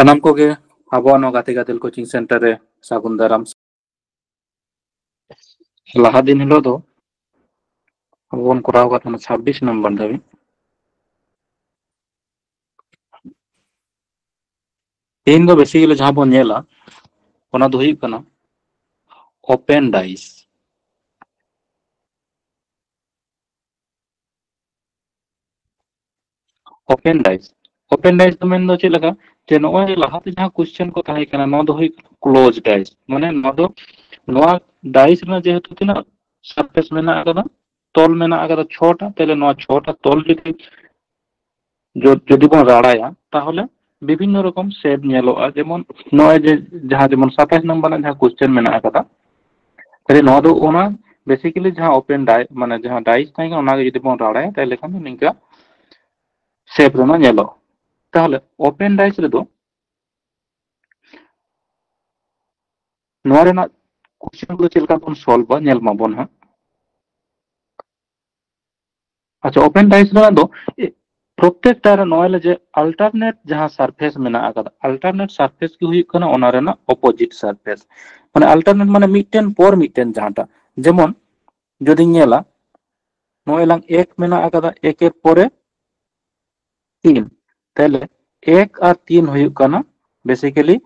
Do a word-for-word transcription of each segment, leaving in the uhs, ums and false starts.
ᱥᱟᱱᱟᱢ ᱠᱚᱜᱮ ᱟᱵᱚᱣᱟᱜ ᱱᱚᱣᱟ ᱜᱟᱛᱮ ᱜᱟᱫᱮᱞ ᱠᱳᱪᱤᱝ ᱥᱮᱱᱴᱟᱨ ᱨᱮ ᱥᱟᱹᱜᱩᱱ ᱫᱟᱨᱟᱢ᱾ ᱞᱟᱦᱟ ᱫᱤᱱ ᱦᱤᱞᱳᱜ ᱫᱚ ᱟᱵᱚ ᱵᱚᱱ ᱠᱚᱨᱟᱣ ᱟᱠᱟᱫ ᱛᱟᱦᱮᱱᱟ ᱪᱷᱟᱵᱵᱤᱥ ᱱᱚᱢᱵᱚᱨ ᱫᱷᱟᱹᱵᱤᱡ᱾ ᱛᱮᱦᱮᱧ ᱫᱚ ᱵᱮᱥᱤᱠᱟᱞᱤ ᱡᱟᱦᱟᱸ ᱵᱚᱱ ᱧᱮᱞᱟ, ᱚᱱᱟ ᱫᱚ ᱦᱩᱭᱩᱜ ᱠᱟᱱᱟ ᱳᱯᱮᱱ ᱰᱟᱭᱤᱥ᱾ ᱳᱯᱮᱱ ᱰᱟᱭᱤᱥ, ᱳᱯᱮᱱ ᱰᱟᱭᱤᱥ ᱫᱚ ᱢᱮᱱᱫᱚ ᱪᱮᱫ ᱞᱮᱠᱟ, ᱡᱮ ᱱᱚᱜᱼᱚᱭ ᱞᱟᱦᱟᱛᱮ ᱡᱟᱦᱟᱸ ᱠᱳᱥᱪᱮᱱ ᱠᱚ ᱛᱟᱦᱮᱸ ᱠᱟᱱᱟ, ᱱᱚᱣᱟ ᱫᱚ ᱦᱩᱭᱩᱜ ᱠᱟᱱᱟ ᱠᱞᱳᱡᱽ ᱰᱟᱭᱤᱥ᱾ ᱢᱟᱱᱮ ᱱᱚᱣᱟ ᱫᱚ, ᱱᱚᱣᱟ ᱰᱟᱭᱤᱥ ᱨᱮᱱᱟᱜ ᱡᱮᱦᱮᱛᱩ ᱛᱤᱱᱟᱹᱜ ᱥᱟᱨᱯᱷᱮᱥ ᱢᱮᱱᱟᱜ ᱟᱠᱟᱫᱟ, ᱛᱚᱞ ᱢᱮᱱᱟᱜ ᱟᱠᱟᱫᱟ ᱪᱷᱚᱴᱟ, ᱛᱟᱦᱞᱮ ᱱᱚᱣᱟ ᱪᱷᱚᱴᱟ ᱛᱚᱞ ᱡᱩᱫᱤ ᱡᱚ-, ᱡᱩᱫᱤ ᱵᱚᱱ ᱨᱟᱲᱟᱭᱟ, ᱛᱟᱦᱚᱞᱮ ᱵᱤᱵᱷᱤᱱᱱᱚ ᱨᱚᱠᱚᱢ ᱥᱮᱯ ᱧᱮᱞᱚᱜᱼᱟ᱾ ᱡᱮᱢᱚᱱ ᱱᱚᱜᱼᱚᱭ ᱡᱮ ᱡᱟᱦᱟᱸ ᱡᱮᱢᱚᱱ ᱥᱟᱛᱟᱥ ᱱᱚᱢᱵᱚᱨ ᱨᱮᱱᱟᱜ ᱡᱟᱦᱟᱸ ᱠᱳᱥᱪᱮᱱ ᱢᱮᱱᱟᱜ ᱟᱠᱟᱫᱟ, ᱛᱟᱦᱞᱮ ᱱᱚᱣᱟ ᱫᱚ ᱚᱱᱟ ᱵᱮᱥᱤᱠᱟᱞᱤ ᱡᱟᱦᱟᱸ ᱳᱯᱮᱱ ᱰᱟᱭ-, ᱢᱟᱱᱮ ᱡᱟᱦᱟᱸ ᱰᱟᱭᱤᱥ ᱛᱟᱦᱮᱸ ᱠᱟᱱᱟ, ᱚᱱᱟᱜᱮ ᱡᱩᱫᱤ ᱵᱚᱱ ᱨᱟᱲᱟᱭᱟ, ᱛᱟᱦᱞᱮ ᱠᱷᱟᱱ ᱫᱚ ᱱᱤᱝᱠᱟ ᱥᱮᱯ ᱨᱮᱱᱟᱜ ᱧᱮᱞᱚᱜᱼᱟ᱾ ᱛᱟᱦᱞᱮ ᱳᱯᱮᱱ ᱰᱟᱭᱤᱥ ᱨᱮᱫᱚ ᱱᱚᱣᱟ ᱨᱮᱱᱟᱜ ᱠᱳᱥᱪᱮᱱ ᱠᱚᱫᱚ ᱪᱮᱫ ᱞᱮᱠᱟ ᱵᱚᱱ ᱥᱚᱞᱵᱷᱟ, ᱧᱮᱞ ᱢᱟᱵᱚᱱ ᱦᱟᱸᱜ᱾ ᱟᱪᱪᱷᱟ, ᱳᱯᱮᱱ ᱰᱟᱭᱤᱥ ᱨᱮᱱᱟᱜ ᱫᱚ, ᱮ, ᱯᱨᱚᱛᱮᱠᱴᱟ ᱨᱮ ᱱᱚᱜᱼᱚᱭ ᱞᱮ ᱡᱮ ᱟᱞᱴᱟᱨᱱᱮᱴ ᱡᱟᱦᱟᱸ ᱥᱟᱨᱯᱷᱮᱥ ᱢᱮᱱᱟᱜ ᱟᱠᱟᱫᱟ, ᱟᱞᱴᱟᱨᱱᱮᱴ ᱥᱟᱨᱯᱷᱮᱥ ᱜᱮ ᱦᱩᱭᱩᱜ ᱠᱟᱱᱟ ᱚᱱᱟ ᱨᱮᱱᱟᱜ ᱚᱯᱳᱡᱤᱴ ᱥᱟᱨᱯᱷᱮᱥ᱾ ᱢᱟᱱᱮ ᱟᱞᱴᱟᱨᱱᱮᱴ ᱢᱟᱱᱮ ᱢᱤᱫᱴᱮᱱ ᱯᱚᱨ ᱢᱤᱫᱴᱮᱱ ᱡᱟᱦᱟᱸᱴᱟᱜ, ᱡᱮᱢᱚᱱ ᱡᱩᱫᱤᱧ ᱧᱮᱞᱟ, ᱱᱚᱜᱼᱚᱭ ᱞᱟᱝ ᱮᱠ ᱢᱮᱱᱟᱜ ᱟᱠᱟᱫᱟ, ᱮᱠ ᱮᱨ ᱯᱚᱨᱮ ᱛᱤᱱ, ᱛᱟᱦᱞᱮ ᱮᱠ ᱟᱨ ᱛᱤᱱ ᱦᱩᱭᱩᱜ ᱠᱟᱱᱟ ᱵᱮᱥᱤᱠᱟᱞᱤ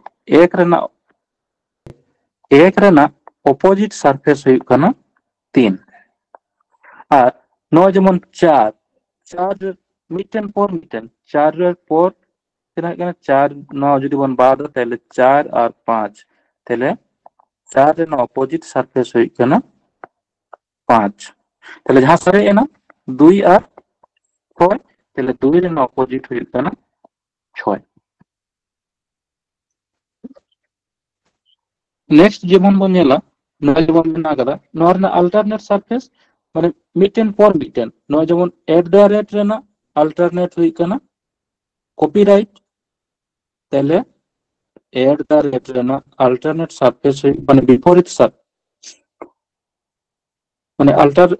ᱮᱠ ᱨᱮᱱᱟᱜ, ᱮᱠ ᱨᱮᱱᱟᱜ ᱚᱯᱳᱡᱤᱴ ᱥᱟᱨᱯᱷᱮᱥ ᱦᱩᱭᱩᱜ ᱠᱟᱱᱟ ᱛᱤᱱ᱾ ᱟᱨ ᱱᱚᱜᱼᱚᱭ ᱡᱮᱢᱚᱱ ᱪᱟᱨ, ᱪᱟᱨ ᱢᱤᱫᱴᱮᱱ ᱯᱚᱨ ᱢᱤᱫᱴᱮᱱ, ᱪᱟᱨ ᱨᱮ ᱯᱚᱨ ᱛᱤᱱᱟᱹᱜ ᱠᱟᱱᱟ? ᱪᱟᱨ, ᱱᱚᱣᱟ ᱡᱩᱫᱤ ᱵᱚᱱ ᱵᱟᱫᱟ, ᱛᱟᱦᱞᱮ ᱪᱟᱨ ᱟᱨ ᱯᱟᱸᱪ, ᱛᱟᱦᱞᱮ ᱪᱟᱨ ᱨᱮᱱᱟᱜ ᱚᱯᱳᱡᱤᱴ ᱥᱟᱨᱯᱷᱮᱥ ᱦᱩᱭᱩᱜ ᱠᱟᱱᱟ ᱯᱟᱸᱪ᱾ ᱛᱟᱦᱞᱮ ᱡᱟᱦᱟᱸ ᱥᱟᱨᱮᱡ ᱮᱱᱟ ᱫᱩᱭ ᱟᱨ ᱪᱷᱚᱭ, ᱛᱟᱦᱞᱮ ᱫᱩᱭ ᱨᱮᱱᱟᱜ ᱚᱯᱳᱡᱤᱴ ᱦᱩᱭᱩᱜ ᱠᱟᱱᱟ ᱪᱷᱚᱭ᱾ ᱱᱮᱠᱥᱴ ᱡᱮᱢᱚᱱ ᱵᱚᱱ ᱧᱮᱞᱟ, ᱱᱚᱣᱟ ᱡᱮᱢᱚᱱ ᱢᱮᱱᱟᱜ ᱟᱠᱟᱫᱟ, ᱱᱚᱣᱟ ᱨᱮᱱᱟᱜ ᱟᱞᱴᱟᱨᱱᱮᱴ ᱥᱟᱨᱯᱷᱮᱥ, ᱢᱟᱱᱮ ᱢᱤᱫᱴᱮᱱ ᱯᱚᱨ ᱢᱤᱫᱴᱮᱱ, ᱱᱚᱣᱟ ᱡᱮᱢᱚᱱ ᱮᱴ ᱫᱟ ᱨᱮᱴ ᱨᱮᱱᱟᱜ ᱟᱞᱴᱟᱨᱱᱮᱴ ᱦᱩᱭᱩᱜ ᱠᱟᱱᱟ ᱠᱚᱯᱤ ᱨᱟᱭᱤᱴ, ᱛᱟᱦᱞᱮ ᱮᱴ ᱫᱟ ᱨᱮᱴ ᱨᱮᱱᱟᱜ ᱟᱞᱴᱟᱨᱱᱮᱴ ᱥᱟᱨᱯᱷᱮᱥ ᱦᱩᱭᱩᱜ, ᱢᱟᱱᱮ ᱵᱤᱯᱚᱨᱤᱛ ᱥᱟᱨ-, ᱢᱟᱱᱮ ᱟᱞᱴᱟᱨ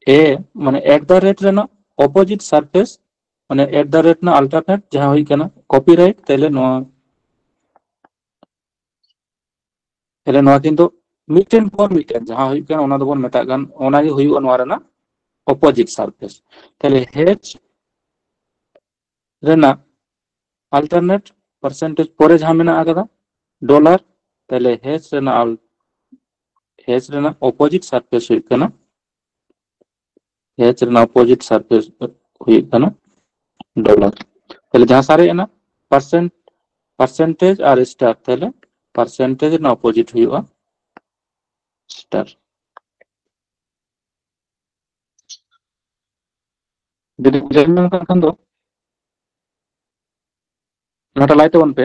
ᱮ, ᱢᱟᱱᱮ ᱮᱴ ᱫᱟ ᱨᱮᱴ ᱨᱮᱱᱟᱜ ᱚᱯᱳᱡᱤᱴ ᱥᱟᱨᱯᱷᱮᱥ, ᱢᱟᱱᱮ ᱮᱴ ᱫᱟ ᱨᱮᱴ ᱨᱮᱱᱟᱜ ᱟᱞᱴᱟᱨᱱᱮᱴ ᱡᱟᱦᱟᱸ ᱦᱩᱭᱩᱜ ᱠᱟᱱᱟ ᱠᱚᱯᱤᱨᱟᱭᱤᱴ, ᱛᱟᱦᱞᱮ ᱱᱚᱣᱟ ᱛᱟᱦᱞᱮ ᱱᱚᱣᱟ ᱠᱤᱱᱛᱩ ᱢᱤᱫᱴᱮᱱ ᱯᱚᱨ ᱢᱤᱫᱴᱮᱱ ᱡᱟᱦᱟᱸ ᱦᱩᱭᱩᱜ ᱠᱟᱱᱟ, ᱚᱱᱟ ᱫᱚᱵᱚᱱ ᱢᱮᱛᱟᱜ ᱠᱟᱱ, ᱚᱱᱟᱜᱮ ᱦᱩᱭᱩᱜᱼᱟ ᱱᱚᱣᱟ ᱨᱮᱱᱟᱜ ᱚᱯᱳᱡᱤᱴ ᱥᱟᱨᱯᱷᱮᱥ᱾ ᱛᱟᱦᱞᱮ ᱦᱮᱪ ᱨᱮᱱᱟᱜ ᱟᱞᱴᱟᱨᱱᱮᱴ ᱯᱟᱨᱥᱮᱱᱴᱮᱡᱽ ᱯᱚᱨᱮ ᱡᱟᱦᱟᱸ ᱢᱮᱱᱟᱜ ᱟᱠᱟᱫᱟ ᱰᱚᱞᱟᱨ, ᱛᱟᱦᱞᱮ ᱦᱮᱪ ᱨᱮᱱᱟᱜ ᱟᱞ ᱦᱮᱪ ᱨᱮᱱᱟᱜ ᱚᱯᱳᱡᱤᱴ ᱥᱟᱨᱯᱷᱮᱥ ᱦᱩᱭᱩᱜ ᱠᱟᱱᱟ, ᱦᱮᱪ ᱨᱮᱱᱟᱜ ᱚᱯᱳᱡᱤᱴ ᱥᱟᱨᱯᱷᱮᱥ ᱦᱩᱭᱩᱜ ᱠᱟᱱᱟ ᱰᱚᱞᱟᱨ᱾ ᱛᱟᱦᱞᱮ ᱡᱟᱦᱟᱸ ᱥᱟᱨᱮᱡ ᱮᱱᱟ ᱯᱟᱨᱥᱮᱱᱴ, ᱯᱟᱨᱥᱮᱱᱴᱮᱡᱽ ᱟᱨ ᱥᱴᱟᱨ, ᱛᱟᱦᱞᱮ ᱯᱟᱨᱥᱮᱱᱴᱮᱡᱽ ᱨᱮᱱᱟᱜ ᱚᱯᱳᱡᱤᱴ ᱦᱩᱭᱩᱜᱼᱟ ᱥᱴᱟᱨ᱾ ᱡᱩᱫᱤ ᱵᱩᱡᱷᱟᱹᱣ ᱧᱟᱢ ᱠᱟᱱ ᱠᱷᱟᱱ ᱫᱚ ᱱᱚᱣᱟᱴᱟᱜ ᱞᱟᱹᱭ ᱛᱟᱵᱚᱱ ᱯᱮ,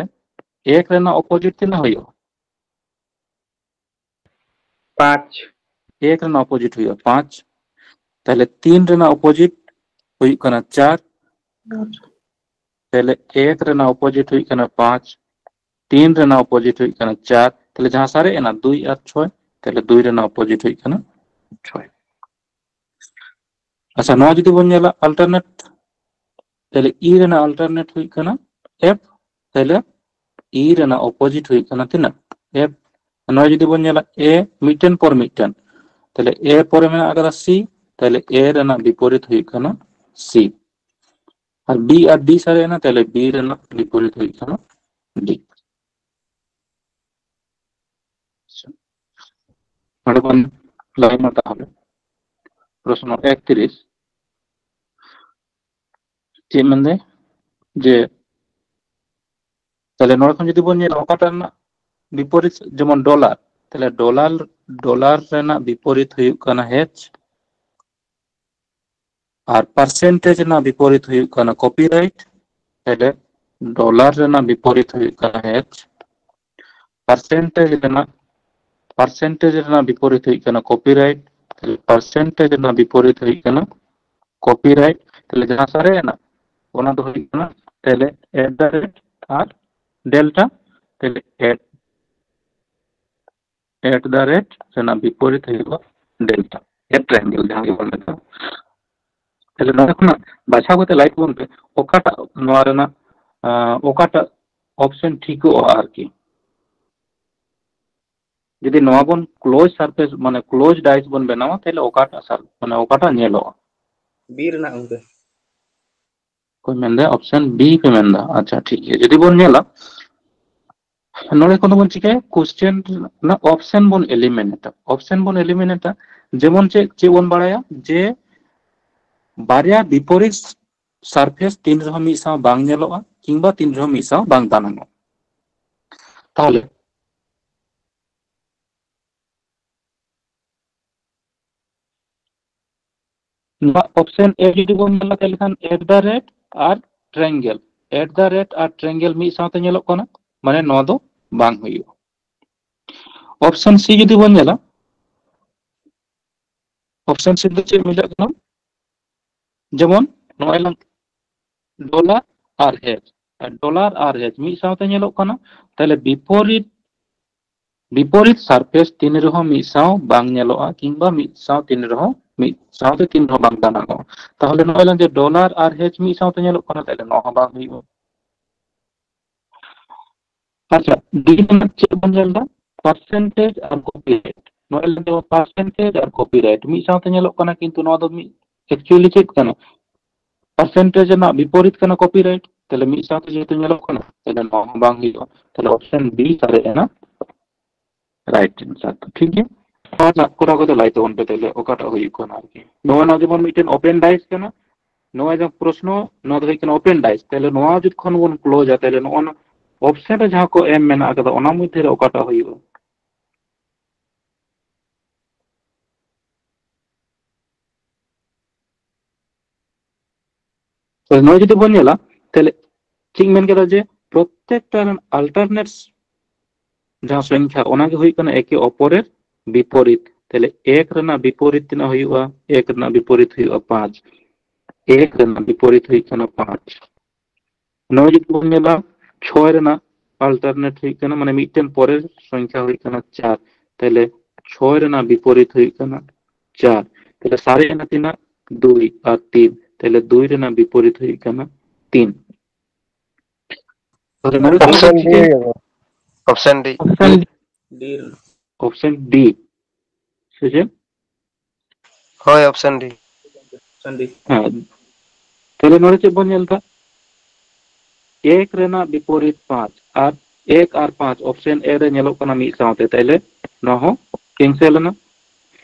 ᱮᱠ ᱨᱮᱱᱟᱜ ᱚᱯᱳᱡᱤᱴ ᱛᱤᱱᱟᱹᱜ ᱦᱩᱭᱩᱜᱼᱟ? ᱯᱟᱸᱪ᱾ ᱮᱠ ᱨᱮᱱᱟᱜ ᱚᱯᱳᱡᱤᱴ ᱦᱩᱭᱩᱜᱼᱟ ᱯᱟᱸᱪ᱾ ᱛᱟᱦᱞᱮ ᱛᱤᱱ ᱨᱮᱱᱟᱜ ᱚᱯᱳᱡᱤᱴ ᱦᱩᱭᱩᱜ ᱠᱟᱱᱟ ᱪᱟᱨ᱾ ᱛᱟᱦᱞᱮ ᱮᱠ ᱨᱮᱱᱟᱜ ᱚᱯᱳᱡᱤᱴ ᱦᱩᱭᱩᱜ ᱠᱟᱱᱟ ᱯᱟᱸᱪ, ᱛᱤᱱ ᱨᱮᱱᱟᱜ ᱚᱯᱳᱡᱤᱴ ᱦᱩᱭᱩᱜ ᱠᱟᱱᱟ ᱪᱟᱨ, ᱛᱟᱦᱞᱮ ᱡᱟᱦᱟᱸ ᱥᱟᱨᱮᱡ ᱮᱱᱟ ᱫᱩᱭ ᱟᱨ ᱪᱷᱚᱭ, ᱛᱟᱦᱞᱮ ᱫᱩᱭ ᱨᱮᱱᱟᱜ ᱚᱯᱳᱡᱤᱴ ᱦᱩᱭᱩᱜ ᱠᱟᱱᱟ ᱪᱷᱚᱭ᱾ ᱟᱪᱪᱷᱟ, ᱱᱚᱣᱟ ᱡᱩᱫᱤ ᱵᱚᱱ ᱧᱮᱞᱟ ᱟᱞᱴᱟᱨᱱᱮᱴ, ᱛᱟᱦᱞᱮ ᱤ ᱨᱮᱱᱟᱜ ᱟᱞᱴᱟᱨᱱᱮᱴ ᱦᱩᱭᱩᱜ ᱠᱟᱱᱟ ᱮᱯᱷ, ᱛᱟᱦᱞᱮ ᱤ ᱨᱮᱱᱟᱜ ᱚᱯᱳᱡᱤᱴ ᱦᱩᱭᱩᱜ ᱠᱟᱱᱟ ᱛᱤᱱᱟᱹᱜ? ᱮᱯᱷ᱾ ᱱᱚᱣᱟ ᱡᱩᱫᱤ ᱵᱚᱱ ᱧᱮᱞᱟ ᱮ ᱢᱤᱫᱴᱮᱱ ᱯᱚᱨ ᱢᱤᱫᱴᱮᱱ, ᱛᱟᱦᱞᱮ ᱮ ᱯᱚᱨᱮ ᱢᱮᱱᱟᱜ ᱟᱠᱟᱫᱟ ᱥᱤ, ᱛᱟᱦᱞᱮ ᱮ ᱨᱮᱱᱟᱜ ᱵᱤᱯᱚᱨᱤᱛ ᱦᱩᱭᱩᱜ ᱠᱟᱱᱟ ᱥᱤ᱾ ᱟᱨ ᱵᱤ ᱟᱨ ᱰᱤ ᱥᱟᱨᱮᱡ ᱮᱱᱟ, ᱛᱟᱦᱞᱮ ᱵᱤ ᱨᱮᱱᱟᱜ ᱵᱤᱯᱚᱨᱤᱛ ᱦᱩᱭᱩᱜ ᱠᱟᱱᱟ ᱰᱤ᱾ ᱱᱚᱰᱮ ᱵᱚᱱ ᱞᱟᱹᱭ ᱢᱟ ᱛᱟᱦᱞᱮ ᱯᱨᱚᱥᱱᱚ ᱮᱠᱛᱨᱤᱥ ᱪᱮᱫ ᱢᱮᱱᱫᱟᱭ ᱡᱮ ᱛᱟᱦᱞᱮ ᱱᱚᱰᱮ ᱠᱷᱚᱱ ᱡᱩᱫᱤ ᱵᱚᱱ ᱧᱮᱞᱟ ᱚᱠᱟᱴᱟᱜ ᱨᱮᱱᱟᱜ ᱵᱤᱯᱚᱨᱤᱛ, ᱡᱮᱢᱚᱱ ᱰᱚᱞᱟᱨ, ᱛᱟᱦᱞᱮ ᱰᱚᱞᱟᱨ, ᱰᱚᱞᱟᱨ ᱨᱮᱱᱟᱜ ᱵᱤᱯᱚᱨᱤᱛ ᱦᱩᱭᱩᱜ ᱠᱟᱱᱟ ᱦᱮᱪ, ᱟᱨ ᱯᱟᱨᱥᱮᱱᱴᱮᱡᱽ ᱨᱮᱱᱟᱜ ᱵᱤᱯᱚᱨᱤᱛ ᱦᱩᱭᱩᱜ ᱠᱟᱱᱟ ᱠᱚᱯᱤᱨᱟᱭᱤᱴ᱾ ᱛᱟᱦᱞᱮ ᱰᱚᱞᱟᱨ ᱨᱮᱱᱟᱜ ᱵᱤᱯᱚᱨᱤᱛ ᱦᱩᱭᱩᱜ ᱠᱟᱱᱟ ᱦᱮᱪ, ᱯᱟᱨᱥᱮᱱᱴᱮᱡᱽ ᱨᱮᱱᱟᱜ, ᱯᱟᱨᱥᱮᱱᱴᱮᱡᱽ ᱨᱮᱱᱟᱜ ᱵᱤᱯᱚᱨᱤᱛ ᱦᱩᱭᱩᱜ ᱠᱟᱱᱟ ᱠᱚᱯᱤᱨᱟᱭᱤᱴ, ᱯᱟᱨᱥᱮᱱᱴᱮᱡᱽ ᱨᱮᱱᱟᱜ ᱵᱤᱯᱚᱨᱤᱛ ᱦᱩᱭᱩᱜ ᱠᱟᱱᱟ ᱠᱚᱯᱤᱨᱟᱭᱤᱴ᱾ ᱛᱟᱦᱞᱮ ᱡᱟᱦᱟᱸ ᱥᱟᱨᱮᱡ ᱮᱱᱟ ᱚᱱᱟ ᱫᱚ ᱦᱩᱭᱩᱜ ᱠᱟᱱᱟ ᱛᱟᱦᱞᱮ ᱮᱴ ᱫᱟ ᱨᱮᱴ ᱟᱨ ᱰᱮᱞᱴᱟ, ᱛᱟᱦᱞᱮ ᱮᱴ ᱮᱴ ᱫᱟ ᱨᱮᱴ ᱨᱮᱱᱟᱜ ᱵᱤᱯᱚᱨᱤᱛ ᱦᱩᱭᱩᱜᱼᱟ ᱰᱮᱞᱴᱟ, ᱮᱴ ᱴᱨᱟᱭᱟᱝᱜᱮᱞ ᱡᱟᱦᱟᱸ ᱜᱮᱵᱚᱱ ᱢᱮᱛᱟᱜᱼᱟ᱾ ᱛᱟᱦᱞᱮ ᱱᱚᱰᱮ ᱠᱷᱚᱱᱟᱜ ᱵᱟᱪᱷᱟᱣ ᱠᱟᱛᱮ ᱞᱟᱹᱭ ᱛᱟᱵᱚᱱ ᱯᱮ ᱚᱠᱟᱴᱟᱜ ᱱᱚᱣᱟ ᱨᱮᱱᱟᱜ ᱟᱸ, ᱚᱠᱟᱴᱟᱜ ᱚᱯᱥᱮᱱ ᱴᱷᱤᱠᱚᱜᱼᱟ ᱟᱨᱠᱤ? ᱡᱩᱫᱤ ᱱᱚᱣᱟ ᱵᱚᱱ ᱠᱞᱳᱡᱽ ᱥᱟᱨᱯᱷᱮᱥ, ᱢᱟᱱᱮ ᱠᱞᱳᱡᱽ ᱰᱟᱭᱤᱥ ᱵᱚᱱ ᱵᱮᱱᱟᱣᱟ, ᱛᱟᱦᱞᱮ ᱚᱠᱟᱴᱟᱜ ᱥᱟᱨ-, ᱢᱟᱱᱮ ᱚᱠᱟᱴᱟᱜ ᱧᱮᱞᱚᱜᱼᱟ? ᱵᱤ ᱨᱮᱱᱟᱜ ᱜᱚᱝᱠᱮ᱾ ᱚᱠᱚᱭ ᱢᱮᱱᱫᱟ? ᱚᱯᱥᱮᱱ ᱵᱤ ᱯᱮ ᱢᱮᱱᱫᱟ? ᱟᱪᱪᱷᱟ, ᱴᱷᱤᱠ ᱜᱮᱭᱟ᱾ ᱡᱩᱫᱤ ᱵᱚᱱ ᱧᱮᱞᱟ, ᱱᱚᱰᱮ ᱠᱷᱚᱱ ᱫᱚᱵᱚᱱ ᱪᱤᱠᱟᱹᱭᱟ, ᱠᱳᱥᱪᱮᱱ ᱨᱮᱱᱟᱜ ᱚᱯᱥᱮᱱ ᱵᱚᱱ ᱮᱞᱤᱢᱤᱱᱮᱴᱟ᱾ ᱚᱯᱥᱮᱱ ᱵᱚᱱ ᱮᱞᱤᱢᱤᱱᱮᱴᱟ, ᱡᱮᱢᱚᱱ ᱪᱮᱫ, ᱪᱮᱫ ᱵᱚᱱ ᱵᱟᱲᱟᱭᱟ ᱡᱮ ᱵᱟᱨᱭᱟ ᱵᱤᱯᱚᱨᱤᱛ ᱥᱟᱨᱯᱷᱮᱥ ᱛᱤᱱ ᱨᱮᱦᱚᱸ ᱢᱤᱫ ᱥᱟᱶ ᱵᱟᱝ ᱧᱮᱞᱚᱜᱼᱟ ᱠᱤᱝᱵᱟ ᱛᱤᱱ ᱨᱮᱦᱚᱸ ᱢᱤᱫ ᱥᱟᱶ ᱵᱟᱝ ᱫᱟᱱᱟᱝᱚᱜᱼᱟ᱾ ᱛᱟᱦᱚᱞᱮ ᱱᱚᱣᱟ ᱚᱯᱥᱮᱱ ᱮ ᱡᱩᱫᱤ ᱵᱚᱱ ᱧᱮᱞᱟ, ᱛᱟᱦᱚᱞᱮ ᱠᱷᱟᱱ ᱮᱴ ᱫᱟ ᱨᱮᱴ ᱟᱨ ᱴᱨᱮᱝᱜᱮᱞ, ᱮᱴ ᱫᱟ ᱨᱮᱴ ᱟᱨ ᱴᱨᱮᱝᱜᱮᱞ ᱢᱤᱫ ᱥᱟᱶᱛᱮ ᱧᱮᱞᱚᱜ ᱠᱟᱱᱟ, ᱢᱟᱱᱮ ᱱᱚᱣᱟ ᱫᱚ ᱵᱟᱝ ᱦᱩᱭᱩᱜᱼᱟ᱾ ᱚᱯᱥᱮᱱ ᱥᱤ ᱡᱩᱫᱤ ᱵᱚᱱ ᱧᱮᱞᱟ, ᱚᱯᱥᱮᱱ ᱥᱤ ᱫᱚ ᱪᱮᱫ ᱢᱤᱞᱟᱹᱜ ᱠᱟᱱᱟ? ᱡᱮᱢᱚᱱ ᱱᱚᱜᱼᱚᱭ ᱞᱟᱝ ᱰᱚᱞᱟᱨ ᱟᱨ ᱦᱮᱡ, ᱰᱚᱞᱟᱨ ᱟᱨ ᱦᱮᱡ ᱢᱤᱫ ᱥᱟᱶᱛᱮ ᱧᱮᱞᱚᱜ ᱠᱟᱱᱟ, ᱛᱟᱦᱚᱞᱮ ᱵᱤᱯᱚᱨᱤᱛ, ᱵᱤᱯᱚᱨᱤᱛ ᱥᱟᱨᱯᱷᱮᱥ ᱛᱤᱱ ᱨᱮᱦᱚᱸ ᱢᱤᱫ ᱥᱟᱶ ᱵᱟᱝ ᱧᱮᱞᱚᱜᱼᱟ, ᱠᱤᱝᱵᱟ ᱢᱤᱫ ᱥᱟᱶ ᱛᱤᱱ ᱨᱮᱦᱚᱸ, ᱢᱤᱫ ᱥᱟᱶᱛᱮ ᱛᱤᱱ ᱨᱮᱦᱚᱸ ᱵᱟᱝ ᱫᱟᱱᱟᱝᱚᱜᱼᱟ᱾ ᱛᱟᱦᱚᱞᱮ ᱱᱚᱜᱼᱚᱭ ᱞᱟᱝ ᱡᱮ ᱰᱚᱞᱟᱨ ᱟᱨ ᱦᱮᱡ ᱢᱤᱫ ᱥᱟᱶᱛᱮ ᱧᱮᱞᱚᱜ ᱠᱟᱱᱟ, ᱛᱟᱦᱚᱞᱮ ᱱᱚᱣᱟ ᱦᱚᱸ ᱵᱟᱝ ᱦᱩᱭᱩᱜᱼᱟ᱾ ᱟᱪᱪᱷᱟ, ᱰᱤ ᱨᱮᱱᱟᱜ ᱪᱮᱫ ᱵᱚᱱ ᱧᱮᱞ ᱮᱫᱟ? ᱯᱟᱨᱥᱮᱱᱴᱮᱡᱽ ᱟᱨ ᱠᱚᱯᱤᱨᱟᱭᱤᱴ᱾ ᱱᱚᱜᱼᱚᱭ ᱞᱟᱝ ᱧᱮᱞ ᱯᱟᱨᱥᱮᱱᱴᱮᱡᱽ ᱟᱨ ᱠᱚᱯᱤᱨᱟᱭᱤᱴ ᱢᱤᱫ ᱥᱟᱶᱛᱮ ᱧᱮᱞᱚᱜ ᱠᱟᱱᱟ, ᱠᱤᱱᱛᱩ ᱱᱚᱣᱟ ᱫᱚ ᱢᱤᱫ, ᱮᱠᱪᱩᱭᱮᱞᱤ ᱪᱮᱫ ᱠᱟᱱᱟ? ᱯᱟᱨᱥᱮᱱᱴᱮᱡᱽ ᱨᱮᱱᱟᱜ ᱵᱤᱯᱚᱨᱤᱛ ᱠᱟᱱᱟ ᱠᱚᱯᱤᱨᱟᱭᱤᱴ, ᱛᱟᱦᱞᱮ ᱢᱤᱫ ᱥᱟᱶᱛᱮ ᱡᱮᱦᱮᱛᱩ ᱧᱮᱞᱚᱜ ᱠᱟᱱᱟ, ᱛᱟᱦᱞᱮ ᱱᱚᱣᱟ ᱦᱚᱸ ᱵᱟᱝ ᱦᱩᱭᱩᱜᱼᱟ᱾ ᱛᱟᱦᱞᱮ ᱚᱯᱥᱮᱱ ᱵᱤ ᱥᱟᱨᱮᱡ ᱮᱱᱟ ᱨᱟᱭᱤᱴ ᱮᱱᱥᱟᱨ ᱫᱚ, ᱴᱷᱤᱠ ᱜᱮᱭᱟ᱾ ᱱᱚᱣᱟ ᱨᱮᱱᱟᱜ ᱠᱚᱨᱟᱣ ᱠᱟᱛᱮ ᱞᱟᱹᱭ ᱛᱟᱵᱚᱱ ᱯᱮ ᱛᱟᱦᱞᱮ ᱚᱠᱟᱴᱟᱜ ᱦᱩᱭᱩᱜ ᱠᱟᱱᱟ ᱟᱨᱠᱤ᱾ ᱱᱚᱜᱼᱚᱭ ᱱᱚᱣᱟ ᱡᱮᱢᱚᱱ ᱢᱤᱫᱴᱮᱱ ᱳᱯᱮᱱ ᱰᱟᱭᱤᱥ ᱠᱟᱱᱟ, ᱱᱚᱣᱟ ᱡᱟᱦᱟᱸ ᱯᱨᱚᱥᱱᱚ, ᱱᱚᱣᱟ ᱫᱚ ᱦᱩᱭᱩᱜ ᱠᱟᱱᱟ ᱳᱯᱮᱱ ᱰᱟᱭᱤᱥ, ᱛᱟᱦᱞᱮ ᱱᱚᱣᱟ ᱡᱩᱫᱤ ᱠᱷᱚᱱ ᱵᱚᱱ ᱠᱞᱳᱡᱟ, ᱛᱟᱦᱞᱮ ᱱᱚᱜᱼᱚᱭ ᱱᱚᱣᱟ ᱚᱯᱥᱮᱱ ᱨᱮ ᱡᱟᱦᱟᱸ ᱠᱚ ᱮᱢ ᱢᱮᱱᱟᱜ ᱟᱠᱟᱫᱟ, ᱚᱱᱟ ᱢᱚᱫᱽᱫᱷᱮ ᱨᱮ ᱚᱠᱟᱴᱟᱜ ᱦᱩᱭᱩᱜᱼᱟ? ᱛᱟᱦᱞᱮ ᱱᱚᱣᱟ ᱡᱩᱫᱤ ᱵᱚᱱ ᱧᱮᱞᱟ, ᱛᱟᱦᱞᱮ ᱪᱮᱫ ᱤᱧ ᱢᱮᱱ ᱠᱮᱫᱟ ᱡᱮ ᱯᱨᱚᱛᱛᱮᱠᱴᱟ ᱨᱮᱱ ᱟᱞᱴᱟᱨᱱᱮᱴ ᱡᱟᱦᱟᱸ ᱥᱚᱝᱠᱷᱟ, ᱚᱱᱟ ᱜᱮ ᱦᱩᱭᱩᱜ ᱠᱟᱱᱟ ᱮᱠᱮ ᱚᱯᱚᱨᱮᱨ ᱵᱤᱯᱚᱨᱤᱛ᱾ ᱛᱟᱦᱞᱮ ᱮᱠ ᱨᱮᱱᱟᱜ ᱵᱤᱯᱚᱨᱤᱛ ᱛᱤᱱᱟᱹᱜ ᱦᱩᱭᱩᱜᱼᱟ? ᱮᱠ ᱨᱮᱱᱟᱜ ᱵᱤᱯᱚᱨᱤᱛ ᱦᱩᱭᱩᱜᱼᱟ ᱯᱟᱸᱪ᱾ ᱮᱠ ᱨᱮᱱᱟᱜ ᱵᱤᱯᱚᱨᱤᱛ ᱦᱩᱭᱩᱜ ᱠᱟᱱᱟ ᱯᱟᱸᱪ᱾ ᱱᱚᱣᱟ ᱡᱩᱫᱤ ᱵᱚᱱ ᱧᱮᱞᱟ, ᱪᱷᱚᱭ ᱨᱮᱱᱟᱜ ᱟᱞᱴᱟᱨᱱᱮᱴ ᱦᱩᱭᱩᱜ ᱠᱟᱱᱟ, ᱢᱟᱱᱮ ᱢᱤᱫᱴᱮᱱ ᱯᱚᱨᱮᱨ ᱥᱚᱝᱠᱷᱟ ᱦᱩᱭᱩᱜ ᱠᱟᱱᱟ ᱪᱟᱨ᱾ ᱛᱟᱦᱞᱮ ᱪᱷᱚᱭ ᱨᱮᱱᱟᱜ ᱵᱤᱯᱚᱨᱤᱛ ᱦᱩᱭᱩᱜ ᱠᱟᱱᱟ ᱪᱟᱨ᱾ ᱛᱟᱦᱞᱮ ᱥᱟᱨᱮᱡ ᱮᱱᱟ ᱛᱤᱱᱟᱹᱜ? ᱫᱩᱭ ᱟᱨ ᱛᱤᱱ᱾ ᱛᱟᱦᱞᱮ ᱫᱩᱭ ᱨᱮᱱᱟᱜ ᱵᱤᱯᱚᱨᱤᱛ ᱦᱩᱭᱩᱜ ᱠᱟᱱᱟ ᱛᱤᱱ᱾ ᱚᱯᱥᱮᱱ ᱰᱤ ᱦᱩᱭᱩᱜᱼᱟ᱾ ᱚᱯᱥᱮᱱ ᱰᱤ᱾ ᱚᱯᱥᱮᱱ ᱰᱤ᱾ ᱚᱯᱥᱮᱱ ᱰᱤ᱾ ᱥᱮ ᱪᱮᱫ? ᱦᱳᱭ, ᱚᱯᱥᱮᱱ ᱰᱤ᱾ ᱚᱯᱥᱮᱱ ᱰᱤ᱾ ᱦᱮᱸ᱾ ᱛᱟᱦᱞᱮ ᱱᱚᱰᱮ ᱪᱮᱫ ᱵᱚᱱ ᱧᱮᱞ ᱮᱫᱟ? ᱮᱠ ᱨᱮᱱᱟᱜ ᱵᱤᱯᱚᱨᱤᱛ ᱯᱟᱸᱪ ᱟᱨ ᱮᱠ ᱟᱨ ᱯᱟᱸᱪ ᱚᱯᱥᱮᱱ ᱮ ᱨᱮ ᱧᱮᱞᱚᱜ ᱠᱟᱱᱟ ᱢᱤᱫ ᱥᱟᱶᱛᱮ, ᱛᱟᱦᱞᱮ ᱱᱚᱣᱟ ᱦᱚᱸ ᱠᱮᱱᱥᱮᱞ ᱮᱱᱟ᱾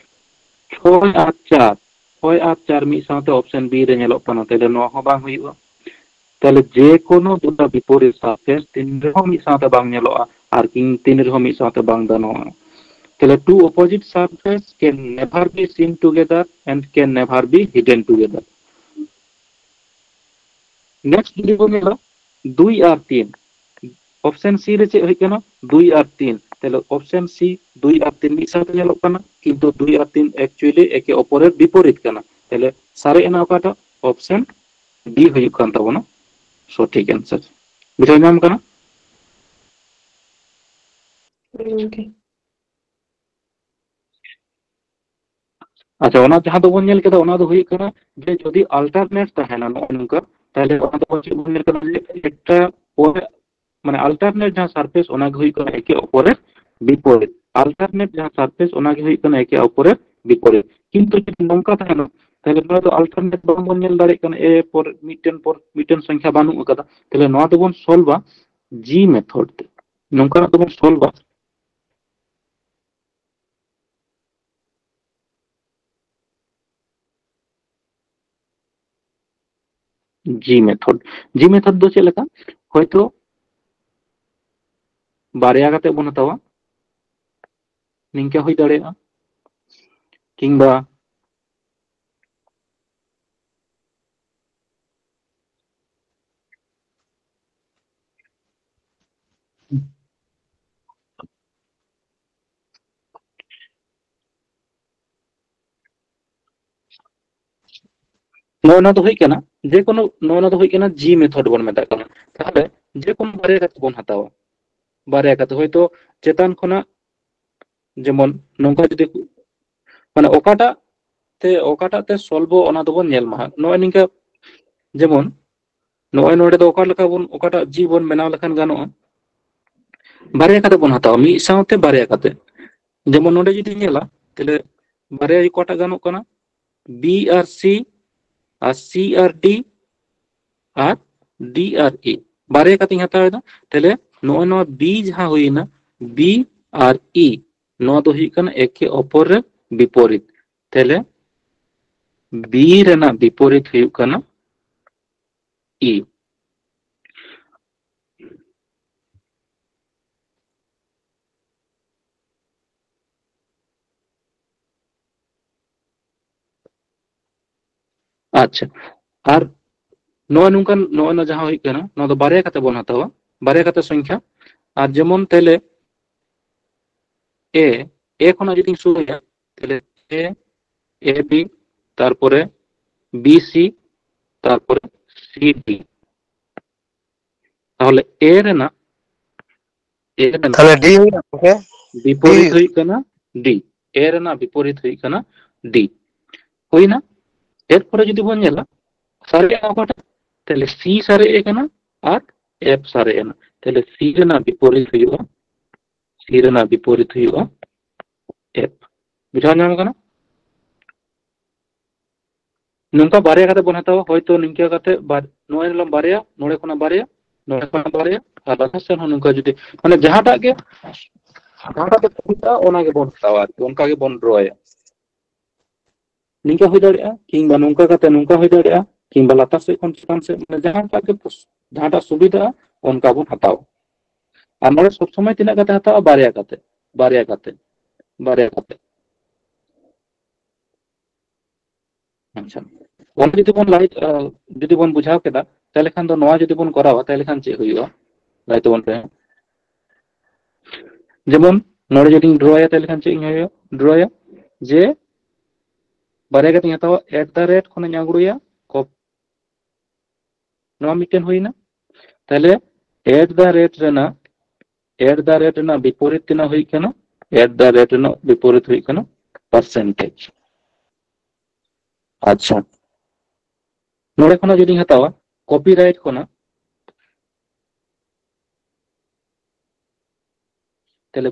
ᱪᱷᱚᱭ ᱟᱨ ᱪᱟᱨ, ᱪᱷᱚᱭ ᱟᱨ ᱪᱟᱨ ᱢᱤᱫ ᱥᱟᱶᱛᱮ ᱚᱯᱥᱮᱱ ᱵᱤ ᱨᱮ ᱧᱮᱞᱚᱜ ᱠᱟᱱᱟ, ᱛᱟᱦᱞᱮ ᱱᱚᱣᱟ ᱦᱚᱸ ᱵᱟᱝ ᱦᱩᱭᱩᱜᱼᱟ᱾ ᱛᱟᱦᱞᱮ ᱡᱮ ᱠᱳᱱᱳ ᱫᱩᱴᱟ ᱵᱤᱯᱚᱨᱤᱛ ᱥᱟᱨᱯᱷᱮᱥ ᱛᱤᱱ ᱨᱮᱦᱚᱸ ᱢᱤᱫ ᱥᱟᱶᱛᱮ ᱵᱟᱝ ᱧᱮᱞᱚᱜᱼᱟ ᱟᱨ ᱠᱤ-, ᱛᱤᱱ ᱨᱮᱦᱚᱸ ᱢᱤᱫ ᱥᱟᱶᱛᱮ ᱵᱟᱝ ᱜᱟᱱᱚᱜᱼᱟ᱾ ᱛᱟᱦᱞᱮ two opposite surface can never be seen together and can never be hidden together. Next ᱡᱩᱫᱤ ᱵᱚᱱ ᱧᱮᱞᱟ ᱫᱩᱭ ᱟᱨ ᱛᱤᱱ, ᱚᱯᱥᱮᱱ ᱥᱤ ᱨᱮ ᱪᱮᱫ ᱦᱩᱭᱩᱜ ᱠᱟᱱᱟ? ᱫᱩᱭ ᱟᱨ ᱛᱤᱱ᱾ ᱛᱟᱦᱞᱮ ᱚᱯᱥᱮᱱ ᱥᱤ ᱫᱩᱭ ᱟᱨ ᱛᱤᱱ ᱢᱤᱫ ᱥᱟᱶᱛᱮ ᱧᱮᱞᱚᱜ ᱠᱟᱱᱟ, ᱠᱤᱱᱛᱩ ᱫᱩᱭ ᱟᱨ ᱛᱤᱱ actually ᱮᱠᱮ ᱚᱯᱚᱨᱮᱨ ᱵᱤᱯᱚᱨᱤᱛ ᱠᱟᱱᱟ᱾ ᱛᱟᱦᱞᱮ ᱥᱟᱨᱮᱡ ᱮᱱᱟ ᱚᱠᱟᱴᱟᱜ? ᱚᱯᱥᱮᱱ ᱰᱤ ᱦᱩᱭᱩᱜ ᱠᱟᱱ ᱛᱟᱵᱚᱱᱟ ᱥᱚᱴᱷᱤᱠ ᱟᱱᱥᱟᱨ᱾ ᱵᱩᱡᱷᱟᱹᱣ ᱧᱟᱢ ᱠᱟᱱᱟ? ᱦᱩᱸ, ᱜᱚᱝᱠᱮ᱾ ᱟᱪᱪᱷᱟ, ᱚᱱᱟ ᱡᱟᱦᱟᱸ ᱫᱚᱵᱚᱱ ᱧᱮᱞ ᱠᱮᱫᱟ, ᱚᱱᱟ ᱫᱚ ᱦᱩᱭᱩᱜ ᱠᱟᱱᱟ ᱡᱮ ᱡᱩᱫᱤ alternate ᱛᱟᱦᱮᱱᱟ ᱱᱚᱜᱼᱚ ᱱᱚᱝᱠᱟ, ᱛᱟᱦᱞᱮ ᱚᱱᱟ ᱫᱚ ᱪᱮᱫ ᱵᱚᱱ ᱧᱮᱞ ᱠᱮᱫᱟ? ᱡᱮ ᱮᱠᱴᱟ ᱯᱚᱨᱮ, ᱢᱟᱱᱮ alternate ᱡᱟᱦᱟᱸ surface, ᱚᱱᱟ ᱜᱮ ᱦᱩᱭᱩᱜ ᱠᱟᱱᱟ ᱮᱠᱮ ᱚᱯᱚᱨᱮᱨ ᱵᱤᱯᱚᱨᱤᱛ᱾ Alternate ᱡᱟᱦᱟᱸ surface, ᱚᱱᱟ ᱜᱮ ᱦᱩᱭᱩᱜ ᱠᱟᱱᱟ ᱮᱠᱮ ᱚᱯᱚᱨᱮᱨ ᱵᱤᱯᱚᱨᱤᱛ᱾ ᱠᱤᱱᱛᱩ ᱡᱩᱫᱤ ᱱᱚᱝᱠᱟ ᱛᱟᱦᱮᱱᱟ, ᱛᱟᱦᱞᱮ ᱱᱚᱣᱟ ᱫᱚ alternate ᱵᱟᱝᱵᱚᱱ ᱧᱮᱞ ᱫᱟᱲᱮᱭᱟᱜ ᱠᱟᱱᱟ, ᱮ ᱯᱚᱨ ᱢᱤᱫᱴᱮᱱ ᱯᱚᱨ ᱢᱤᱫᱴᱮᱱ ᱥᱚᱝᱠᱷᱟ ᱵᱟᱹᱱᱩᱜ ᱟᱠᱟᱫᱟ, ᱛᱟᱦᱞᱮ ᱱᱚᱣᱟ ᱫᱚᱵᱚᱱ ᱥᱚᱞᱵᱷᱟ ᱡᱤ ᱢᱮᱛᱷᱚᱰ ᱛᱮ᱾ ᱱᱚᱝᱠᱟᱱᱟᱜ ᱫᱚᱵᱚᱱ ᱥᱚᱞᱵᱷᱟ ᱡᱤ ᱢᱮᱛᱷᱚᱰ᱾ ᱡᱤ ᱢᱮᱛᱷᱚᱰ ᱫᱚ ᱪᱮᱫ ᱞᱮᱠᱟ? ᱦᱚᱭᱛᱳ ᱵᱟᱨᱭᱟ ᱠᱟᱛᱮ ᱵᱚᱱ ᱦᱟᱛᱟᱣᱟ, ᱱᱤᱝᱠᱟ ᱦᱩᱭ ᱫᱟᱲᱮᱭᱟᱜᱼᱟ, ᱠᱤᱝᱵᱟ ᱱᱚᱜᱼᱚ ᱱᱚᱣᱟ ᱫᱚ ᱦᱩᱭᱩᱜ ᱠᱟᱱᱟ, ᱡᱮ ᱠᱳᱱᱳ, ᱱᱚᱜᱼᱚ ᱱᱚᱣᱟ ᱫᱚ ᱦᱩᱭᱩᱜ ᱠᱟᱱᱟ ᱡᱤ ᱢᱮᱛᱷᱚᱰ ᱵᱚᱱ ᱢᱮᱛᱟᱜ ᱠᱟᱱᱟ᱾ ᱛᱟᱦᱚᱞᱮ ᱡᱮ ᱠᱳᱱᱳ ᱵᱟᱨᱭᱟ ᱠᱟᱛᱮ ᱵᱚᱱ ᱦᱟᱛᱟᱣᱟ, ᱵᱟᱨᱭᱟ ᱠᱟᱛᱮ, ᱦᱚᱭᱛᱳ ᱪᱮᱛᱟᱱ ᱠᱷᱚᱱᱟᱜ, ᱡᱮᱢᱚᱱ ᱱᱚᱝᱠᱟ ᱡᱩᱫᱤ, ᱢᱟᱱᱮ ᱚᱠᱟᱴᱟᱜ ᱛᱮ, ᱚᱠᱟᱴᱟᱜ ᱛᱮ ᱥᱚᱞᱵᱷᱚ, ᱚᱱᱟ ᱫᱚᱵᱚᱱ ᱧᱮᱞ ᱢᱟ ᱦᱟᱸᱜ᱾ ᱱᱚᱜᱼᱚᱭ ᱱᱤᱝᱠᱟ, ᱡᱮᱢᱚᱱ ᱱᱚᱜᱼᱚᱭ ᱱᱚᱰᱮ ᱫᱚ ᱚᱠᱟ ᱞᱮᱠᱟ ᱵᱚᱱ, ᱚᱠᱟᱴᱟᱜ ᱡᱤ ᱵᱚᱱ ᱵᱮᱱᱟᱣ ᱞᱮᱠᱷᱟᱱ ᱜᱟᱱᱚᱜᱼᱟ? ᱵᱟᱨᱭᱟ ᱠᱟᱛᱮ ᱵᱚᱱ ᱦᱟᱛᱟᱣᱟ, ᱢᱤᱫ ᱥᱟᱶᱛᱮ ᱵᱟᱨᱭᱟ ᱠᱟᱛᱮ᱾ ᱡᱮᱢᱚᱱ ᱱᱚᱰᱮ ᱡᱩᱫᱤ ᱧᱮᱞᱟ, ᱛᱟᱦᱞᱮ ᱵᱟᱨᱭᱟ ᱚᱠᱟᱴᱟᱜ ᱜᱟᱱᱚᱜ ᱠᱟᱱᱟ? ᱵᱤ ᱟᱨ ᱥᱤ, ᱟᱨ ᱥᱤ ᱟᱨ ᱰᱤ, ᱟᱨ ᱰᱤ ᱟᱨ ᱤ, ᱵᱟᱨᱭᱟ ᱠᱟᱛᱮᱧ ᱦᱟᱛᱟᱣ ᱮᱫᱟ᱾ ᱛᱟᱦᱞᱮ ᱱᱚᱜᱼᱚᱭ ᱱᱚᱣᱟ ᱵᱤ ᱡᱟᱦᱟᱸ ᱦᱩᱭᱱᱟ, ᱵᱤ ᱟᱨ ᱤ, ᱱᱚᱣᱟ ᱫᱚ ᱦᱩᱭᱩᱜ ᱠᱟᱱᱟ ᱮᱠᱮ ᱚᱯᱚᱨ ᱨᱮ ᱵᱤᱯᱚᱨᱤᱛ᱾ ᱛᱟᱦᱞᱮ ᱵᱤ ᱨᱮᱱᱟᱜ ᱵᱤᱯᱚᱨᱤᱛ ᱦᱩᱭᱩᱜ ᱠᱟᱱᱟ ᱤ᱾ ᱟᱪᱪᱷᱟ, ᱟᱨ ᱱᱚᱜᱼᱚᱭ ᱱᱚᱝᱠᱟᱱ, ᱱᱚᱜᱼᱚᱭ ᱱᱚᱣᱟ ᱡᱟᱦᱟᱸ ᱦᱩᱭᱩᱜ ᱠᱟᱱᱟ, ᱱᱚᱣᱟ ᱫᱚ ᱵᱟᱨᱭᱟ ᱠᱟᱛᱮ ᱵᱚᱱ ᱦᱟᱛᱟᱣᱟ, ᱵᱟᱨᱭᱟ ᱠᱟᱛᱮ ᱥᱚᱝᱠᱷᱟ᱾ ᱟᱨ ᱡᱮᱢᱚᱱ ᱛᱟᱦᱞᱮ ᱮ, ᱮ ᱠᱷᱚᱱᱟᱜ ᱡᱩᱫᱤᱧ ᱥᱩᱨᱩᱭᱟ, ᱛᱟᱦᱞᱮ ᱮ, ᱮ ᱵᱤ, ᱛᱟᱨᱯᱚᱨᱮ ᱵᱤ ᱥᱤ, ᱛᱟᱨᱯᱚᱨᱮ ᱥᱤ ᱰᱤ᱾ ᱛᱟᱦᱞᱮ ᱮ ᱨᱮᱱᱟᱜ, ᱮ ᱨᱮᱱᱟᱜ ᱛᱟᱦᱞᱮ ᱰᱤ ᱦᱩᱭᱱᱟ ᱜᱚᱝᱠᱮ? ᱵᱤᱯᱚᱨᱤᱛ ᱰᱤ᱾ ᱦᱩᱭᱩᱜ ᱠᱟᱱᱟ ᱰᱤ᱾ ᱮ ᱨᱮᱱᱟᱜ ᱵᱤᱯᱚᱨᱤᱛ ᱦᱩᱭᱩᱜ ᱠᱟᱱᱟ ᱰᱤ᱾ ᱦᱩᱭᱱᱟ? ᱮᱨᱯᱚᱨᱮ ᱡᱩᱫᱤ ᱵᱚᱱ ᱧᱮᱞᱟ, ᱥᱟᱨᱮᱡ ᱮᱱᱟ ᱚᱠᱟᱴᱟᱜ? ᱛᱟᱦᱞᱮ ᱥᱤ ᱥᱟᱨᱮᱡ ᱟᱠᱟᱱᱟ ᱟᱨ ᱮᱯᱷ ᱥᱟᱨᱮᱡ ᱮᱱᱟ᱾ ᱛᱟᱦᱞᱮ ᱥᱤ ᱨᱮᱱᱟᱜ ᱵᱤᱯᱚᱨᱤᱛ ᱦᱩᱭᱩᱜᱼᱟ, ᱥᱤ ᱨᱮᱱᱟᱜ ᱵᱤᱯᱚᱨᱤᱛ ᱦᱩᱭᱩᱜᱼᱟ ᱮᱯᱷ᱾ ᱵᱩᱡᱷᱟᱹᱣ ᱧᱟᱢ ᱠᱟᱱᱟ? ᱱᱚᱝᱠᱟ ᱵᱟᱨᱭᱟ ᱠᱟᱛᱮ ᱵᱚᱱ ᱦᱟᱛᱟᱣᱟ, ᱦᱚᱭᱛᱚ ᱱᱤᱝᱠᱟᱹ ᱠᱟᱛᱮ ᱵᱟᱨ-, ᱱᱚᱜᱼᱚᱭ ᱧᱮᱞᱟᱢ ᱵᱟᱨᱭᱟ, ᱱᱚᱰᱮ ᱠᱷᱚᱱᱟᱜ ᱵᱟᱨᱭᱟ, ᱱᱚᱰᱮ ᱠᱷᱚᱱᱟᱜ ᱵᱟᱨᱭᱟ, ᱟᱨ ᱞᱟᱛᱟᱨ ᱥᱮᱱ ᱦᱚᱸ ᱱᱚᱝᱠᱟ ᱡᱩᱫᱤ, ᱢᱟᱱᱮ ᱡᱟᱦᱟᱸᱴᱟᱜ ᱜᱮ, ᱡᱟᱦᱟᱸᱴᱟᱜ ᱜᱮ ᱥᱩᱵᱤᱫᱷᱟ ᱚᱱᱟ ᱜᱮᱵᱚᱱ ᱦᱟᱛᱟᱣᱟ ᱟᱨᱠᱤ, ᱚᱱᱠᱟ ᱜᱮᱵᱚᱱ ᱰᱨᱚᱭᱟ᱾ ᱱᱤᱝᱠᱟ ᱦᱩᱭ ᱫᱟᱲᱮᱭᱟᱜᱼᱟ, ᱠᱤᱝᱵᱟ ᱱᱚᱝᱠᱟ ᱠᱟᱛᱮ ᱱᱚᱝᱠᱟ ᱦᱩᱭ ᱫᱟᱲᱮᱭᱟᱜᱼᱟ, ᱠᱤᱝᱵᱟ ᱞᱟᱛᱟᱨ ᱥᱮᱫ ᱠᱷᱚᱱ ᱪᱮᱛᱟᱱ ᱥᱮᱫ, ᱢᱟᱱᱮ ᱡᱟᱦᱟᱸᱴᱟᱜ ᱜᱮ ᱯᱚᱥ-, ᱡᱟᱦᱟᱸᱴᱟᱜ ᱥᱩᱵᱤᱫᱷᱟᱜᱼᱟ ᱚᱱᱠᱟ ᱵᱚᱱ ᱦᱟᱛᱟᱣᱟ᱾ ᱟᱨ ᱱᱚᱰᱮ ᱥᱚᱵ ᱥᱚᱢᱚᱭ ᱛᱤᱱᱟᱹᱜ ᱠᱟᱛᱮ ᱦᱟᱛᱟᱣᱟ? ᱵᱟᱨᱭᱟ ᱠᱟᱛᱮ, ᱵᱟᱨᱭᱟ ᱠᱟᱛᱮ, ᱵᱟᱨᱭᱟ ᱠᱟᱛᱮ᱾ ᱟᱪᱪᱷᱟ, ᱚᱱᱟ ᱡᱩᱫᱤ ᱵᱚᱱ ᱞᱟᱹᱭ, ᱟᱸ, ᱡᱩᱫᱤ ᱵᱚᱱ ᱵᱩᱡᱷᱟᱹᱣ ᱠᱮᱫᱟ, ᱛᱟᱦᱞᱮ ᱠᱷᱟᱱ ᱫᱚ ᱱᱚᱣᱟ ᱡᱩᱫᱤ ᱵᱚᱱ ᱠᱚᱨᱟᱣᱟ, ᱛᱟᱦᱞᱮ ᱠᱷᱟᱱ ᱪᱮᱫ ᱦᱩᱭᱩᱜᱼᱟ? ᱞᱟᱹᱭ ᱛᱟᱵᱚᱱ ᱯᱮ᱾ ᱡᱮᱢᱚᱱ ᱱᱚᱰᱮ ᱡᱩᱫᱤᱧ ᱰᱨᱚᱭᱟ, ᱛᱟᱦᱞᱮ ᱠᱷᱟᱱ ᱪᱮᱫ ᱤᱧ ᱦᱩᱭᱩᱜᱼᱟ? ᱰᱨᱚᱭᱟ ᱡᱮ ᱵᱟᱨᱭᱟ ᱠᱟᱛᱮᱧ ᱦᱟᱛᱟᱣᱟ, at the rate ᱠᱷᱚᱱᱤᱧ ᱟᱸᱜᱽᱲᱩᱭᱟ, ᱠᱚᱯ-, ᱱᱚᱣᱟ ᱢᱤᱫᱴᱮᱱ ᱦᱩᱭᱱᱟ᱾ ᱛᱟᱦᱞᱮ at the rate ᱨᱮᱱᱟᱜ, at the rate ᱨᱮᱱᱟᱜ ᱵᱤᱯᱚᱨᱤᱛ ᱛᱤᱱᱟᱹᱜ ᱦᱩᱭᱩᱜ ᱠᱟᱱᱟ? At the rate ᱨᱮᱱᱟᱜ ᱵᱤᱯᱚᱨᱤᱛ ᱦᱩᱭᱩᱜ ᱠᱟᱱᱟ percentage᱾ ᱟᱪᱪᱷᱟ, ᱱᱚᱰᱮ ᱠᱷᱚᱱᱟᱜ ᱡᱩᱫᱤᱧ ᱦᱟᱛᱟᱣᱟ, ᱠᱚᱯᱤᱨᱟᱭᱤᱴ ᱠᱷᱚᱱᱟᱜ, ᱛᱟᱦᱞᱮ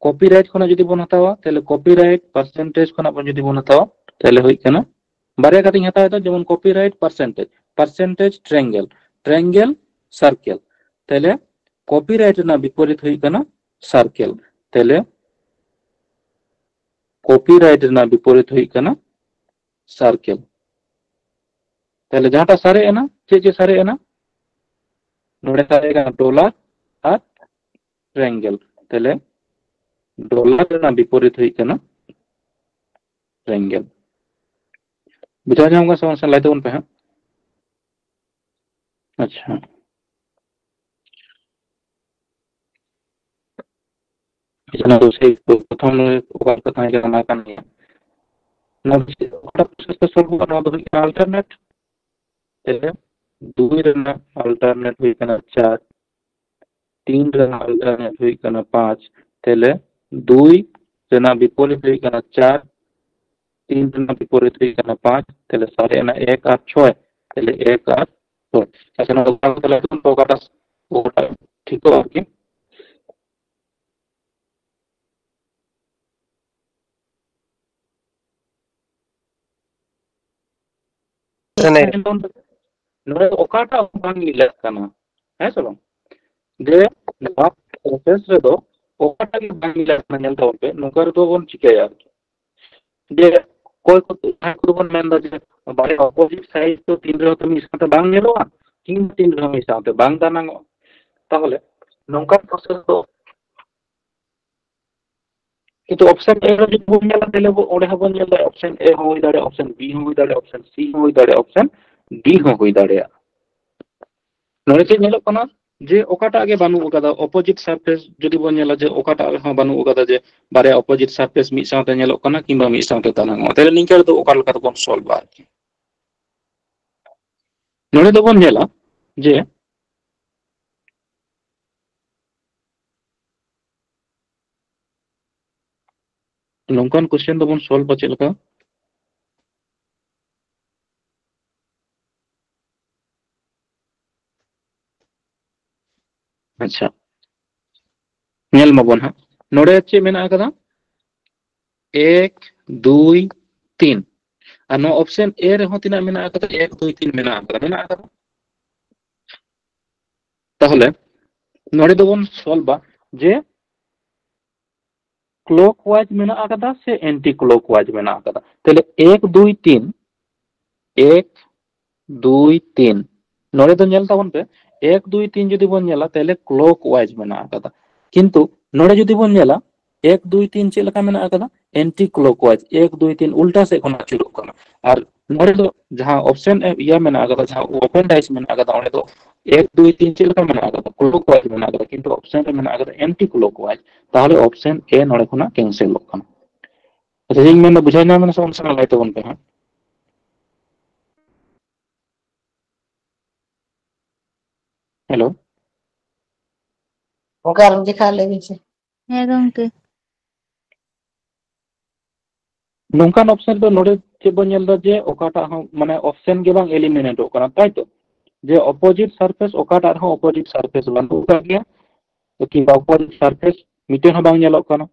ᱠᱚᱯᱤᱨᱟᱭᱤᱴ ᱠᱷᱚᱱᱟᱜ ᱡᱩᱫᱤ ᱵᱚᱱ ᱦᱟᱛᱟᱣᱟ, ᱛᱟᱦᱞᱮ ᱠᱚᱯᱤᱨᱟᱭᱤᱴ ᱯᱟᱨᱥᱮᱱᱴᱮᱡᱽ ᱠᱷᱚᱱᱟᱜ ᱵᱚᱱ ᱡᱩᱫᱤ ᱵᱚᱱ ᱦᱟᱛᱟᱣᱟ, ᱛᱟᱦᱞᱮ ᱦᱩᱭᱩᱜ ᱠᱟᱱᱟ, ᱵᱟᱨᱭᱟ ᱠᱟᱛᱷᱟᱧ ᱦᱟᱛᱟᱣ ᱮᱫᱟ, ᱡᱮᱢᱚᱱ ᱠᱚᱯᱤᱨᱟᱭᱤᱴ ᱯᱟᱨᱥᱮᱱᱴᱮᱡᱽ, ᱯᱟᱨᱥᱮᱱᱴᱮᱡᱽ ᱴᱨᱟᱭᱮᱝᱜᱮᱞ, ᱴᱨᱟᱭᱮᱝᱜᱮᱞ ᱥᱟᱨᱠᱮᱞ᱾ ᱛᱟᱦᱞᱮ ᱠᱚᱯᱤᱨᱟᱭᱤᱴ ᱨᱮᱱᱟᱜ ᱵᱤᱯᱚᱨᱤᱛ ᱦᱩᱭᱩᱜ ᱠᱟᱱᱟ ᱥᱟᱨᱠᱮᱞ᱾ ᱛᱟᱦᱞᱮ ᱠᱚᱯᱤᱨᱟᱭᱤᱴ ᱨᱮᱱᱟᱜ ᱵᱤᱯᱚᱨᱤᱛ ᱦᱩᱭᱩᱜ ᱠᱟᱱᱟ ᱥᱟᱨᱠᱮᱞ᱾ ᱛᱟᱦᱞᱮ ᱡᱟᱦᱟᱸᱴᱟᱜ ᱥᱟᱨᱮᱡ ᱮᱱᱟ, ᱪᱮᱫ ᱪᱮᱫ ᱥᱟᱨᱮᱡ ᱮᱱᱟ? ᱱᱚᱰᱮ ᱥᱟᱨᱮᱡ ᱠᱟᱱᱟ ᱰᱚᱞᱟᱨ ᱟᱨ ᱴᱨᱟᱭᱮᱝᱜᱮᱞ᱾ ᱛᱟᱦᱞᱮ ᱰᱚᱞᱟᱨ ᱨᱮᱱᱟᱜ ᱵᱤᱯᱚᱨᱤᱛ ᱦᱩᱭᱩᱜ ᱠᱟᱱᱟ ᱴᱨᱟᱭᱮᱝᱜᱮᱞ᱾ ᱵᱩᱡᱷᱟᱹᱣ ᱧᱟᱢ ᱠᱟᱱᱟ ᱥᱮ ᱵᱟᱝ? ᱞᱟᱹᱭ ᱛᱟᱵᱚᱱ ᱯᱮ ᱦᱟᱸᱜ᱾ ᱟᱪᱪᱷᱟ, ᱚᱱᱟ ᱫᱚ ᱥᱮᱭ ᱯᱨᱚᱛᱷᱚᱢ ᱨᱮ ᱚᱠᱟ ᱞᱮᱠᱟ ᱛᱟᱦᱮᱸ ᱠᱟᱱᱟ, ᱚᱱᱟ ᱠᱟᱱ ᱜᱮᱭᱟ᱾ ᱚᱱᱟ ᱫᱚ ᱪᱮᱫ, ᱚᱠᱟᱴᱟᱜ ᱯᱨᱚᱥᱮᱥ ᱛᱮ ᱥᱚᱞᱵᱷ ᱦᱩᱭᱩᱜᱼᱟ? ᱱᱚᱣᱟ ᱫᱚ ᱦᱩᱭᱩᱜ ᱠᱟᱱᱟ ᱟᱞᱴᱟᱨᱱᱮᱴ᱾ ᱛᱟᱦᱞᱮ ᱫᱩᱭ ᱨᱮᱱᱟᱜ ᱟᱞᱴᱟᱨᱱᱮᱴ ᱦᱩᱭ ᱠᱟᱱᱟ ᱪᱟᱨ, ᱛᱤᱱ ᱨᱮᱱᱟᱜ ᱟᱞᱴᱟᱨᱱᱮᱴ ᱦᱩᱭᱩᱜ ᱠᱟᱱᱟ ᱯᱟᱸᱪ᱾ ᱛᱟᱦᱞᱮ ᱫᱩᱭ ᱨᱮᱱᱟᱜ ᱵᱤᱯᱚᱨᱤᱛ ᱦᱩᱭᱩᱜ ᱠᱟᱱᱟ ᱪᱟᱨ, ᱛᱤᱱ ᱨᱮᱱᱟᱜ ᱵᱤᱯᱚᱨᱤᱛ ᱦᱩᱭᱩᱜ ᱠᱟᱱᱟ ᱯᱟᱸᱪ, ᱛᱟᱦᱞᱮ ᱥᱟᱨᱮᱡ ᱮᱱᱟ ᱮᱠ ᱟᱨ ᱪᱷᱚᱭ, ᱛᱟᱦᱞᱮ ᱮᱠ ᱟᱨ ᱪᱷᱚᱭ᱾ ᱟᱪᱪᱷᱟ, ᱱᱚᱣᱟ ᱫᱚ ᱵᱟᱝ ᱛᱟᱦᱞᱮ ᱚᱠᱟᱴᱟᱜ, ᱚᱠᱟᱴᱟᱜ ᱴᱷᱤᱠᱚᱜᱼᱟ ᱟᱨᱠᱤ? ᱱᱚᱰᱮ ᱫᱚ ᱚᱠᱟᱴᱟᱜ ᱦᱚᱸ ᱵᱟᱝ ᱧᱮᱞᱚᱜ ᱠᱟᱱᱟ, ᱦᱮᱸ ᱥᱮ ᱵᱟᱝ? ᱡᱮ ᱱᱚᱣᱟ ᱯᱨᱚᱥᱮᱥ ᱨᱮᱫᱚ ᱚᱠᱟᱴᱟᱜ ᱜᱮ ᱵᱟᱝ ᱧᱮᱞᱚᱜ ᱠᱟᱱᱟ, ᱧᱮᱞ ᱛᱟᱵᱚᱱ ᱯᱮ, ᱱᱚᱝᱠᱟ ᱨᱮᱫᱚ ᱵᱚᱱ ᱪᱤᱠᱟᱹᱭᱟ ᱟᱨᱠᱤ? ᱡᱮ ᱚᱠᱚᱭ ᱠᱚ, ᱡᱟᱦᱟᱸᱭ ᱠᱚᱫᱚ ᱵᱚᱱ ᱢᱮᱱᱫᱟ ᱡᱮ ᱵᱟᱨᱭᱟ ᱚᱯᱳᱡᱤᱴ ᱥᱟᱭᱤᱰ ᱫᱚ ᱛᱤᱱ ᱨᱮᱦᱚᱸ ᱛᱚ ᱢᱤᱫ ᱥᱟᱶᱛᱮ ᱵᱟᱝ ᱧᱮᱞᱚᱜᱼᱟ, ᱠᱤᱝᱵᱟ ᱛᱤᱱ ᱨᱮᱦᱚᱸ ᱢᱤᱫ ᱥᱟᱶᱛᱮ ᱵᱟᱝ ᱫᱟᱱᱟᱝᱚᱜᱼᱟ᱾ ᱛᱟᱦᱚᱞᱮ ᱱᱚᱝᱠᱟᱱ ᱯᱨᱚᱥᱮᱥ ᱫᱚ ᱠᱤᱱᱛᱩ ᱚᱯᱥᱮᱱ ᱮ ᱨᱮ ᱡᱩᱫᱤ ᱵᱚᱱ ᱧᱮᱞᱟ, ᱛᱟᱦᱞᱮ ᱵᱚ-, ᱚᱸᱰᱮ ᱦᱚᱸᱵᱚᱱ ᱧᱮᱞ ᱫᱟᱲᱮᱭᱟᱜᱼᱟ, ᱚᱯᱥᱮᱱ ᱮ ᱦᱚᱸ ᱦᱩᱭ ᱫᱟᱲᱮᱭᱟᱜᱼᱟ, ᱚᱯᱥᱮᱱ ᱵᱤ ᱦᱚᱸ ᱦᱩᱭ ᱫᱟᱲᱮᱭᱟᱜᱼᱟ, ᱚᱯᱥᱮᱱ ᱥᱤ ᱦᱚᱸ ᱦᱩᱭ ᱫᱟᱲᱮᱭᱟᱜᱼᱟ, ᱚᱯᱥᱮᱱ ᱰᱤ ᱦᱚᱸ ᱦᱩᱭ ᱫᱟᱲᱮᱭᱟᱜᱼᱟ᱾ ᱱᱚᱰᱮ ᱪᱮᱫ ᱧᱮᱞᱚᱜ ᱠᱟᱱᱟ? ᱡᱮ ᱚᱠᱟᱴᱟᱜ ᱜᱮ ᱵᱟᱹᱱᱩᱜ ᱟᱠᱟᱫᱟ, ᱚᱯᱳᱡᱤᱴ ᱥᱟᱨᱯᱷᱮᱥ ᱡᱩᱫᱤ ᱵᱚᱱ ᱧᱮᱞᱟ, ᱡᱮ ᱚᱠᱟᱴᱟᱜ ᱨᱮᱦᱚᱸ ᱵᱟᱹᱱᱩᱜ ᱟᱠᱟᱫᱟ ᱡᱮ ᱵᱟᱨᱭᱟ ᱚᱯᱳᱡᱤᱴ ᱥᱟᱨᱯᱷᱮᱥ ᱢᱤᱫ ᱥᱟᱶᱛᱮ ᱧᱮᱞᱚᱜ ᱠᱟᱱᱟ ᱠᱤᱝᱵᱟ ᱢᱤᱫ ᱥᱟᱶᱛᱮ ᱫᱟᱱᱟᱝᱚᱜᱼᱟ, ᱛᱟᱦᱞᱮ ᱱᱤᱝᱠᱟᱹ ᱨᱮᱫᱚ ᱚᱠᱟ ᱞᱮᱠᱟ ᱛᱮᱵᱚᱱ ᱥᱚᱞᱵᱷᱟ ᱟᱨᱠᱤ? ᱱᱚᱰᱮ ᱫᱚᱵᱚᱱ ᱧᱮᱞᱟ ᱡᱮ ᱱᱚᱝᱠᱟᱱ ᱠᱚᱥᱪᱮᱱ ᱫᱚᱵᱚᱱ ᱥᱚᱞᱵᱷᱟ ᱪᱮᱫ ᱞᱮᱠᱟ? ᱟᱪᱪᱷᱟ, ᱧᱮᱞ ᱢᱟᱵᱚᱱ ᱦᱟᱸᱜ, ᱱᱚᱰᱮ ᱪᱮᱫ ᱢᱮᱱᱟᱜ ᱟᱠᱟᱫᱟ? ᱮᱠ, ᱫᱩᱭ, ᱛᱤᱱ᱾ ᱟᱨ ᱱᱚᱣᱟ ᱚᱯᱥᱮᱱ ᱮ ᱨᱮᱦᱚᱸ ᱛᱤᱱᱟᱹᱜ ᱢᱮᱱᱟᱜ ᱟᱠᱟᱫᱟ? ᱮᱠ, ᱫᱩᱭ, ᱛᱤᱱ ᱢᱮᱱᱟᱜ ᱟᱠᱟᱫᱟ, ᱢᱮᱱᱟᱜ ᱟᱠᱟᱫᱟ᱾ ᱛᱟᱦᱚᱞᱮ ᱱᱚᱰᱮ ᱫᱚᱵᱚᱱ ᱥᱚᱞᱵᱷᱟ ᱡᱮ ᱠᱞᱚᱠ ᱣᱟᱭᱤᱡ ᱢᱮᱱᱟᱜ ᱟᱠᱟᱫᱟ ᱥᱮ ᱮᱱᱴᱤ ᱠᱞᱚᱠ ᱣᱟᱭᱤᱡ ᱢᱮᱱᱟᱜ ᱟᱠᱟᱫᱟ᱾ ᱛᱟᱦᱚᱞᱮ ᱮᱠ, ᱫᱩᱭ, ᱛᱤᱱ, ᱮᱠ, ᱫᱩᱭ, ᱛᱤᱱ, ᱱᱚᱰᱮ ᱫᱚ ᱧᱮᱞ ᱛᱟᱵᱚᱱ ᱯᱮ, ᱮᱠ, ᱫᱩᱭ, ᱛᱤᱱ ᱡᱩᱫᱤ ᱵᱚᱱ ᱧᱮᱞᱟ, ᱛᱟᱦᱚᱞᱮ ᱠᱞᱚᱠ ᱣᱟᱭᱤᱡ ᱢᱮᱱᱟᱜ ᱟᱠᱟᱫᱟ᱾ ᱠᱤᱱᱛᱩ ᱱᱚᱰᱮ ᱡᱩᱫᱤ ᱵᱚᱱ ᱧᱮᱞᱟ, ᱮᱠ, ᱫᱩᱭ, ᱛᱤᱱ ᱪᱮᱫ ᱞᱮᱠᱟ ᱢᱮᱱᱟᱜ ᱟᱠᱟᱫᱟ? ᱮᱱᱴᱤ ᱠᱞᱚᱠ ᱣᱟᱭᱤᱡ, ᱮᱠ, ᱫᱩᱭ, ᱛᱤᱱ ᱩᱞᱴᱟ ᱥᱮᱫ ᱠᱷᱚᱱ ᱟᱹᱪᱩᱨᱚᱜ ᱠᱟᱱᱟ᱾ ᱟᱨ ᱱᱚᱰᱮ ᱫᱚ ᱡᱟᱦᱟᱸ ᱚᱯᱥᱮᱱ ᱤᱭᱟᱹ ᱢᱮᱱᱟᱜ ᱟᱠᱟᱫᱟ, ᱡᱟᱦᱟᱸ ᱳᱯᱮᱱ ᱰᱟᱭᱤᱥ ᱢᱮᱱᱟᱜ ᱟᱠᱟᱫᱟ, ᱚᱸᱰᱮ ᱫᱚ ᱮᱠ, ᱫᱩᱭ, ᱛᱤᱱ ᱪᱮᱫ ᱞᱮᱠᱟ ᱢᱮᱱᱟᱜ ᱟᱠᱟᱫᱟ? ᱠᱞᱚᱠ ᱣᱟᱭᱤᱡ ᱢᱮᱱᱟᱜ ᱟᱠᱟᱫᱟ, ᱠᱤᱱᱛᱩ ᱚᱯᱥᱮᱱ ᱨᱮ ᱢᱮᱱᱟᱜ ᱟᱠᱟᱫᱟ ᱮᱱᱴᱤ ᱠᱞᱚᱠ ᱣᱟᱭᱤᱡ᱾ ᱛᱟᱦᱚᱞᱮ ᱚᱯᱥᱮᱱ ᱮ ᱱᱚᱰᱮ ᱠᱷᱚᱱᱟᱜ ᱠᱮᱱᱥᱮᱞᱚᱜ ᱠᱟᱱᱟ᱾ ᱟᱪᱪᱷᱟ, ᱤᱧ ᱢᱮᱱᱫᱟ ᱵᱩᱡᱷᱟᱹᱣ ᱧᱟᱢ ᱮᱱᱟ ᱥᱮ ᱵᱟᱝ? ᱥᱮ ᱞᱟᱹᱭ ᱛᱟᱵᱚᱱ ᱯᱮ ᱦᱟᱸᱜ᱾ ᱦᱮᱞᱳ᱾ ᱜᱚᱝᱠᱮ, ᱟᱨ ᱢᱤᱫ ᱡᱮᱠᱷᱟ ᱞᱟᱹᱭ ᱵᱤᱱ ᱥᱮ᱾ ᱦᱮᱸ ᱜᱚᱝᱠᱮ᱾ ᱱᱚᱝᱠᱟᱱ ᱚᱯᱥᱮᱱ ᱫᱚ ᱱᱚᱰᱮ ᱪᱮᱫ ᱵᱚᱱ ᱧᱮᱞ ᱮᱫᱟ ᱡᱮ ᱚᱠᱟᱴᱟᱜ ᱦᱚᱸ ᱢᱟᱱᱮ ᱚᱯᱥᱮᱱ ᱜᱮ ᱵᱟᱝ ᱮᱞᱤᱢᱤᱱᱮᱴᱚᱜ ᱠᱟᱱᱟ, ᱛᱟᱭ ᱛᱚ? ᱡᱮ ᱚᱯᱳᱡᱤᱴ ᱥᱟᱨᱯᱷᱮᱥ ᱚᱠᱟᱴᱟᱜ ᱨᱮᱦᱚᱸ ᱚᱯᱳᱡᱤᱴ ᱥᱟᱨᱯᱷᱮᱥ ᱵᱟᱹᱱᱩᱜ ᱟᱠᱟᱫ ᱜᱮᱭᱟ, ᱠᱤᱝᱵᱟ ᱚᱯᱳᱡᱤᱴ ᱥᱟᱨᱯᱷᱮᱥ ᱢᱤᱫᱴᱮᱱ ᱦᱚᱸ ᱵᱟᱝ ᱧᱮᱞᱚᱜ ᱠᱟᱱᱟ᱾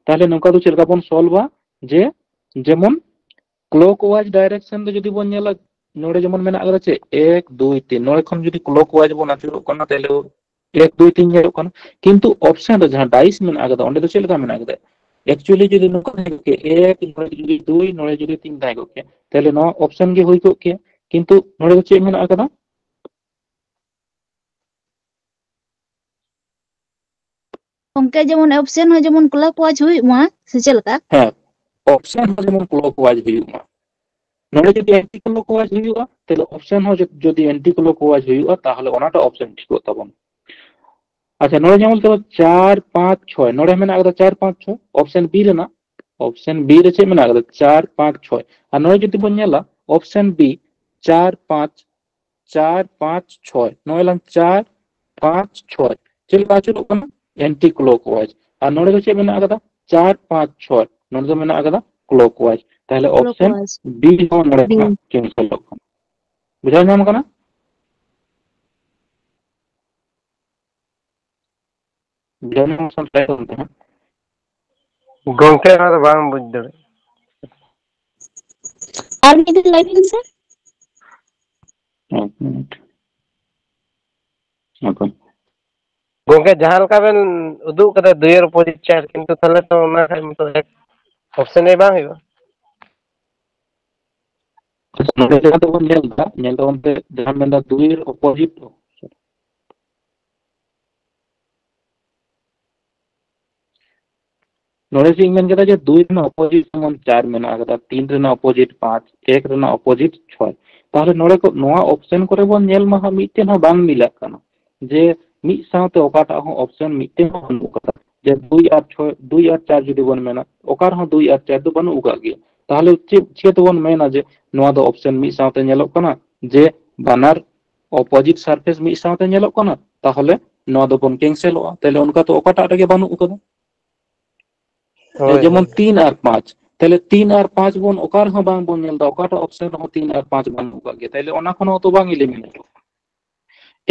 ᱛᱟᱦᱚᱞᱮ ᱱᱚᱝᱠᱟ ᱫᱚ ᱪᱮᱫ ᱞᱮᱠᱟ ᱵᱚᱱ ᱥᱚᱞᱵᱷᱟ? ᱡᱮ ᱡᱮᱢᱚᱱ ᱠᱞᱚᱠ ᱣᱟᱭᱤᱡ ᱰᱟᱭᱨᱮᱠᱥᱚᱱ ᱫᱚ ᱡᱩᱫᱤ ᱵᱚᱱ ᱧᱮᱞᱟ, ᱱᱚᱰᱮ ᱡᱮᱢᱚᱱ ᱢᱮᱱᱟᱜ ᱟᱠᱟᱫᱟ ᱪᱮᱫ, ᱮᱠ, ᱫᱩᱭ, ᱛᱤᱱ, ᱱᱚᱰᱮ ᱠᱷᱚᱱ ᱡᱩᱫᱤ ᱠᱞᱚᱠ ᱣᱟᱭᱤᱡ ᱵᱚᱱ ᱟᱹᱪᱩᱨᱚᱜ ᱠᱟᱱᱟ, ᱛᱟᱦᱚᱞᱮ ᱮᱠ, ᱫᱩᱭ, ᱛᱤᱱ ᱧᱮᱞᱚᱜ ᱠᱟᱱᱟ᱾ ᱠᱤᱱᱛᱩ ᱚᱯᱥᱮᱱ ᱨᱮ ᱡᱟᱦᱟᱸ ᱰᱟᱭᱤᱥ ᱢᱮᱱᱟᱜ ᱟᱠᱟᱫᱟ, ᱚᱸᱰᱮ ᱫᱚ ᱪᱮᱫ ᱞᱮᱠᱟ ᱢᱮᱱᱟᱜ ᱟᱠᱟᱫᱟ? ᱮᱠᱪᱩᱭᱮᱞᱤ ᱡᱩᱫᱤ ᱱᱚᱝᱠᱟ ᱛᱟᱦᱮᱸ ᱠᱚᱜ ᱠᱮᱭᱟ, ᱮᱠ, ᱱᱚᱰᱮ ᱡᱩᱫᱤ ᱫᱩᱭ, ᱱᱚᱰᱮ ᱡᱩᱫᱤ ᱛᱤᱱ ᱛᱟᱦᱮᱸ ᱠᱚᱜ ᱠᱮᱭᱟ, ᱛᱟᱦᱚᱞᱮ ᱱᱚᱣᱟ ᱚᱯᱥᱮᱱ ᱜᱮ ᱦᱩᱭ ᱠᱚᱜ ᱠᱮᱭᱟ᱾ ᱠᱤᱱᱛᱩ ᱱᱚᱰᱮ ᱫᱚ ᱪᱮᱫ ᱢᱮᱱᱟᱜ ᱟᱠᱟᱫᱟ? ᱜᱚᱝᱠᱮ, ᱡᱮᱢᱚᱱ ᱚᱯᱥᱮᱱ ᱦᱚᱸ ᱡᱮᱢᱚᱱ ᱠᱞᱚᱠ ᱣᱟᱭᱤᱡ ᱦᱩᱭᱩᱜ ᱢᱟ, ᱥᱮ ᱪᱮᱫ ᱞᱮᱠᱟ? ᱦᱮᱸ, ᱚᱯᱥᱮᱱ ᱦᱚᱸ ᱡᱮᱢᱚᱱ ᱠᱞᱚᱠ ᱣᱟᱭᱤᱡ ᱦᱩᱭᱩᱜ ᱢᱟ᱾ ᱱᱚᱰᱮ ᱡᱩᱫᱤ ᱮᱱᱴᱤ ᱠᱞᱚᱠ ᱣᱟᱭᱤᱡ ᱦᱩᱭᱩᱜᱼᱟ, ᱛᱟᱦᱞᱮ ᱚᱯᱥᱮᱱ ᱦᱚᱸ ᱡᱩ-, ᱡᱩᱫᱤ ᱮᱱᱴᱤ ᱠᱞᱚᱠ ᱣᱟᱭᱤᱡ ᱦᱩᱭᱩᱜᱼᱟ, ᱛᱟᱦᱞᱮ ᱚᱱᱟᱴᱟᱜ ᱚᱯᱥᱮᱱ ᱴᱷᱤᱠᱚᱜ ᱛᱟᱵᱚᱱᱟ᱾ ᱟᱪᱪᱷᱟ, ᱱᱚᱰᱮ ᱧᱮᱞ ᱛᱟᱵᱚᱱ ᱪᱟᱨ, ᱯᱟᱸᱪ, ᱪᱷᱚᱭ, ᱱᱚᱰᱮ ᱢᱮᱱᱟᱜ ᱟᱠᱟᱫᱟ ᱪᱟᱨ, ᱯᱟᱸᱪ, ᱪᱷᱚᱭ, ᱚᱯᱥᱮᱱ ᱵᱤ ᱨᱮᱱᱟᱜ, ᱚᱯᱥᱮᱱ ᱵᱤ ᱨᱮ ᱪᱮᱫ ᱢᱮᱱᱟᱜ ᱟᱠᱟᱫᱟ? ᱪᱟᱨ, ᱯᱟᱸᱪ, ᱪᱷᱚᱭ᱾ ᱟᱨ ᱱᱚᱰᱮ ᱡᱩᱫᱤ ᱵᱚᱱ ᱧᱮᱞᱟ, ᱚᱯᱥᱮᱱ ᱵᱤ, ᱪᱟᱨ, ᱯᱟᱸᱪ, ᱪᱟᱨ, ᱯᱟᱸᱪ, ᱪᱷᱚᱭ, ᱱᱚᱜᱼᱚᱭ ᱞᱟᱝ ᱪᱟᱨ, ᱯᱟᱸᱪ, ᱪᱷᱚᱭ᱾ ᱪᱮᱫ ᱞᱮᱠᱟ ᱟᱹᱪᱩᱨᱚᱜ ᱠᱟᱱᱟ? Anti clock wise. ᱟᱨ ᱱᱚᱰᱮ ᱫᱚ ᱪᱮᱫ ᱢᱮᱱᱟᱜ ᱟᱠᱟᱫᱟ? ᱪᱟᱨ, ᱯᱟᱸᱪ, ᱪᱷᱚᱭ᱾ ᱱᱚᱰᱮ ᱫᱚ ᱢᱮᱱᱟᱜ ᱟᱠᱟᱫᱟ ᱠᱞᱚᱠ ᱣᱟᱭᱤᱡ᱾ ᱛᱟᱦᱚᱞᱮ ᱚᱯᱥᱮᱱ ᱵᱤ ᱦᱚᱸ ᱱᱚᱰᱮ ᱠᱷᱚᱱᱟᱜ ᱠᱮᱱᱥᱮᱞᱚᱜ ᱠᱟᱱᱟ᱾ ᱵᱩᱡᱷᱟᱹᱣ ᱧᱟᱢ ᱠᱟᱱᱟ? ᱵᱩᱡᱷᱟᱹᱣ ᱧᱟᱢ ᱥᱟᱱ ᱛᱟᱦᱮᱸ ᱠᱟᱱ ᱛᱟᱦᱮᱸᱫ᱾ ᱜᱚᱝᱠᱮ, ᱚᱱᱟ ᱫᱚ ᱵᱟᱝ ᱵᱩᱡᱽ ᱫᱟᱲᱮᱭᱟᱜ᱾ ᱟᱨ ᱢᱤᱫ ᱫᱷᱟᱣ ᱞᱟᱹᱭ ᱵᱤᱱ ᱥᱮ᱾ ᱮᱠ ᱢᱤᱱᱤᱴ᱾ ᱦᱟᱯᱮ᱾ ᱜᱚᱝᱠᱮ, ᱡᱟᱦᱟᱸ ᱞᱮᱠᱟ ᱵᱮᱱ ᱩᱫᱩᱜ ᱠᱟᱫᱟ ᱫᱩᱭᱮᱨ ᱚᱯᱳᱡᱤᱴ ᱪᱟᱨ, ᱠᱤᱱᱛᱩ ᱛᱟᱦᱞᱮ ᱛᱚ ᱚᱱᱟ ᱠᱷᱟᱡ ᱢᱚᱛᱚ ᱮᱠ ᱚᱯᱥᱮᱱ ᱮ ᱵᱟᱝ ᱦᱩᱭᱩᱜᱼᱟ? ᱱᱚᱰᱮ ᱡᱟᱦᱟᱸ ᱛᱮᱵᱚᱱ ᱧᱮᱞ ᱮᱫᱟ, ᱧᱮᱞ ᱛᱟᱵᱚᱱ ᱯᱮ, ᱡᱟᱦᱟᱸ ᱢᱮᱱᱫᱟ ᱫᱩᱭᱮᱨ ᱚᱯᱳᱡᱤᱴ᱾ ᱱᱚᱰᱮ ᱪᱮᱫ ᱤᱧ ᱢᱮᱱ ᱠᱮᱫᱟ ᱡᱮ ᱫᱩᱭ ᱨᱮᱱᱟᱜ ᱚᱯᱳᱡᱤᱴ ᱡᱮᱢᱚᱱ ᱪᱟᱨ ᱢᱮᱱᱟᱜ ᱟᱠᱟᱫᱟ, ᱛᱤᱱ ᱨᱮᱱᱟᱜ ᱚᱯᱳᱡᱤᱴ ᱯᱟᱸᱪ, ᱮᱠ ᱨᱮᱱᱟᱜ ᱚᱯᱳᱡᱤᱴ ᱪᱷᱚᱭ᱾ ᱛᱟᱦᱞᱮ ᱱᱚᱰᱮ ᱠᱚ, ᱱᱚᱣᱟ ᱚᱯᱥᱮᱱ ᱠᱚᱨᱮ ᱵᱚᱱ ᱧᱮᱞ ᱢᱟ ᱦᱟᱸᱜ, ᱢᱤᱫᱴᱮᱱ ᱦᱚᱸ ᱵᱟᱝ ᱢᱤᱞᱟᱜ ᱠᱟᱱᱟ᱾ ᱡᱮ ᱢᱤᱫ ᱥᱟᱶᱛᱮ ᱚᱠᱟᱴᱟᱜ ᱦᱚᱸ ᱚᱯᱥᱮᱱ ᱢᱤᱫᱴᱮᱱ ᱦᱚᱸ ᱵᱟᱹᱱᱩᱜ ᱟᱠᱟᱫᱟ᱾ ᱡᱮ ᱫᱩᱭ ᱟᱨ ᱪᱷᱚᱭ, ᱫᱩᱭ ᱟᱨ ᱪᱟᱨ ᱡᱩᱫᱤ ᱵᱚᱱ ᱢᱮᱱᱟ, ᱚᱠᱟ ᱨᱮᱦᱚᱸ ᱫᱩᱭ ᱟᱨ ᱪᱟᱨ ᱫᱚ ᱵᱟᱹᱱᱩᱜ ᱟᱠᱟᱫ ᱜᱮᱭᱟ᱾ ᱛᱟᱦᱞᱮ ᱪᱮᱫ, ᱪᱤᱠᱟᱹ ᱛᱮᱵᱚᱱ ᱢᱮᱱᱟ ᱡᱮ ᱱᱚᱣᱟ ᱫᱚ ᱚᱯᱥᱮᱱ ᱢᱤᱫ ᱥᱟᱶᱛᱮ ᱧᱮᱞᱚᱜ ᱠᱟᱱᱟ, ᱡᱮ ᱵᱟᱱᱟᱨ ᱚᱯᱳᱡᱤᱴ ᱥᱟᱨᱯᱷᱮᱥ ᱢᱤᱫ ᱥᱟᱶᱛᱮ ᱧᱮᱞᱚᱜ ᱠᱟᱱᱟ? ᱛᱟᱦᱞᱮ ᱱᱚᱣᱟ ᱫᱚᱵᱚᱱ ᱠᱮᱱᱥᱮᱞᱚᱜᱼᱟ᱾ ᱛᱟᱦᱞᱮ ᱚᱱᱠᱟ ᱛᱚ ᱚᱠᱟᱴᱟᱜ ᱨᱮᱜᱮ ᱵᱟᱹᱱᱩᱜ ᱟᱠᱟᱫᱟ᱾ ᱦᱳᱭ, ᱡᱮᱢᱚᱱ ᱦᱳᱭ᱾ ᱛᱤᱱ ᱟᱨ ᱯᱟᱸᱪ, ᱛᱟᱦᱞᱮ ᱛᱤᱱ ᱟᱨ ᱯᱟᱸᱪ ᱵᱚᱱ ᱚᱠᱟ ᱨᱮᱦᱚᱸ ᱵᱟᱝ ᱵᱚᱱ ᱧᱮᱞ ᱮᱫᱟ, ᱚᱠᱟᱴᱟᱜ ᱚᱯᱥᱮᱱ ᱨᱮᱦᱚᱸ ᱛᱤᱱ ᱟᱨ ᱯᱟᱸᱪ ᱵᱟᱹᱱᱩᱜ ᱟᱠᱟᱫ ᱜᱮᱭᱟ, ᱛᱟᱦᱞᱮ ᱚᱱᱟ ᱠᱷᱚᱱ ᱦᱚᱸ ᱛᱚ ᱵᱟᱝ ᱮᱞᱤᱢᱤᱱᱮᱴᱚᱜᱼᱟ᱾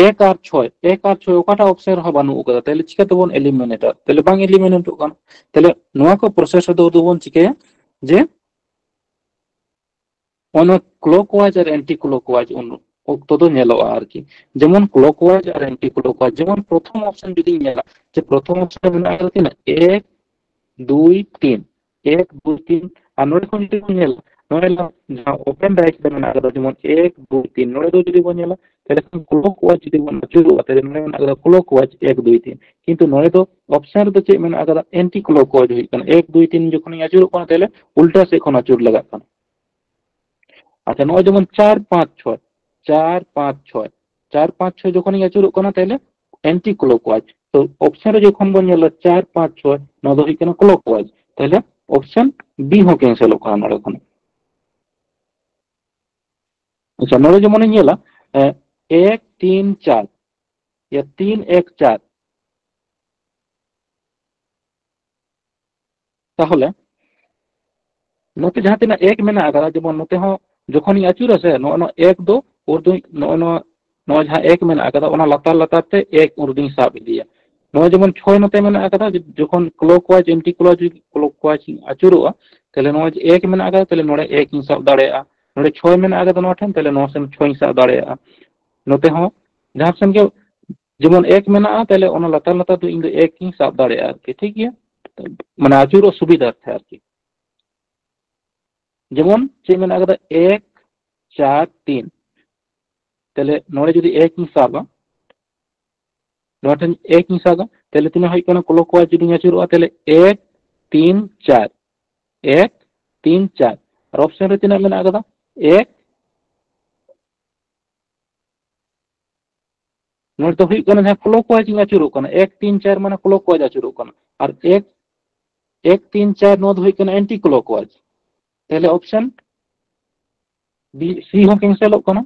ᱮᱠ ᱟᱨ ᱪᱷᱚᱭ, ᱮᱠ ᱟᱨ ᱪᱷᱚᱭ ᱚᱠᱟᱴᱟᱜ ᱚᱯᱥᱮᱱ ᱨᱮᱦᱚᱸ ᱵᱟᱹᱱᱩᱜ ᱟᱠᱟᱫᱟ, ᱛᱟᱦᱞᱮ ᱪᱤᱠᱟᱹ ᱛᱮᱵᱚᱱ ᱮᱞᱤᱢᱤᱱᱮᱴᱟ? ᱛᱟᱦᱞᱮ ᱵᱟᱝ ᱮᱞᱤᱢᱤᱱᱮᱴᱚᱜ ᱠᱟᱱᱟ᱾ ᱛᱟᱦᱞᱮ ᱱᱚᱣᱟ ᱠᱚ ᱯᱨᱚᱥᱮᱥ ᱨᱮᱫᱚ ᱩᱫᱩᱜ ᱵᱚᱱ ᱪᱤᱠᱟᱹᱭᱟ ᱡᱮ ᱚᱱᱟ ᱠᱞᱚᱠᱣᱟᱭᱤᱡ ᱟᱨ ᱮᱱᱴᱤ ᱠᱞᱚᱠᱣᱟᱭᱤᱡ ᱩᱱ ᱚᱠᱛᱚ ᱫᱚ ᱧᱮᱞᱚᱜᱼᱟ ᱟᱨᱠᱤ᱾ ᱡᱮᱢᱚᱱ ᱠᱞᱚᱠᱣᱟᱭᱤᱡ ᱟᱨ ᱮᱱᱴᱤ ᱠᱞᱚᱠᱣᱟᱭᱤᱡ, ᱡᱮᱢᱚᱱ ᱯᱨᱚᱛᱷᱚᱢ ᱚᱯᱥᱮᱱ ᱡᱩᱫᱤᱧ ᱧᱮᱞᱟ, ᱡᱮ ᱯᱨᱚᱛᱷᱚᱢ ᱚᱯᱥᱮᱱ ᱨᱮ ᱢᱮᱱᱟᱜ ᱟᱠᱟᱫᱟ ᱛᱤᱱᱟᱹᱜ? ᱮᱠ, ᱫᱩᱭ, ᱛᱤᱱ᱾ ᱮᱠ, ᱫᱩᱭ, ᱛᱤᱱ᱾ ᱟᱨ ᱱᱚᱰᱮ ᱠᱷᱚᱱ ᱡᱩᱫᱤ ᱵᱚᱱ ᱧᱮᱞᱟ, ᱱᱚᱰᱮ ᱡᱟᱦᱟᱸ ᱳᱯᱮᱱ ᱰᱟᱭᱤᱥ ᱨᱮ ᱢᱮᱱᱟᱜ ᱟᱠᱟᱫᱟ, ᱡᱮᱢᱚᱱ ᱮᱠ, ᱫᱩᱭ, ᱛᱤᱱ, ᱱᱚᱰᱮ ᱫᱚ ᱡᱩᱫᱤ ᱵᱚᱱ ᱧᱮᱞᱟ, ᱛᱟᱦᱞᱮ ᱠᱷᱟᱱ ᱠᱞᱚᱠᱣᱟᱭᱤᱡ ᱡᱩᱫᱤ ᱵᱚᱱ ᱟᱹᱪᱩᱨᱚᱜᱼᱟ, ᱛᱟᱦᱞᱮ ᱱᱚᱰᱮ ᱢᱮᱱᱟᱜ ᱟᱠᱟᱫᱟ ᱠᱞᱚᱠᱣᱟᱭᱤᱡ ᱮᱠ, ᱫᱩᱭ, ᱛᱤᱱ᱾ ᱠᱤᱱᱛᱩ ᱱᱚᱰᱮ ᱫᱚ ᱚᱯᱥᱮᱱ ᱨᱮᱫᱚ ᱪᱮᱫ ᱢᱮᱱᱟᱜ ᱟᱠᱟᱫᱟ? ᱮᱱᱴᱤ ᱠᱞᱚᱠᱣᱟᱭᱤᱡ ᱦᱩᱭᱩᱜ ᱠᱟᱱᱟ᱾ ᱮᱠ, ᱫᱩᱭ, ᱛᱤᱱ ᱡᱚᱠᱷᱚᱱᱤᱧ ᱟᱹᱪᱩᱨᱚᱜ ᱠᱟᱱᱟ, ᱛᱟᱦᱞᱮ ᱩᱞᱴᱟ ᱥᱮᱫ ᱠᱷᱚᱱ ᱟᱹᱪᱩᱨ ᱞᱟᱜᱟᱜ ᱠᱟᱱᱟ᱾ ᱟᱪᱪᱷᱟ, ᱱᱚᱜᱼᱚᱭ ᱡᱮᱢᱚᱱ ᱪᱟᱨ, ᱯᱟᱸᱪ, ᱪᱷᱚᱭ, ᱪᱟᱨ, ᱯᱟᱸᱪ, ᱪᱷᱚᱭ, ᱪᱟᱨ, ᱯᱟᱸᱪ, ᱪᱷᱚᱭ ᱡᱚᱠᱷᱚᱱᱤᱧ ᱟᱹᱪᱩᱨᱚᱜ ᱠᱟᱱᱟ, ᱛᱟᱦᱞᱮ ᱮᱱᱴᱤ ᱠᱞᱚᱠᱣᱟᱭᱤᱡ᱾ ᱛᱚ ᱚᱯᱥᱮᱱ ᱨᱮ ᱡᱚᱠᱷᱚᱱ ᱵᱚᱱ ᱧᱮᱞᱟ ᱪᱟᱨ, ᱯᱟᱸᱪ, ᱪᱷᱚᱭ, ᱱᱚᱣᱟ ᱫᱚ ᱦᱩᱭᱩᱜ ᱠᱟᱱᱟ ᱠᱞᱚᱠᱣᱟᱭᱤᱡ, ᱛᱟᱦᱞᱮ ᱚᱯᱥᱮᱱ ᱵᱤ ᱦᱚᱸ ᱠᱮᱱᱥᱮᱞᱚᱜ ᱠᱟᱱᱟ ᱱᱚᱰᱮ ᱠᱷᱚᱱ᱾ ᱟᱪᱪᱷᱟ, ᱱᱚᱰᱮ ᱡᱮᱢᱚᱱᱤᱧ ᱧᱮᱞᱟ, ᱮ, ᱮᱠ, ᱛᱤᱱ, ᱪᱟᱨ, ᱭᱟ ᱛᱤᱱ, ᱮᱠ, ᱪᱟᱨ, ᱛᱟᱦᱚᱞᱮ ᱱᱚᱛᱮ ᱡᱟᱦᱟᱸ ᱛᱤᱱᱟᱹᱜ ᱮᱠ ᱢᱮᱱᱟᱜ ᱟᱠᱟᱫᱟ, ᱡᱮᱢᱚᱱ ᱱᱚᱛᱮ ᱦᱚᱸ ᱡᱚᱠᱷᱚᱱᱤᱧ ᱟᱹᱪᱩᱨᱟ ᱥᱮ, ᱱᱚᱜᱼᱚ ᱱᱚᱣᱟ ᱮᱠ ᱫᱚ ᱩᱨᱫᱩ, ᱱᱚᱜᱼᱚ ᱱᱚᱣᱟ, ᱱᱚᱣᱟ ᱡᱟᱦᱟᱸ ᱮᱠ ᱢᱮᱱᱟᱜ ᱟᱠᱟᱫᱟ, ᱚᱱᱟ ᱞᱟᱛᱟᱨ ᱞᱟᱛᱟᱨ ᱛᱮ ᱮᱠ ᱩᱨᱫᱩᱧ ᱥᱟᱵ ᱤᱫᱤᱭᱟ᱾ ᱱᱚᱣᱟ ᱡᱮᱢᱚᱱ ᱪᱷᱚᱭ ᱱᱚᱛᱮ ᱢᱮᱱᱟᱜ ᱟᱠᱟᱫᱟ, ᱡᱚᱠᱷᱚᱱ clockwise, anti clockwise, clockwise ᱤᱧ ᱟᱹᱪᱩᱨᱚᱜᱼᱟ, ᱛᱟᱦᱞᱮ ᱱᱚᱣᱟ ᱡᱮ ᱮᱠ ᱢᱮᱱᱟᱜ ᱟᱠᱟᱫᱟ, ᱛᱟᱦᱞᱮ ᱱᱚᱰᱮ ᱮᱠ ᱤᱧ ᱥᱟᱵ ᱫᱟᱲᱮᱭᱟᱜᱼᱟ᱾ ᱱᱚᱰᱮ ᱪᱷᱚᱭ ᱢᱮᱱᱟᱜ ᱟᱠᱟᱫᱟ ᱱᱚᱣᱟ ᱴᱷᱮᱱ, ᱛᱟᱦᱞᱮ ᱱᱚᱣᱟ ᱥᱮᱱ ᱪᱷᱚᱭ ᱤᱧ ᱥᱟᱵ ᱫᱟᱲᱮᱭᱟᱜᱼᱟ᱾ ᱱᱚᱛᱮ ᱦᱚᱸ ᱡᱟᱦᱟᱸ ᱥᱮᱱ ᱜᱮ ᱡᱮᱢᱚᱱ ᱮᱠ ᱢᱮᱱᱟᱜᱼᱟ, ᱛᱟᱦᱞᱮ ᱚᱱᱟ ᱞᱟᱛᱟᱨ ᱞᱟᱛᱟᱨ ᱫᱚ ᱤᱧ ᱫᱚ ᱮᱠ ᱤᱧ ᱥᱟᱵ ᱫᱟᱲᱮᱭᱟᱜᱼᱟ ᱟᱨᱠᱤ, ᱴᱷᱤᱠ ᱜᱮᱭᱟ? ᱢᱟᱱᱮ ᱟᱹᱪᱩᱨᱚᱜ ᱥᱩᱵᱤᱫᱷᱟᱨᱛᱷᱮ ᱟᱨᱠᱤ᱾ ᱡᱮᱢᱚᱱ ᱪᱮᱫ ᱢᱮᱱᱟᱜ ᱟᱠᱟᱫᱟ, ᱮᱠ, ᱪᱟᱨ, ᱛᱤᱱ᱾ ᱛᱟᱦᱞᱮ ᱱᱚᱰᱮ ᱡᱩᱫᱤ ᱮᱠ ᱤᱧ ᱥᱟᱵᱟ, ᱱᱚᱣᱟ ᱴᱷᱮᱱ ᱮᱠ ᱤᱧ ᱥᱟᱵᱟ, ᱛᱟᱦᱞᱮ ᱛᱤᱱᱟᱹᱜ ᱦᱩᱭᱩᱜ ᱠᱟᱱᱟ? clockwise ᱡᱩᱫᱤᱧ ᱟᱹᱪᱩᱨᱚᱜᱼᱟ, ᱛᱟᱦᱞᱮ ᱮᱠ, ᱛᱤᱱ, ᱪᱟᱨ, ᱮᱠ, ᱛᱤᱱ, ᱪᱟᱨ᱾ ᱟᱨ option ᱨᱮ ᱛᱤᱱᱟᱹᱜ ᱢᱮᱱᱟᱜ ᱟᱠᱟᱫᱟ? ᱮᱠ, ᱱᱚᱰᱮ ᱫᱚ ᱦᱩᱭᱩᱜ ᱠᱟᱱᱟ ᱡᱟᱦᱟᱸ clockwise ᱤᱧ ᱟᱹᱪᱩᱨᱚᱜ ᱠᱟᱱᱟ, ᱮᱠ, ᱛᱤᱱ, ᱪᱟᱨ ᱢᱟᱱᱮ clockwise ᱟᱹᱪᱩᱨᱚᱜ ᱠᱟᱱᱟ, ᱟᱨ ᱮᱠ, ᱮᱠ, ᱛᱤᱱ, ᱪᱟᱨ ᱱᱚᱣᱟ ᱫᱚ ᱦᱩᱭᱩᱜ ᱠᱟᱱᱟ anti clockwise᱾ ᱛᱟᱦᱞᱮ option B, C ᱦᱚᱸ cancelᱚᱜ ᱠᱟᱱᱟ᱾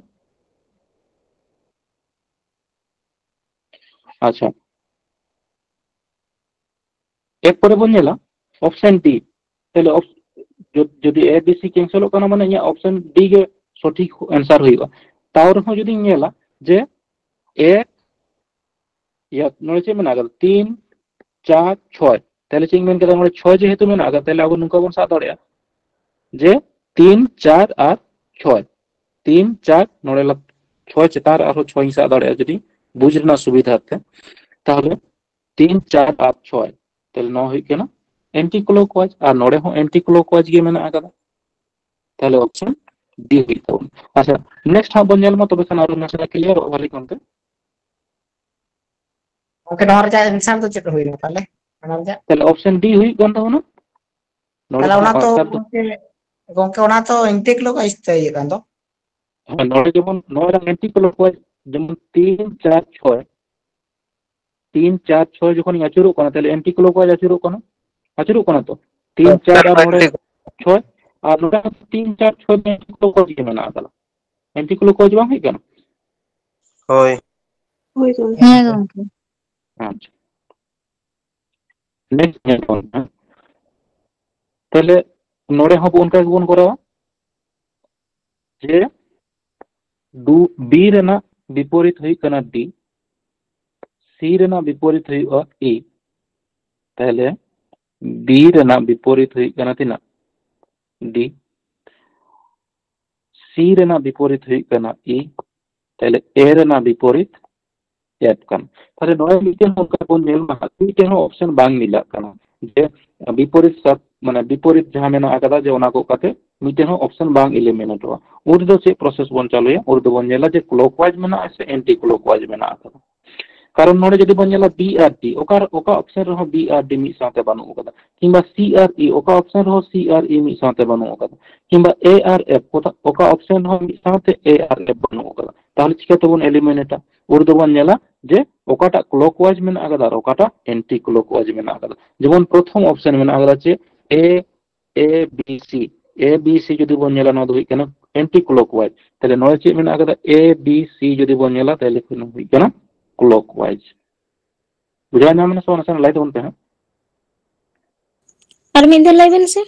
ᱟᱪᱪᱷᱟ, ᱮᱨᱯᱚᱨᱮ ᱵᱚᱱ ᱧᱮᱞᱟ option D᱾ ᱛᱟᱦᱞᱮ op-, ᱡᱩ-, ᱡᱩᱫᱤ A B C cancelᱚᱜ ᱠᱟᱱᱟ, ᱢᱟᱱᱮ ᱤᱧᱟᱹᱜ option D ᱜᱮ ᱥᱚᱴᱷᱤᱠ answer ᱦᱩᱭᱩᱜᱼᱟ᱾ ᱛᱟᱣ ᱨᱮᱦᱚᱸ ᱡᱩᱫᱤᱧ ᱧᱮᱞᱟ ᱡᱮ ᱮᱠ, ᱤᱭᱟᱹ, ᱱᱚᱰᱮ ᱪᱮᱫ ᱢᱮᱱᱟᱜ ᱟᱠᱟᱫᱟ? ᱛᱤᱱ, ᱪᱟᱨ, ᱪᱷᱚᱭ᱾ ᱛᱟᱦᱞᱮ ᱪᱮᱫ ᱤᱧ ᱢᱮᱱ ᱠᱮᱫᱟ? ᱱᱚᱰᱮ ᱪᱷᱚᱭ ᱡᱮᱦᱮᱛᱩ ᱢᱮᱱᱟᱜ ᱟᱠᱟᱫᱟ, ᱛᱟᱦᱞᱮ ᱟᱵᱚ ᱱᱚᱝᱠᱟ ᱵᱚᱱ ᱥᱟᱵ ᱫᱟᱲᱮᱭᱟᱜᱼᱟ ᱡᱮ ᱛᱤᱱ, ᱪᱟᱨ ᱟᱨ ᱪᱷᱚᱭ᱾ ᱛᱤᱱ, ᱪᱟᱨ, ᱱᱚᱰᱮ ᱞᱟ-, ᱪᱷᱚᱭ ᱪᱮᱛᱟᱱ ᱨᱮ ᱟᱨᱦᱚᱸ ᱪᱷᱚᱭ ᱤᱧ ᱥᱟᱵ ᱫᱟᱲᱮᱭᱟᱜᱼᱟ ᱡᱩᱫᱤ ᱵᱩᱡᱽ ᱨᱮᱱᱟᱜ ᱥᱩᱵᱤᱫᱷᱟ ᱛᱮ᱾ ᱛᱟᱦᱞᱮ ᱛᱤᱱ, ᱪᱟᱨ ᱟᱨ ᱪᱷᱚᱭ᱾ ᱛᱟᱦᱞᱮ ᱱᱚᱣᱟ ᱦᱩᱭᱩᱜ ᱠᱟᱱᱟ anti clockwise, ᱟᱨ ᱱᱚᱰᱮ ᱦᱚᱸ anti clockwise ᱜᱮ ᱢᱮᱱᱟᱜ ᱟᱠᱟᱫᱟ᱾ ᱛᱟᱦᱞᱮ option D ᱦᱩᱭᱩᱜ ᱛᱟᱵᱚᱱᱟ᱾ ᱟᱪᱪᱷᱟ, next ᱦᱟᱸᱜ ᱵᱚᱱ ᱧᱮᱞ ᱢᱟ, ᱛᱚᱵᱮ ᱠᱷᱟᱱ ᱟᱨᱚ ᱱᱟᱥᱮᱱᱟᱜ clearᱚᱜᱼᱟ ᱵᱷᱟᱞᱮ ᱠᱚᱱᱛᱮ᱾ ᱜᱚᱝᱠᱮ, ᱱᱚᱣᱟ ᱨᱮᱭᱟᱜ answer ᱫᱚ ᱪᱮᱫ ᱦᱩᱭᱱᱟ ᱛᱟᱦᱞᱮ? ᱚᱱᱟ ᱨᱮᱭᱟᱜ? ᱛᱟᱦᱞᱮ option D ᱦᱩᱭᱩᱜ ᱠᱟᱱ ᱛᱟᱵᱚᱱᱟ᱾ ᱱᱚᱰᱮ ᱛᱟᱦᱞᱮ ᱫᱚ ᱚᱱᱟ ᱦᱟᱸᱜ ᱛᱚ answer ᱫᱚ ᱜᱚᱝᱠᱮ, ᱜᱚᱝᱠᱮ, ᱚᱱᱟ ᱛᱚ anti clockwise ᱛᱮ ᱤᱭᱟᱹᱜ ᱠᱟᱱ ᱫᱚ᱾ ᱦᱮᱸ, ᱱᱚᱰᱮ ᱡᱮᱢᱚᱱ, ᱱᱚᱰᱮ anti clockwise, ᱡᱮᱢᱚᱱ ᱛᱤᱱ, ᱪᱟᱨ, ᱪᱷᱚᱭ, ᱛᱤᱱ, ᱪᱟᱨ, ᱪᱷᱚᱭ ᱡᱚᱠᱷᱚᱱᱤᱧ ᱟᱹᱪᱩᱨᱚᱜ ᱠᱟᱱᱟ, ᱛᱟᱦᱞᱮ anti clockwise ᱟᱹᱪᱩᱨᱚᱜ ᱠᱟᱱᱟ, ᱟᱹᱪᱩᱨᱚᱜ ᱠᱟᱱᱟ ᱛᱚ? ᱛᱤᱱ, ᱪᱟᱨ ᱟᱨ ᱱᱚᱰᱮ ᱪᱷᱚᱭ, ᱟᱨ ᱱᱚᱰᱮ ᱦᱚᱸ ᱛᱤᱱ, ᱪᱟᱨ, ᱪᱷᱚᱭ ᱫᱚ anti clockwise ᱜᱮ ᱢᱮᱱᱟᱜ ᱟᱠᱟᱫᱟ᱾ Anti clockwise ᱵᱟᱝ ᱦᱩᱭᱩᱜ ᱠᱟᱱᱟ? ᱦᱳᱭ᱾ ᱦᱳᱭ ᱜᱚᱝᱠᱮ᱾ ᱦᱮᱸ ᱜᱚᱝᱠᱮ᱾ ᱟᱪᱪᱷᱟ᱾ Next ᱧᱮᱞ ᱛᱟᱵᱚᱱ ᱯᱮ᱾ ᱛᱟᱦᱞᱮ ᱱᱚᱰᱮ ᱦᱚᱸ ᱚᱱᱠᱟ ᱜᱮᱵᱚᱱ ᱠᱚᱨᱟᱣᱟ ᱡᱮ ᱰᱩ ᱵᱤ ᱨᱮᱱᱟᱜ ᱵᱤᱯᱚᱨᱤᱛ ᱦᱩᱭᱩᱜ ᱠᱟᱱᱟ ᱰᱤ, ᱥᱤ ᱨᱮᱱᱟᱜ ᱵᱤᱯᱚᱨᱤᱛ ᱦᱩᱭᱩᱜᱼᱟ ᱤ᱾ ᱛᱟᱦᱞᱮ ᱵᱤ ᱨᱮᱱᱟᱜ ᱵᱤᱯᱚᱨᱤᱛ ᱦᱩᱭᱩᱜ ᱠᱟᱱᱟ ᱛᱤᱱᱟᱹᱜ? ᱰᱤ᱾ ᱥᱤ ᱨᱮᱱᱟᱜ ᱵᱤᱯᱚᱨᱤᱛ ᱦᱩᱭᱩᱜ ᱠᱟᱱᱟ ᱤ᱾ ᱛᱟᱦᱞᱮ ᱮ ᱨᱮᱱᱟᱜ ᱵᱤᱯᱚᱨᱤᱛ ᱮᱯ ᱠᱟᱱᱟ᱾ ᱛᱟᱦᱞᱮ ᱱᱚᱰᱮ ᱢᱤᱫᱴᱮᱱ ᱚᱱᱠᱟ ᱵᱚᱱ ᱧᱮᱞ ᱢᱟ, ᱢᱤᱫᱴᱮᱱ ᱦᱚᱸ ᱚᱯᱥᱮᱱ ᱵᱟᱝ ᱢᱤᱞᱟᱜ ᱠᱟᱱᱟ ᱡᱮ ᱵᱤᱯᱚᱨᱤᱛ ᱥᱟᱛ, ᱢᱟᱱᱮ ᱵᱤᱯᱚᱨᱤᱛ ᱡᱟᱦᱟᱸ ᱢᱮᱱᱟᱜ ᱟᱠᱟᱫᱟ ᱡᱮ ᱚᱱᱟ ᱠᱚ ᱠᱟᱛᱮ ᱢᱤᱫᱴᱮᱱ ᱦᱚᱸ ᱚᱯᱥᱮᱱ ᱵᱟᱝ ᱤᱞᱤᱢᱤᱱᱮᱴᱚᱜᱼᱟ᱾ ᱩᱱ ᱨᱮᱫᱚ ᱪᱮᱫ ᱯᱨᱚᱥᱮᱥ ᱵᱚᱱ ᱪᱟᱹᱞᱩᱭᱟ? ᱩᱱ ᱨᱮᱫᱚ ᱵᱚᱱ ᱧᱮᱞᱟ ᱡᱮ ᱠᱞᱚᱠᱣᱟᱭᱤᱡ ᱢᱮᱱᱟᱜᱼᱟ ᱥᱮ ᱮᱱᱴᱤ ᱠᱞᱚᱠᱣᱟᱭᱤᱡ ᱢᱮᱱᱟᱜ ᱟᱠᱟᱫᱟ᱾ ᱠᱟᱨᱚᱱ ᱱᱚᱰᱮ ᱡᱩᱫᱤ ᱵᱚᱱ ᱧᱮᱞᱟ ᱵᱤ ᱟᱨ ᱰᱤ, ᱚᱠᱟ, ᱚᱠᱟ ᱚᱯᱥᱮᱱ ᱨᱮᱦᱚᱸ ᱵᱤ ᱟᱨ ᱰᱤ ᱢᱤᱫ ᱥᱟᱶᱛᱮ ᱵᱟᱹᱱᱩᱜ ᱟᱠᱟᱫᱟ, ᱠᱤᱝᱵᱟ ᱥᱤ ᱟᱨ ᱤ, ᱚᱠᱟ ᱚᱯᱥᱮᱱ ᱨᱮᱦᱚᱸ ᱥᱤ ᱟᱨ ᱤ ᱢᱤᱫ ᱥᱟᱶᱛᱮ ᱵᱟᱹᱱᱩᱜ ᱟᱠᱟᱫᱟ, ᱠᱤᱝᱵᱟ ᱮ ᱟᱨ ᱮᱯ, ᱚᱠᱟ, ᱚᱠᱟ ᱚᱯᱥᱮᱱ ᱨᱮᱦᱚᱸ ᱢᱤᱫ ᱥᱟᱶᱛᱮ ᱮ ᱟᱨ ᱮᱯ ᱵᱟᱹᱱᱩᱜ ᱟᱠᱟᱫᱟ᱾ ᱛᱟᱦᱞᱮ ᱪᱤᱠᱟᱹ ᱛᱮᱵᱚᱱ ᱮᱞᱤᱢᱤᱱᱮᱴᱟ? ᱩᱱ ᱨᱮᱫᱚ ᱵᱚᱱ ᱧᱮᱞᱟ ᱡᱮ ᱚᱠᱟᱴᱟᱜ ᱠᱞᱚᱠᱣᱟᱭᱤᱡ ᱢᱮᱱᱟᱜ ᱟᱠᱟᱫᱟ ᱟᱨ ᱚᱠᱟᱴᱟᱜ ᱮᱱᱴᱤ ᱠᱞᱚᱠᱣᱟᱭᱤᱡ ᱢᱮᱱᱟᱜ ᱟᱠᱟᱫᱟ᱾ ᱡᱮᱢᱚᱱ ᱯᱨᱚᱛᱷᱚᱢ ᱚᱯᱥᱮᱱ ᱢᱮᱱᱟᱜ ᱟᱠᱟᱫᱟ ᱪᱮᱫ? ᱮ, A B C, A B C ᱡᱩᱫᱤ ᱵᱚᱱ ᱧᱮᱞᱟ, ᱱᱚᱣᱟ ᱫᱚ ᱦᱩᱭᱩᱜ ᱠᱟᱱᱟ ᱮᱱᱴᱤ ᱠᱞᱚᱠᱣᱟᱭᱤᱡ᱾ ᱛᱟᱦᱞᱮ ᱱᱚᱰᱮ ᱪᱮᱫ ᱢᱮᱱᱟᱜ ᱟᱠᱟᱫᱟ? ᱮ ᱵᱤ ᱥᱤ ᱡᱩᱫᱤ ᱵᱚᱱ ᱧᱮᱞᱟ, ᱛᱟᱦᱞᱮ ᱠᱷᱟᱱ ᱦᱩᱭᱩᱜ ᱠᱟᱱᱟ ᱠᱞᱚᱠᱣᱟᱭᱤᱡ᱾ ᱵᱩᱡᱷᱟᱹᱣ ᱧᱟᱢ ᱮᱱᱟ ᱥᱮ ᱵᱟᱝ? ᱱᱟᱥᱮᱱᱟᱜ ᱞᱟᱹᱭ ᱛᱟᱵᱚᱱ ᱯᱮ ᱦᱟᱸᱜ᱾ ᱟᱨ ᱢᱤᱫ ᱫᱷᱟᱣ ᱞᱟᱹᱭ ᱵᱮᱱ ᱥᱮ᱾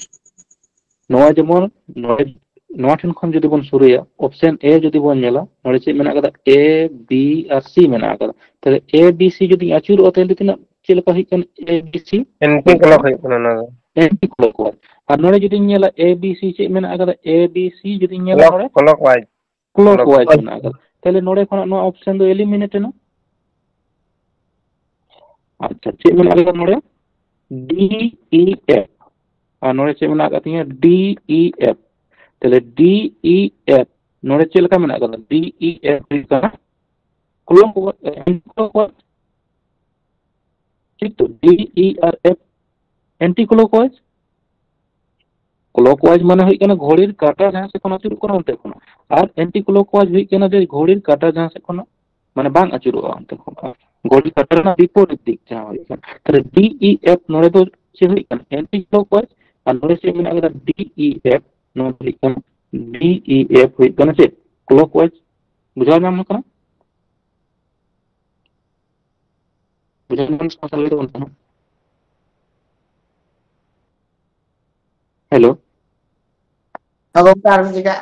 ᱱᱚᱣᱟ ᱡᱮᱢᱚᱱ ᱱᱚᱰᱮ, ᱱᱚᱣᱟ ᱴᱷᱮᱱ ᱠᱷᱚᱱ ᱡᱩᱫᱤ ᱵᱚᱱ ᱥᱩᱨᱩᱭᱟ, ᱚᱯᱥᱮᱱ ᱮ ᱡᱩᱫᱤ ᱵᱚᱱ ᱧᱮᱞᱟ, ᱱᱚᱰᱮ ᱪᱮᱫ ᱢᱮᱱᱟᱜ ᱟᱠᱟᱫᱟ? ᱮ ᱵᱤ ᱟᱨ ᱥᱤ ᱢᱮᱱᱟᱜ ᱟᱠᱟᱫᱟ᱾ ᱛᱟᱦᱞᱮ ᱮ ᱵᱤ ᱥᱤ ᱡᱩᱫᱤ ᱟᱹᱪᱩᱨᱚᱜᱼᱟ, ᱛᱟᱦᱞᱮ ᱛᱤᱱᱟᱹᱜ, ᱪᱮᱫ ᱞᱮᱠᱟ ᱦᱩᱭᱩᱜ ᱠᱟᱱᱟ? A B C anti clock ᱦᱩᱭᱩᱜ ᱠᱟᱱᱟ ᱚᱱᱟ ᱫᱚ᱾ ᱮᱱᱴᱤ ᱠᱞᱚᱠᱣᱟᱭᱤᱡ᱾ ᱟᱨ ᱱᱚᱰᱮ ᱡᱩᱫᱤᱧ ᱧᱮᱞᱟ ᱮ ᱵᱤ ᱥᱤ ᱪᱮᱫ ᱢᱮᱱᱟᱜ ᱟᱠᱟᱫᱟ? ᱮ ᱵᱤ ᱥᱤ ᱡᱩᱫᱤᱧ ᱧᱮᱞᱟ ᱠᱞᱚᱠ, ᱱᱚᱰᱮ ᱠᱞᱚᱠᱣᱟᱭᱤᱡ᱾ ᱠᱞᱚᱠᱣᱟᱭᱤᱡ ᱠᱞᱚᱠᱣᱟᱭᱤᱡ᱾ ᱢᱮᱱᱟᱜ ᱟᱠᱟᱫᱟ᱾ ᱛᱟᱦᱞᱮ ᱱᱚᱰᱮ ᱠᱷᱚᱱᱟᱜ ᱱᱚᱣᱟ ᱚᱯᱥᱮᱱ ᱫᱚ ᱮᱞᱤᱢᱤᱱᱮᱴ ᱮᱱᱟ᱾ ᱟᱪᱪᱷᱟ, ᱪᱮᱫ ᱢᱮᱱᱟᱜ ᱟᱠᱟᱫᱟ ᱱᱚᱰᱮ? ᱰᱤ ᱤ ᱮᱯᱷ᱾ ᱟᱨ ᱱᱚᱰᱮ ᱪᱮᱫ ᱢᱮᱱᱟᱜ ᱟᱠᱟᱫ ᱛᱤᱧᱟᱹ? ᱰᱤ ᱤ ᱮᱯᱷ᱾ ᱛᱟᱦᱞᱮ ᱰᱤ ᱤ ᱮᱯᱷ ᱱᱚᱰᱮ ᱪᱮᱫ ᱞᱮᱠᱟ ᱢᱮᱱᱟᱜ ᱟᱠᱟᱫᱟ? ᱰᱤ ᱤ ᱮᱯᱷ ᱦᱩᱭᱩᱜ ᱠᱟᱱᱟ ᱠᱞᱚᱠᱣᱟᱭᱤᱡ, ᱮᱱᱴᱤ ᱠᱞᱚᱠᱣᱟᱭᱤᱡ᱾ ᱴᱷᱤᱠ ᱛᱚ? ᱰᱤ ᱤ ᱟᱨ ᱮᱯᱷ ᱮᱱᱴᱤ ᱠᱞᱚᱠᱣᱟᱭᱤᱡ, ᱠᱞᱚᱠᱣᱟᱭᱤᱡ ᱢᱟᱱᱮ ᱦᱩᱭᱩᱜ ᱠᱟᱱᱟ ᱜᱷᱚᱲᱤᱨ ᱠᱟᱴᱟ ᱡᱟᱦᱟᱸ ᱥᱮᱫ ᱠᱷᱚᱱ ᱟᱹᱪᱩᱨᱚᱜ ᱠᱟᱱᱟ ᱚᱱᱛᱮ ᱠᱷᱚᱱᱟᱜ, ᱟᱨ ᱮᱱᱴᱤ ᱠᱞᱚᱠᱣᱟᱭᱤᱡ ᱦᱩᱭᱩᱜ ᱠᱟᱱᱟ ᱡᱮ ᱜᱷᱚᱲᱤᱨ ᱠᱟᱴᱟ ᱡᱟᱦᱟᱸ ᱥᱮᱫ ᱠᱷᱚᱱᱟᱜ ᱢᱟᱱᱮ ᱵᱟᱝ ᱟᱹᱪᱩᱨᱚᱜᱼᱟ ᱚᱱᱛᱮ ᱠᱷᱚᱱᱟᱜ, ᱜᱷᱚᱲᱤᱨ ᱠᱟᱴᱟ ᱨᱮᱱᱟᱜ ᱵᱤᱯᱚᱨᱤᱛ ᱫᱤᱠ ᱡᱟᱦᱟᱸ ᱦᱩᱭᱩᱜ ᱠᱟᱱᱟ᱾ ᱛᱟᱦᱞᱮ ᱰᱤ ᱤ ᱮᱯᱷ ᱱᱚᱰᱮ ᱫᱚ ᱪᱮᱫ ᱦᱩᱭᱩᱜ ᱠᱟᱱᱟ? ᱮᱱᱴᱤ ᱠᱞᱚᱠᱣᱟᱭᱤᱡ᱾ ᱟᱨ ᱱᱚᱰᱮ ᱪᱮᱫ ᱢᱮᱱᱟᱜ ᱟᱠᱟᱫᱟ? ᱰᱤ ᱤ ᱮᱯᱷ᱾ ᱱᱚᱣᱟ ᱫᱚ ᱦᱩᱭᱩᱜ ᱠᱟᱱᱟ, ᱰᱤ ᱤ ᱮᱯᱷ ᱦᱩᱭᱩᱜ ᱠᱟᱱᱟ ᱪᱮᱫ? ᱠᱞᱚᱠᱣᱟᱭᱤᱡ᱾ ᱵᱩᱡᱷᱟᱹᱣ ᱧᱟᱢ ᱠᱟᱱᱟ? ᱵᱩᱡᱷᱟᱹᱣ ᱧᱟᱢ ᱥᱟᱶ ᱥᱟᱶ ᱞᱟᱹᱭ ᱛᱟᱵᱚᱱ ᱯᱮ ᱦᱟᱸᱜ᱾ ᱦᱮᱞᱳ᱾ ᱟᱫᱚ ᱜᱚᱝᱠᱮ ᱟᱨ ᱢᱤᱫ ᱡᱟᱭᱜᱟ᱾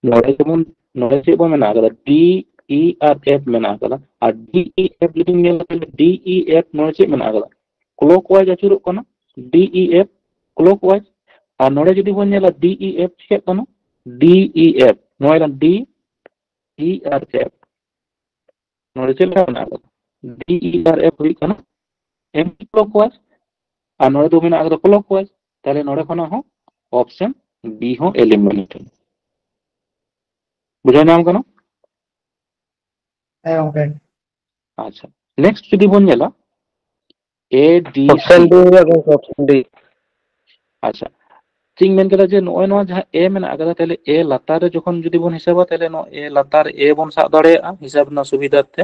ᱱᱚᱰᱮ ᱡᱮᱢᱚᱱ, ᱱᱚᱰᱮ ᱪᱮᱫ ᱵᱚᱱ ᱢᱮᱱᱟᱜ ᱟᱠᱟᱫᱟ? D, E ᱟᱨ F ᱢᱮᱱᱟᱜ ᱟᱠᱟᱫᱟ᱾ ᱟᱨ D E F ᱡᱩᱫᱤᱢ ᱧᱮᱞᱟ, ᱛᱟᱦᱞᱮ D E F ᱱᱚᱰᱮ ᱪᱮᱫ ᱢᱮᱱᱟᱜ ᱟᱠᱟᱫᱟ? Clockwise ᱟᱹᱪᱩᱨᱚᱜ ᱠᱟᱱᱟ, D E F clockwise᱾ ᱟᱨ ᱱᱚᱰᱮ ᱡᱩᱫᱤ ᱵᱚᱱ ᱧᱮᱞᱟ, D E F ᱪᱮᱫ ᱠᱟᱱᱟ? D E F, ᱱᱚᱣᱟ ᱫᱚ D E ᱟᱨ F᱾ ᱱᱚᱰᱮ ᱪᱮᱫ ᱞᱮᱠᱟ ᱢᱮᱱᱟᱜ ᱟᱠᱟᱫᱟ? D E ᱟᱨ F ᱦᱩᱭᱩᱜ ᱠᱟᱱᱟ anti clockwise, ᱟᱨ ᱱᱚᱰᱮ ᱫᱚ ᱢᱮᱱᱟᱜ ᱟᱠᱟᱫᱟ clockwise᱾ ᱛᱟᱦᱞᱮ ᱱᱚᱰᱮ ᱠᱷᱚᱱᱟᱜ ᱦᱚᱸ option B ᱦᱚᱸ eliminate ᱮᱱᱟ᱾ ᱵᱩᱡᱷᱟᱹᱣ ᱧᱟᱢ ᱠᱟᱱᱟ? ᱦᱮᱸ ᱜᱚᱝᱠᱮ᱾ ᱟᱪᱪᱷᱟ, next ᱡᱩᱫᱤ ᱵᱚᱱ ᱧᱮᱞᱟ, A D C᱾ Option D ᱦᱩᱭᱩᱜᱼᱟ ᱜᱚᱝᱠᱮ, option D᱾ ᱟᱪᱪᱷᱟ, ᱪᱮᱫ ᱤᱧ ᱢᱮᱱ ᱠᱮᱫᱟ ᱡᱮ ᱱᱚᱜᱼᱚᱭ ᱱᱚᱣᱟ ᱡᱟᱦᱟᱸ A ᱢᱮᱱᱟᱜ ᱟᱠᱟᱫᱟ, ᱛᱟᱦᱞᱮ A ᱞᱟᱛᱟᱨ ᱨᱮ ᱡᱚᱠᱷᱚᱱ ᱡᱩᱫᱤ ᱵᱚᱱ ᱦᱤᱥᱟᱹᱵᱟ, ᱛᱟᱦᱞᱮ ᱱᱚᱣᱟ A ᱞᱟᱛᱟᱨ A ᱵᱚᱱ ᱥᱟᱵ ᱫᱟᱲᱮᱭᱟᱜᱼᱟ ᱦᱤᱥᱟᱹᱵ ᱨᱮᱱᱟᱜ ᱥᱩᱵᱤᱫᱷᱟ ᱛᱮ᱾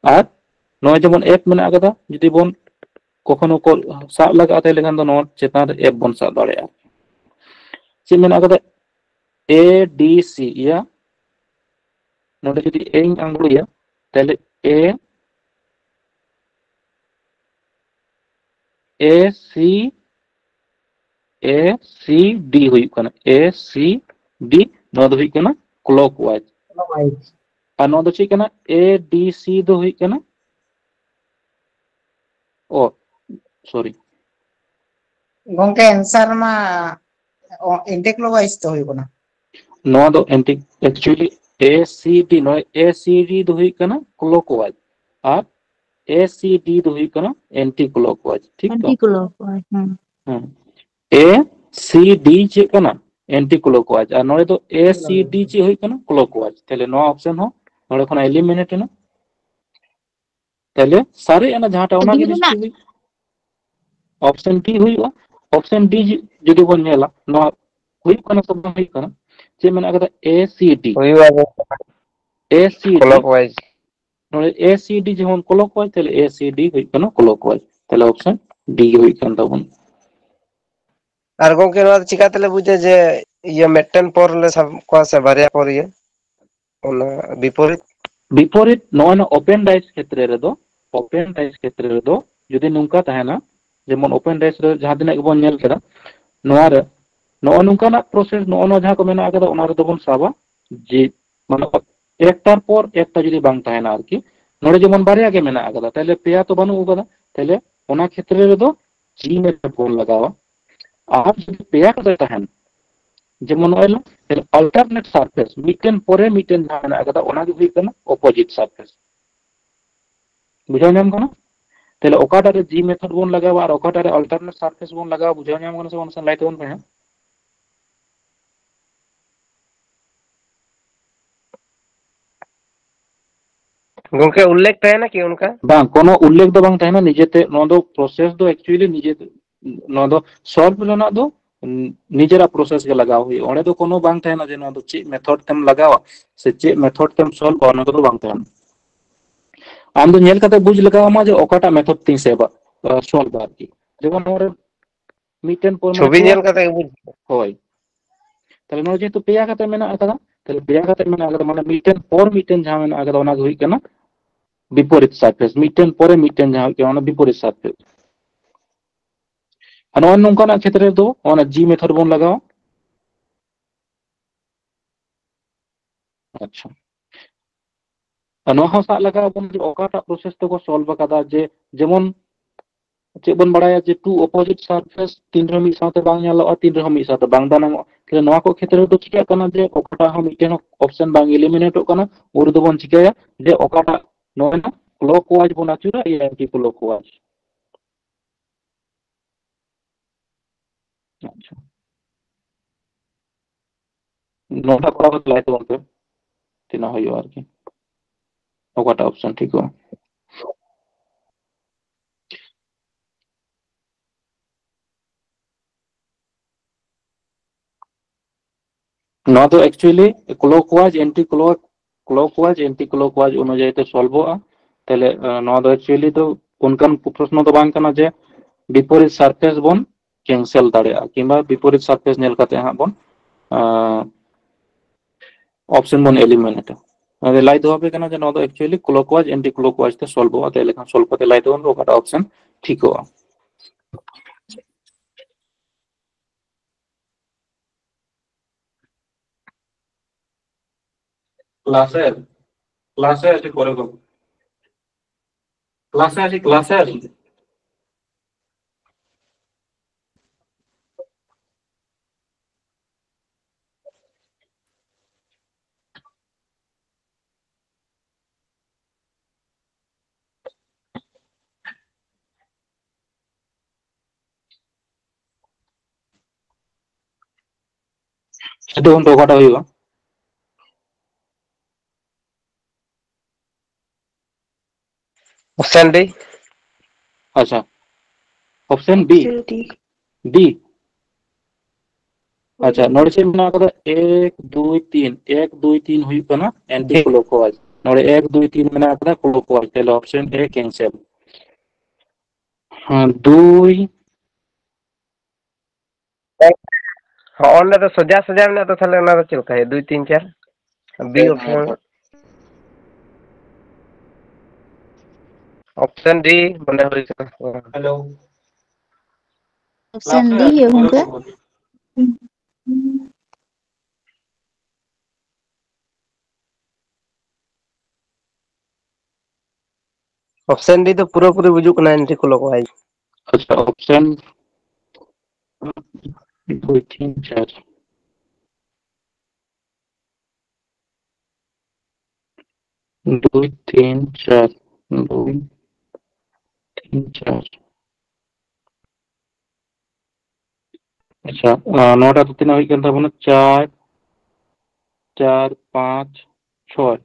ᱟᱨ ᱱᱚᱜᱼᱚᱭ ᱡᱮᱢᱚᱱ F ᱢᱮᱱᱟᱜ ᱟᱠᱟᱫᱟ, ᱡᱩᱫᱤ ᱵᱚᱱ ᱠᱚᱠᱷᱚᱱᱳ ᱠᱚ ᱥᱟᱵ ᱞᱟᱜᱟᱜᱼᱟ, ᱛᱟᱦᱞᱮ ᱠᱷᱟᱱ ᱫᱚ ᱱᱚᱣᱟ ᱪᱮᱛᱟᱱ ᱨᱮ F ᱵᱚᱱ ᱥᱟᱵ ᱫᱟᱲᱮᱭᱟᱜᱼᱟ᱾ ᱪᱮᱫ ᱢᱮᱱᱟᱜ ᱟᱠᱟᱫᱟ? A D C ᱤᱭᱟ, ᱱᱚᱰᱮ ᱡᱩᱫᱤ A ᱤᱧ ᱟᱸᱜᱩᱲᱤᱭᱟ, ᱛᱟᱦᱞᱮ A, A C, A C D ᱦᱩᱭᱩᱜ ᱠᱟᱱᱟ, A C D, ᱱᱚᱣᱟ ᱫᱚ ᱦᱩᱭᱩᱜ ᱠᱟᱱᱟ clockwise᱾ Clockwise᱾ ᱟᱨ ᱱᱚᱣᱟ ᱫᱚ ᱪᱮᱫ ᱠᱟᱱᱟ? A D C ᱫᱚ ᱦᱩᱭᱩᱜ ᱠᱟᱱᱟ, ᱚ, sorry, ᱜᱚᱝᱠᱮ, answer ᱢᱟ, ᱚ, anti clockwise ᱛᱚ ᱦᱩᱭᱩᱜ ᱠᱟᱱᱟ᱾ ᱱᱚᱣᱟ ᱫᱚ anti, actually, A C D, ᱱᱚᱣᱟ A C D ᱫᱚ ᱦᱩᱭᱩᱜ ᱠᱟᱱᱟ clockwise, R A C D ᱫᱚ ᱦᱩᱭᱩᱜ ᱠᱟᱱᱟ anti clockwise, ᱴᱷᱤᱠ ᱛᱚ? Anti clockwise, ᱦᱮᱸ᱾ ᱦᱮᱸ᱾ A C D ᱪᱮᱫ ᱠᱟᱱᱟ? Anti clockwise᱾ ᱟᱨ ᱱᱚᱰᱮ ᱫᱚ A C D ᱪᱮᱫ ᱦᱩᱭᱩᱜ ᱠᱟᱱᱟ? Clockwise᱾ ᱛᱟᱦᱞᱮ ᱱᱚᱣᱟ option ᱦᱚᱸ ᱱᱚᱰᱮ ᱠᱷᱚᱱᱟᱜ eliminate ᱮᱱᱟ᱾ ᱛᱟᱦᱞᱮ ᱥᱟᱨᱮᱡ ᱮᱱᱟ ᱡᱟᱦᱟᱸᱴᱟᱜ, ᱚᱱᱟ ᱜᱮ ᱱᱤᱥᱪᱚᱭ ᱦᱩᱭᱩᱜ᱾ Option D ᱦᱩᱭᱩᱜᱼᱟ᱾ Option D ᱡᱩ-, ᱡᱩᱫᱤ ᱵᱚᱱ ᱧᱮᱞᱟ, ᱱᱚᱣᱟ ᱦᱩᱭᱩᱜ ᱠᱟᱱᱟ ᱥᱮ ᱵᱟᱝ ᱦᱩᱭᱩᱜ ᱠᱟᱱᱟ? ᱪᱮᱫ ᱢᱮᱱᱟᱜ ᱠᱟᱫᱟ? A C D᱾ ᱦᱩᱭᱩᱜᱼᱟ ᱜᱚᱝᱠᱮ᱾ A C D᱾ Clockwise᱾ ᱱᱚᱰᱮ A C D ᱡᱮᱢᱚᱱ clockwise, ᱛᱟᱦᱞᱮ A C D ᱦᱩᱭᱩᱜ ᱠᱟᱱᱟ clockwise᱾ ᱛᱟᱦᱞᱮ option D ᱜᱮ ᱦᱩᱭᱩᱜ ᱠᱟᱱ ᱛᱟᱵᱚᱱᱟ᱾ ᱟᱨ ᱜᱚᱝᱠᱮ, ᱱᱚᱣᱟ ᱫᱚ ᱪᱤᱠᱟ ᱛᱮᱞᱮ ᱵᱩᱡᱟ ᱡᱮ ᱤᱭᱟᱹ ᱢᱤᱫᱴᱮᱱ ᱯᱚᱨ ᱞᱮ ᱥᱟᱵ ᱠᱚᱣᱟ ᱥᱮ ᱵᱟᱨᱭᱟ ᱯᱚᱨ ᱤᱭᱟᱹ? ᱚᱱᱟ ᱵᱤᱯᱚᱨᱤᱛ? ᱵᱤᱯᱚᱨᱤᱛ, ᱱᱚᱜᱼᱚᱭ ᱱᱚᱣᱟ open dice ᱠᱷᱮᱛᱨᱮ ᱨᱮᱫᱚ, open dice ᱠᱷᱮᱛᱨᱮ ᱨᱮᱫᱚ ᱡᱩᱫᱤ ᱱᱚᱝᱠᱟ ᱛᱟᱦᱮᱱᱟ, ᱡᱮᱢᱚᱱ ᱳᱯᱮᱱ ᱰᱮᱥ ᱨᱮ ᱡᱟᱦᱟᱸ ᱛᱤᱱᱟᱹᱜ ᱜᱮᱵᱚᱱ ᱧᱮᱞ ᱠᱮᱫᱟ, ᱱᱚᱣᱟ ᱨᱮ ᱱᱚᱜᱼᱚ ᱱᱚᱝᱠᱟᱱᱟᱜ ᱯᱨᱚᱥᱮᱥ, ᱱᱚᱜᱼᱚ ᱱᱚᱣᱟ ᱡᱟᱦᱟᱸ ᱠᱚ ᱢᱮᱱᱟᱜ ᱟᱠᱟᱫᱟ, ᱚᱱᱟ ᱨᱮᱫᱚ ᱵᱚᱱ ᱥᱟᱵᱟ ᱡᱮ, ᱢᱟᱱᱮ, ᱮᱠᱴᱟᱨ ᱯᱚᱨ ᱮᱠᱴᱟ ᱡᱩᱫᱤ ᱵᱟᱝ ᱛᱟᱦᱮᱱᱟ ᱟᱨᱠᱤ, ᱱᱚᱰᱮ ᱡᱮᱢᱚᱱ ᱵᱟᱨᱭᱟ ᱜᱮ ᱢᱮᱱᱟᱜ ᱟᱠᱟᱫᱟ, ᱛᱟᱦᱞᱮ ᱯᱮᱭᱟ ᱛᱚ ᱵᱟᱹᱱᱩᱜ ᱟᱠᱟᱫᱟ, ᱛᱟᱦᱞᱮ ᱚᱱᱟ ᱠᱷᱮᱛᱨᱮ ᱨᱮᱫᱚ ᱡᱤ ᱢᱮᱛᱷᱚᱰ ᱵᱚᱱ ᱞᱟᱜᱟᱣᱟ᱾ ᱟᱨ ᱡᱩᱫᱤ ᱯᱮᱭᱟ ᱠᱟᱛᱮ ᱛᱟᱦᱮᱱ, ᱡᱮᱢᱚᱱ ᱱᱚᱜᱼᱚᱭ ᱞᱟᱝ ᱚᱞᱴᱟᱨᱱᱮᱴ ᱥᱟᱨᱯᱷᱮᱥ, ᱢᱤᱫᱴᱮᱱ ᱯᱚᱨᱮ ᱢᱤᱫᱴᱮᱱ ᱡᱟᱦᱟᱸ ᱢᱮᱱᱟᱜ ᱟᱠᱟᱫᱟ, ᱚᱱᱟ ᱜᱮ ᱦᱩᱭᱩᱜ ᱠᱟᱱᱟ ᱚᱯᱳᱡᱤᱴ ᱥᱟᱨᱯᱷᱮᱥ᱾ ᱵᱩᱡᱷᱟᱹᱣ ᱧᱟᱢ ᱠᱟᱱᱟ? ᱛᱟᱦᱞᱮ ᱚᱠᱟᱴᱟᱜ ᱨᱮ ᱡᱤ ᱢᱮᱛᱷᱚᱰ ᱵᱚᱱ ᱞᱟᱜᱟᱣᱟ ᱟᱨ ᱚᱠᱟᱴᱟᱜ ᱨᱮ ᱚᱞᱴᱟᱨᱱᱮᱴ ᱥᱟᱨᱯᱷᱮᱥ ᱵᱚᱱ ᱞᱟᱜᱟᱣᱟ, ᱵᱩᱡᱷᱟᱹᱣ ᱧᱟᱢ ᱠᱟᱱᱟ ᱥᱮ ᱵᱟᱝ? ᱢᱟᱥᱮ ᱞᱟᱹᱭ ᱛᱟᱵᱚᱱ ᱯᱮ ᱦᱟᱸᱜ᱾ ᱜᱚᱝᱠᱮ, ᱩᱞᱞᱮᱠᱷ ᱛᱟᱦᱮᱱᱟ ᱠᱤ ᱚᱱᱠᱟ? ᱵᱟᱝ, ᱠᱳᱱᱳ ᱩᱞᱞᱮᱠᱷ ᱫᱚ ᱵᱟᱝ ᱛᱟᱦᱮᱱᱟ᱾ ᱱᱤᱡᱮᱛᱮ ᱱᱚᱣᱟ ᱫᱚ ᱯᱨᱚᱥᱮᱥ ᱫᱚ actually ᱱᱤᱡᱮ, ᱱᱚᱣᱟ ᱫᱚ ᱥᱚᱞᱵᱷ ᱨᱮᱱᱟᱜ ᱫᱚ, ᱩᱸ, ᱱᱤᱡᱮᱨᱟᱜ ᱯᱨᱚᱥᱮᱥ ᱜᱮ ᱞᱟᱜᱟᱣ ᱦᱩᱭᱩᱜᱼᱟ᱾ ᱚᱸᱰᱮ ᱫᱚ ᱠᱳᱱᱳ ᱵᱟᱝ ᱛᱟᱦᱮᱱᱟ ᱡᱮ ᱱᱚᱣᱟ ᱫᱚ ᱪᱮᱫ ᱢᱮᱛᱷᱚᱰ ᱛᱮᱢ ᱞᱟᱜᱟᱣᱟ ᱥᱮ ᱪᱮᱫ ᱢᱮᱛᱷᱚᱰ ᱛᱮᱢ ᱥᱚᱞᱵᱷᱟ, ᱚᱱᱟ ᱠᱚᱫᱚ ᱵᱟᱝ ᱛᱟᱦᱮᱱᱟ᱾ ᱟᱢ ᱫᱚ ᱧᱮᱞ ᱠᱟᱛᱮ ᱵᱩᱡᱽ ᱞᱟᱜᱟᱣ ᱟᱢᱟ ᱡᱮ ᱚᱠᱟᱴᱟᱜ ᱢᱮᱛᱷᱚᱰ ᱛᱤᱧ ᱥᱮᱵᱷᱟ, ᱟ, ᱥᱚᱞᱵᱷᱟ ᱟᱨᱠᱤ᱾ ᱡᱮᱢᱚᱱ ᱱᱚᱣᱟ ᱨᱮ ᱢᱤᱫᱴᱮᱱ ᱯᱚᱨ, ᱢᱟᱱᱮ, ᱪᱷᱚᱵᱤ ᱯᱮᱭᱟ, ᱧᱮᱞ ᱠᱟᱛᱮ ᱜᱮ ᱵᱩᱡᱽ᱾ ᱦᱳᱭ᱾ ᱛᱟᱦᱞᱮ ᱱᱚᱣᱟ ᱡᱮᱦᱮᱛᱩ ᱯᱮᱭᱟ ᱠᱟᱛᱮ ᱢᱮᱱᱟᱜ ᱟᱠᱟᱫᱟ, ᱛᱟᱦᱞᱮ ᱯᱮᱭᱟ ᱠᱟᱛᱮ ᱢᱮᱱᱟᱜ ᱟᱠᱟᱫᱟ, ᱢᱟᱱᱮ ᱢᱤᱫᱴᱮᱱ ᱯᱚᱨ ᱢᱤᱫᱴᱮᱱ ᱡᱟᱦᱟᱸ ᱢᱮᱱᱟᱜ ᱟᱠᱟᱫᱟ, ᱚᱱᱟ ᱜᱮ ᱦᱩᱭᱩᱜ ᱠᱟᱱᱟ ᱵᱤᱯᱚᱨᱤᱛ ᱥᱟᱨᱯᱷᱮᱥ᱾ ᱢᱤᱫᱴᱮᱱ ᱯᱚᱨᱮ ᱢᱤᱫᱴᱮᱱ ᱡᱟᱦᱟᱸ ᱦᱩᱭᱩᱜ ᱠᱟᱱᱟ, ᱚᱱᱟ ᱵᱤᱯᱚᱨᱤᱛ ᱥᱟᱨᱯᱷᱮᱥ᱾ ᱟᱨ ᱱᱚᱜᱼᱚᱭ ᱱᱚᱝᱠᱟᱱᱟᱜ ᱠᱷᱮᱛᱨᱮ ᱨᱮᱫᱚ ᱚᱱᱟ ᱡᱤ ᱢᱮᱛᱷᱚᱰ ᱵᱚᱱ ᱞᱟᱜᱟᱣᱟ᱾ ᱟᱪᱪᱷᱟ, ᱟᱨ ᱱᱚᱣᱟ ᱦᱚᱸ ᱥᱟᱵ ᱞᱟᱜᱟᱣ ᱟᱵᱚᱱ ᱡᱮ ᱚᱠᱟᱴᱟᱜ ᱯᱨᱚᱥᱮᱥ ᱛᱮᱠᱚ ᱥᱚᱞᱵᱷ ᱟᱠᱟᱫᱟ, ᱡᱮ ᱡᱮᱢᱚᱱ ᱪᱮᱫ ᱵᱚᱱ ᱵᱟᱲᱟᱭᱟ ᱡᱮ two opposite surface ᱛᱤᱱ ᱨᱮᱦᱚᱸ ᱢᱤᱫ ᱥᱟᱶᱛᱮ ᱵᱟᱝ ᱧᱮᱞᱚᱜᱼᱟ, ᱛᱤᱱ ᱨᱮᱦᱚᱸ ᱢᱤᱫ ᱥᱟᱶᱛᱮ ᱵᱟᱝ ᱫᱟᱱᱟᱝᱚᱜᱼᱟ᱾ ᱛᱟᱦᱞᱮ ᱱᱚᱣᱟ ᱠᱚ ᱠᱷᱮᱛᱨᱮ ᱨᱮᱫᱚ ᱪᱤᱠᱟᱹᱜ ᱠᱟᱱᱟ ᱡᱮ ᱚᱠᱟᱴᱟᱜ ᱦᱚᱸ ᱢᱤᱫᱴᱮᱱ ᱦᱚᱸ ᱚᱯᱥᱮᱱ ᱵᱟᱝ ᱮᱞᱤᱢᱤᱱᱮᱴᱚᱜ ᱠᱟᱱᱟ, ᱩᱱ ᱨᱮᱫᱚ ᱵᱚᱱ ᱪᱤᱠᱟᱹᱭᱟ ᱡᱮ ᱚᱠᱟᱴᱟᱜ ᱱᱚᱜᱼᱚᱭ ᱱᱟ ᱠᱞᱚᱠ ᱣᱟᱭᱤᱡ ᱵᱚᱱ ᱟᱹᱪᱩᱨᱟ, ᱮ ᱮᱱᱴᱤ ᱠᱞᱚᱠ ᱣᱟᱭᱤᱡ᱾ ᱟᱪᱪᱷᱟ, ᱱᱚᱣᱟ ᱠᱚᱨᱟᱣ ᱠᱟᱛᱮ ᱞᱟᱹᱭ ᱛᱟᱵᱚᱱ ᱯᱮ ᱛᱤᱱᱟᱹᱜ ᱦᱩᱭᱩᱜᱼᱟ ᱟᱨᱠᱤ, ᱚᱠᱟᱴᱟᱜ ᱚᱯᱥᱮᱱ ᱴᱷᱤᱠᱚᱜᱼᱟ᱾ ᱱᱚᱣᱟ ᱫᱚ actually clockwise, anti clock, clockwise, anti clockwise ᱚᱱᱩᱡᱟᱭᱤ ᱛᱮ ᱥᱚᱞᱵᱷᱚᱜᱼᱟ᱾ ᱛᱟᱦᱞᱮ, ᱟᱸ, ᱱᱚᱣᱟ ᱫᱚ actually ᱫᱚ ᱚᱱᱠᱟᱱ ᱯᱨᱚᱥᱱᱚ ᱫᱚ ᱵᱟᱝ ᱠᱟᱱᱟ ᱡᱮ ᱵᱤᱯᱚᱨᱤᱛ ᱥᱟᱨᱯᱷᱮᱥ ᱵᱚᱱ ᱠᱮᱱᱥᱮᱞ ᱫᱟᱲᱮᱭᱟᱜᱼᱟ ᱠᱤᱝᱵᱟ ᱵᱤᱯᱚᱨᱤᱛ ᱥᱟᱨᱯᱷᱮᱥ ᱧᱮᱞ ᱠᱟᱛᱮ ᱦᱟᱸᱜ ᱵᱚᱱ, ᱟᱸ, ᱚᱯᱥᱮᱱ ᱵᱚᱱ ᱮᱞᱤᱢᱤᱱᱮᱴᱟ᱾ ᱚᱱᱟ ᱫᱚ ᱞᱟᱹᱭ ᱫᱚᱦᱚ ᱟᱯᱮ ᱠᱟᱱᱟ ᱡᱮ ᱱᱚᱣᱟ ᱫᱚ actually clockwise, anti clockwise ᱛᱮ ᱥᱚᱞᱵᱷᱚᱜᱼᱟ᱾ ᱛᱟᱦᱞᱮ ᱠᱷᱟᱱ ᱥᱚᱞᱵᱷ ᱠᱟᱛᱮ ᱞᱟᱹᱭ ᱛᱟᱵᱚᱱ ᱯᱮ ᱚᱠᱟᱴᱟᱜ ᱚᱯᱥᱮᱱ ᱴᱷᱤᱠᱚᱜᱼᱟ᱾ ক্লাসে, ক্লাসে আছি, পরে করবো। ক্লাসে আছি, ক্লাসে আছি। ᱥᱤᱫᱩ ᱠᱟᱹᱱᱦᱩ ᱚᱠᱟᱴᱟᱜ ᱦᱩᱭᱩᱜᱼᱟ? ᱚᱯᱥᱮᱱ ᱰᱤ᱾ ᱟᱪᱪᱷᱟ, ᱚᱯᱥᱮᱱ ᱵᱤ᱾ ᱰᱤ᱾ ᱟᱪᱪᱷᱟ, ᱱᱚᱰᱮ ᱪᱮᱫ ᱢᱮᱱᱟᱜ ᱟᱠᱟᱫᱟ? ᱮᱠ ᱫᱩᱭ ᱛᱤᱱ, ᱮᱠ ᱫᱩᱭ ᱛᱤᱱ ᱦᱩᱭᱩᱜ ᱠᱟᱱᱟ ᱮᱱᱴᱤ ᱠᱞᱚᱠᱣᱟᱭᱤᱡ᱾ ᱱᱚᱰᱮ ᱮᱠ ᱫᱩᱭ ᱛᱤᱱ ᱢᱮᱱᱟᱜ ᱟᱠᱟᱫᱟ ᱠᱞᱚᱠᱣᱟᱭᱤᱡ, ᱛᱟᱦᱞᱮ ᱚᱯᱥᱮᱱ ᱮ ᱠᱮᱱᱥᱮᱞ᱾ ᱦᱮᱸ, ᱫᱩᱭ᱾ ᱦᱚᱸ, ᱚᱸᱰᱮ ᱫᱚ ᱥᱚᱡᱟ ᱥᱚᱡᱟ ᱢᱮᱱᱟᱜ ᱫᱚ, ᱛᱟᱦᱞᱮ ᱚᱱᱟ ᱫᱚ ᱪᱮᱫ ᱞᱮᱠᱟ ᱦᱩᱭᱩᱜᱼᱟ? ᱫᱩᱭ, ᱛᱤᱱ, ᱪᱟᱨ, ᱵᱤ ᱚᱯᱥᱮᱱ᱾ ᱚᱯᱥᱮᱱ ᱰᱤ ᱢᱚᱱᱮ ᱦᱩᱭ ᱠᱟᱱᱟ᱾ ᱦᱮᱞᱳ᱾ ᱚᱯᱥᱮᱱ ᱰᱤ ᱦᱩᱭᱩᱜᱼᱟ ᱜᱚᱝᱠᱮ᱾ ᱚᱯᱥᱮᱱ ᱰᱤ ᱫᱚ ᱯᱩᱨᱟᱹᱯᱩᱨᱤ ᱵᱩᱡᱩᱜ ᱠᱟᱱᱟ ᱮᱱᱴᱤ ᱠᱞᱚᱠᱣᱟᱭᱤᱡ᱾ ᱟᱪᱪᱷᱟ, ᱚᱯᱥᱮᱱ ᱫᱩᱭ, ᱛᱤᱱ, ᱪᱟᱨ᱾ ᱫᱩᱭ, ᱛᱤᱱ, ᱪᱟᱨ, ᱫᱩᱭ, ᱛᱤᱱ, ᱪᱟᱨ᱾ ᱟᱪᱪᱷᱟ, ᱟᱨ ᱱᱚᱣᱟᱴᱟᱜ ᱫᱚ ᱛᱤᱱᱟᱹᱜ ᱦᱩᱭᱩᱜ ᱠᱟᱱ ᱛᱟᱵᱚᱱᱟ? ᱪᱟᱨ, ᱪᱟᱨ, ᱯᱟᱸᱪ, ᱪᱷᱚᱭ᱾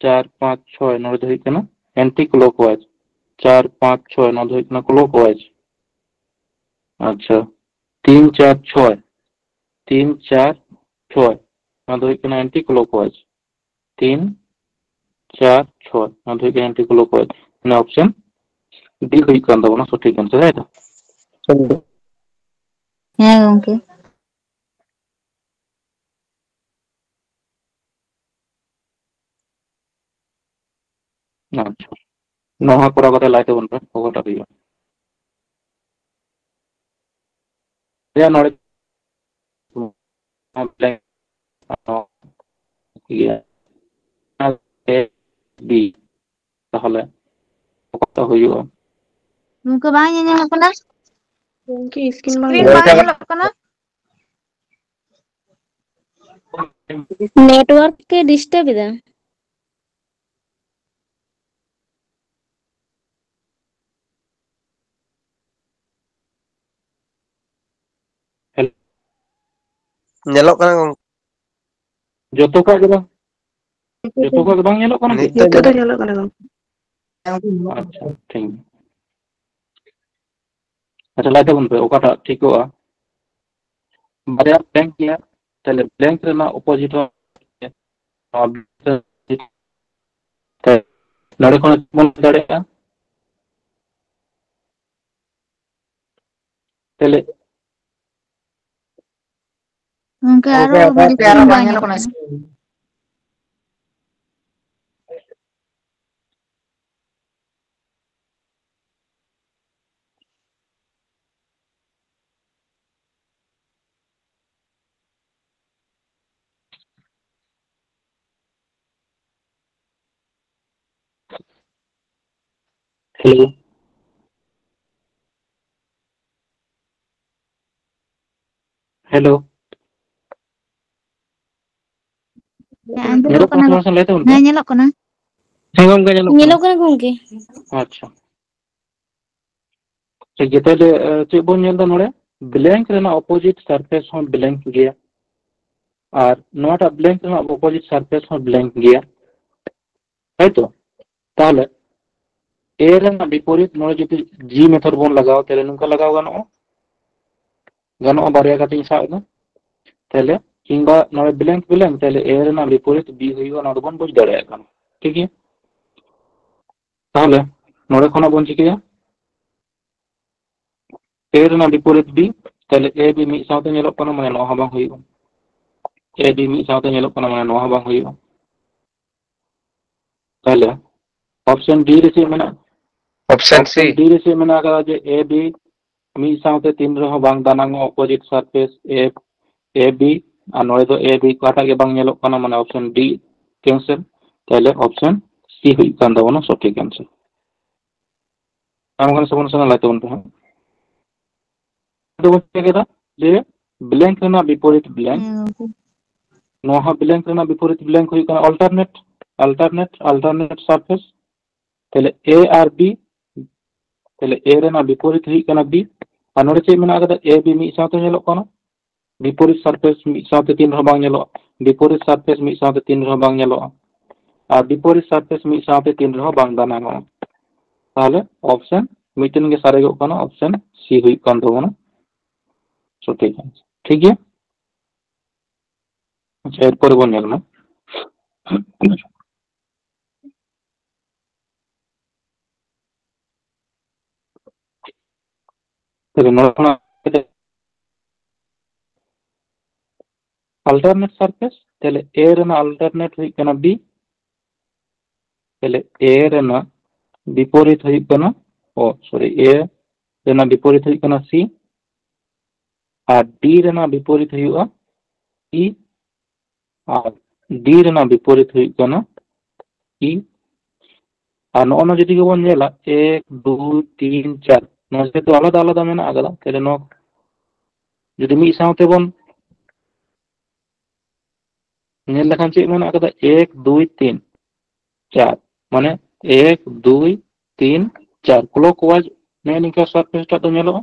ᱪᱟᱨ, ᱯᱟᱸᱪ, ᱪᱷᱚᱭ, ᱱᱚᱰᱮ ᱫᱚ ᱦᱩᱭᱩᱜ ᱠᱟᱱᱟ ᱮᱱᱴᱤ ᱠᱞᱚᱠᱣᱟᱭᱤᱡ᱾ ᱪᱟᱨ, ᱯᱟᱸᱪ, ᱪᱷᱚᱭ, ᱱᱚᱣᱟ ᱫᱚ ᱦᱩᱭᱩᱜ ᱠᱟᱱᱟ ᱠᱞᱚᱠᱣᱟᱭᱤᱡ᱾ ᱟᱪᱪᱷᱟ, ᱛᱤᱱ, ᱪᱟᱨ, ᱪᱷᱚᱭ, ᱛᱤᱱ, ᱪᱟᱨ, ᱪᱷᱚᱭ, ᱱᱚᱣᱟ ᱫᱚ ᱦᱩᱭᱩᱜ ᱠᱟᱱᱟ ᱮᱱᱴᱤ ᱠᱞᱚᱠᱣᱟᱭᱤᱡ᱾ ᱛᱤᱱ, ᱪᱟᱨ, ᱪᱷᱚᱭ, ᱱᱚᱣᱟ ᱫᱚ ᱦᱩᱭᱩᱜ ᱠᱟᱱᱟ ᱮᱱᱴᱤ ᱠᱞᱚᱠᱣᱟᱭᱤᱡ᱾ ᱢᱟᱱᱮ ᱚᱯᱥᱮᱱ ᱰᱤ ᱦᱩᱭᱩᱜ ᱠᱟᱱ ᱛᱟᱵᱚᱱᱟ ᱥᱚᱴᱷᱤᱠ ᱟᱱᱥᱟᱨ, ᱛᱟᱭ ᱛᱚ? ᱦᱮᱸ ᱜᱚᱝᱠᱮ᱾ ᱟᱪᱪᱷᱟ, ᱱᱚᱣᱟ ᱦᱚᱸ ᱠᱚᱨᱟᱣ ᱠᱟᱛᱮ ᱞᱟᱹᱭ ᱛᱟᱵᱚᱱ ᱯᱮ ᱚᱠᱟᱴᱟᱜ ᱦᱩᱭᱩᱜᱼᱟ᱾ ᱭᱟ ᱱᱚᱰᱮ ᱤᱭᱟᱹ A B, ᱛᱟᱦᱚᱞᱮ ᱚᱠᱟᱴᱟᱜ ᱦᱩᱭᱩᱜᱼᱟ? ᱜᱚᱢᱠᱮ, ᱵᱟᱝ ᱧᱮᱞ ᱧᱟᱢᱚᱜ ᱠᱟᱱᱟ᱾ ᱜᱚᱢᱠᱮ, screen ᱵᱟᱝ screen ᱧᱮᱞᱚᱜ ᱵᱟᱝ ᱠᱟᱱᱟ᱾ ᱧᱮᱞᱚᱜ ᱠᱟᱱᱟ᱾ Network ᱮ disturb ᱮᱫᱟ᱾ ᱧᱮᱞᱚᱜ ᱠᱟᱱᱟ ᱜᱚᱝᱠᱮ᱾ ᱡᱚᱛᱚ ᱠᱚᱣᱟᱜ ᱜᱮ ᱵᱟᱝ, ᱡᱚᱛᱚ ᱠᱚᱣᱟᱜ ᱜᱮ ᱵᱟᱝ ᱧᱮᱞᱚᱜ ᱠᱟᱱᱟ ᱠᱤ? ᱱᱤᱛᱚᱜ ᱫᱚ ᱧᱮᱞᱚᱜ ᱠᱟᱱᱟ ᱜᱚᱝᱠᱮ᱾ ᱟᱪᱪᱷᱟ, ᱴᱷᱤᱠ ᱜᱮᱭᱟ᱾ ᱟᱪᱪᱷᱟ, ᱞᱟᱹᱭ ᱛᱟᱵᱚᱱ ᱯᱮ ᱚᱠᱟᱴᱟᱜ ᱴᱷᱤᱠᱚᱜᱼᱟ? ᱵᱟᱨᱭᱟ blank ᱜᱮᱭᱟ, ᱛᱟᱦᱞᱮ blank ᱨᱮᱱᱟᱜ opposite ᱦᱚᱸ ᱱᱚᱣᱟ ᱵᱚᱱ ᱞᱟᱹᱭ ᱫᱟᱲᱮᱭᱟᱜᱼᱟ᱾ ᱛᱟᱦᱞᱮ ᱜᱚᱝᱠᱮ, ᱟᱨᱚ ᱜᱚᱝᱠᱮ, ᱵᱟᱝ ᱧᱮᱞᱚᱜ ᱠᱟᱱᱟ᱾ Hello. Hello. ᱦᱮᱸ, ᱟᱸᱡᱚᱢᱚᱜ ᱧᱮᱞᱚᱜ ᱠᱟᱱᱟ ᱠᱟᱱᱟ᱾ ᱥᱮ ᱵᱟᱝ ᱞᱟᱹᱭ ᱛᱟᱵᱚᱱ ᱯᱮ᱾ ᱦᱮᱸ, ᱧᱮᱞᱚᱜ ᱠᱟᱱᱟ᱾ ᱦᱮᱸ ᱜᱚᱝᱠᱮ, ᱧᱮᱞᱚᱜ ᱠᱟᱱᱟ᱾ ᱧᱮᱞᱚᱜ ᱠᱟᱱᱟ ᱜᱚᱝᱠᱮ᱾ ᱟᱪᱪᱷᱟ᱾ ᱴᱷᱤᱠ ᱜᱮᱭᱟ, ᱛᱟᱦᱞᱮ, ᱮ, ᱪᱮᱫ ᱵᱚᱱ ᱧᱮᱞ ᱮᱫᱟ ᱱᱚᱰᱮ? Blank ᱨᱮᱱᱟᱜ opposite surface ᱦᱚᱸ blank ᱜᱮᱭᱟ, ᱟᱨ ᱱᱚᱣᱟᱴᱟᱜ blank ᱨᱮᱱᱟᱜ opposite surface ᱦᱚᱸ blank ᱜᱮᱭᱟ, ᱛᱟᱭᱛᱚ? ᱛᱟᱦᱞᱮ A ᱨᱮᱱᱟᱜ ᱵᱤᱯᱚᱨᱤᱛ ᱱᱚᱰᱮ ᱡᱩᱫᱤ G method ᱵᱚᱱ ᱞᱟᱜᱟᱣᱟ, ᱛᱟᱦᱞᱮ ᱱᱚᱝᱠᱟ ᱞᱟᱜᱟᱣ ᱜᱟᱱᱚᱜᱼᱟ? ᱜᱟᱱᱚᱜᱼᱟ, ᱵᱟᱨᱭᱟ ᱠᱟᱛᱮᱧ ᱥᱟᱵ ᱮᱫᱟ᱾ ᱛᱟᱦᱞᱮ ᱠᱤᱝᱵᱟ ᱱᱚᱰᱮ blank blank, ᱛᱟᱦᱞᱮ A ᱨᱮᱱᱟᱜ ᱵᱤᱯᱚᱨᱤᱛ B ᱦᱩᱭᱩᱜᱼᱟ, ᱱᱚᱣᱟ ᱫᱚᱵᱚᱱ ᱵᱩᱡᱽ ᱫᱟᱲᱮᱭᱟᱜ ᱠᱟᱱᱟ᱾ ᱴᱷᱤᱠ ᱜᱮᱭᱟ? ᱛᱟᱦᱞᱮ ᱱᱚᱰᱮ ᱠᱷᱚᱱᱟᱜ ᱵᱚᱱ ᱪᱤᱠᱟᱹᱭᱟ? A ᱨᱮᱱᱟᱜ ᱵᱤᱯᱚᱨᱤᱛ B, ᱛᱟᱦᱞᱮ A B ᱢᱤᱫ ᱥᱟᱶᱛᱮ ᱧᱮᱞᱚᱜ ᱠᱟᱱᱟ, ᱢᱟᱱᱮ ᱱᱚᱣᱟ ᱦᱚᱸ ᱵᱟᱝ ᱦᱩᱭᱩᱜᱼᱟ᱾ A B ᱢᱤᱫ ᱥᱟᱶᱛᱮ ᱧᱮᱞᱚᱜ ᱠᱟᱱᱟ, ᱢᱟᱱᱮ ᱱᱚᱣᱟ ᱦᱚᱸ ᱵᱟᱝ ᱦᱩᱭᱩᱜᱼᱟ᱾ ᱛᱟᱦᱞᱮ option D ᱨᱮ ᱪᱮᱫ ᱢᱮᱱᱟᱜᱼᱟ? Option C. Option D ᱨᱮ ᱪᱮᱫ ᱢᱮᱱᱟᱜ ᱟᱠᱟᱫᱟ? ᱡᱮ A B ᱢᱤᱫ ᱥᱟᱶᱛᱮ ᱛᱤᱱ ᱨᱮᱦᱚᱸ ᱵᱟᱝ ᱫᱟᱱᱟᱝ ᱚᱜᱼᱟ, opposite surface A, A B, ᱟᱨ ᱱᱚᱰᱮ ᱫᱚ A B ᱚᱠᱟᱴᱟᱜ ᱜᱮ ᱵᱟᱝ ᱧᱮᱞᱚᱜ ᱠᱟᱱᱟ, ᱢᱟᱱᱮ option D cancel᱾ ᱛᱟᱦᱞᱮ option C ᱦᱩᱭᱩᱜ ᱠᱟᱱ ᱛᱟᱵᱚᱱᱟ ᱥᱚᱴᱷᱤᱠ answer᱾ ᱟᱢ ᱠᱟᱱᱟ ᱥᱮᱵᱚᱱ ᱥᱮᱱᱟ ᱞᱟᱭ ᱛᱟᱵᱚᱱ ᱯᱮ ᱦᱟᱸᱜ᱾ ᱟᱫᱚ ᱵᱚᱱ ᱪᱮᱫ ᱠᱮᱫᱟ ᱡᱮ blank ᱨᱮᱱᱟᱜ ᱵᱤᱯᱚᱨᱤᱛ blank᱾ ᱦᱮᱸ, ᱜᱚᱝᱠᱮ᱾ ᱱᱚᱣᱟ ᱦᱚᱸ blank ᱨᱮᱱᱟᱜ ᱵᱤᱯᱚᱨᱤᱛ blank ᱦᱩᱭᱩᱜ ᱠᱟᱱᱟ alternate, alternate, alternate surface᱾ ᱛᱟᱦᱞᱮ A ᱟᱨ B, ᱛᱟᱦᱞᱮ A ᱨᱮᱱᱟᱜ ᱵᱤᱯᱚᱨᱤᱛ ᱦᱩᱭᱩᱜ ᱠᱟᱱᱟ B᱾ ᱟᱨ ᱱᱚᱰᱮ ᱪᱮᱫ ᱢᱮᱱᱟᱜ ᱟᱠᱟᱫᱟ? A B ᱢᱤᱫ ᱥᱟᱶᱛᱮ ᱧᱮᱞᱚᱜ ᱠᱟᱱᱟ, ᱵᱤᱯᱚᱨᱤᱛ surface ᱢᱤᱫ ᱥᱟᱶᱛᱮ ᱛᱤᱱ ᱨᱮᱦᱚᱸ ᱵᱟᱝ ᱧᱮᱞᱚᱜᱼᱟ, ᱵᱤᱯᱚᱨᱤᱛ surface ᱢᱤᱫ ᱥᱟᱶᱛᱮ ᱛᱤᱱ ᱨᱮᱦᱚᱸ ᱵᱟᱝ ᱧᱮᱞᱚᱜᱼᱟ, ᱟᱨ ᱵᱤᱯᱚᱨᱤᱛ surface ᱢᱤᱫ ᱥᱟᱶᱛᱮ ᱛᱤᱱ ᱨᱮᱦᱚᱸ ᱵᱟᱝ ᱫᱟᱱᱟᱝᱚᱜᱼᱟ᱾ ᱛᱟᱦᱞᱮ option ᱢᱤᱫᱴᱮᱱ ᱜᱮ ᱥᱟᱨᱮᱡᱚᱜ ᱠᱟᱱᱟ, option C ᱦᱩᱭᱩᱜ ᱠᱟᱱ ᱛᱟᱵᱚᱱᱟ ᱥᱚᱴᱷᱤᱠ answer᱾ ᱴᱷᱤᱠ ᱜᱮᱭᱟ? ᱟᱪᱪᱷᱟ, ᱮᱨᱯᱚᱨᱮ ᱵᱚᱱ ᱧᱮᱞ ᱢᱟ᱾ ᱛᱟᱦᱞᱮ ᱱᱚᱣᱟ ᱠᱷᱚᱱᱟᱜ alternate surface, ᱛᱟᱦᱞᱮ A ᱨᱮᱱᱟᱜ alternate ᱦᱩᱭᱩᱜ ᱠᱟᱱᱟ B, ᱛᱟᱦᱞᱮ A ᱨᱮᱱᱟᱜ ᱵᱤᱯᱚᱨᱤᱛ ᱦᱩᱭᱩᱜ ᱠᱟᱱᱟ, ᱚ, sorry, A ᱨᱮᱱᱟᱜ ᱵᱤᱯᱚᱨᱤᱛ ᱦᱩᱭᱩᱜ ᱠᱟᱱᱟ C, ᱟᱨ D ᱨᱮᱱᱟᱜ ᱵᱤᱯᱚᱨᱤᱛ ᱦᱩᱭᱩᱜᱼᱟ E, ᱟᱨ D ᱨᱮᱱᱟᱜ ᱵᱤᱯᱚᱨᱤᱛ ᱦᱩᱭᱩᱜ ᱠᱟᱱᱟ E᱾ ᱟᱨ ᱱᱚᱜᱼᱚ ᱱᱚᱣᱟ ᱡᱩᱫᱤ ᱜᱮᱵᱚᱱ ᱧᱮᱞᱟ, ᱮᱠ, ᱫᱩᱭ, ᱛᱤᱱ, ᱪᱟᱨ, ᱱᱚᱣᱟ ᱡᱮᱦᱮᱛᱩ ᱟᱞᱟᱫᱟ ᱟᱞᱟᱫᱟ ᱢᱮᱱᱟᱜ ᱟᱠᱟᱫᱟ, ᱛᱟᱦᱞᱮ ᱱᱚᱣᱟ ᱡᱩᱫᱤ ᱢᱤᱫ ᱥᱟᱶ ᱛᱮᱵᱚᱱ ᱧᱮᱞ ᱞᱮᱠᱷᱟᱱ ᱪᱮᱫ ᱢᱮᱱᱟᱜ ᱟᱠᱟᱫᱟ? ᱮᱠ, ᱫᱩᱭ, ᱛᱤᱱ, ᱪᱟᱨ, ᱢᱟᱱᱮ ᱮᱠ, ᱫᱩᱭ, ᱛᱤᱱ, ᱪᱟᱨ, clockwise ᱱᱮᱜᱼᱮ ᱱᱤᱝᱠᱟ surface ᱴᱟᱜ ᱫᱚ ᱧᱮᱞᱚᱜᱼᱟ᱾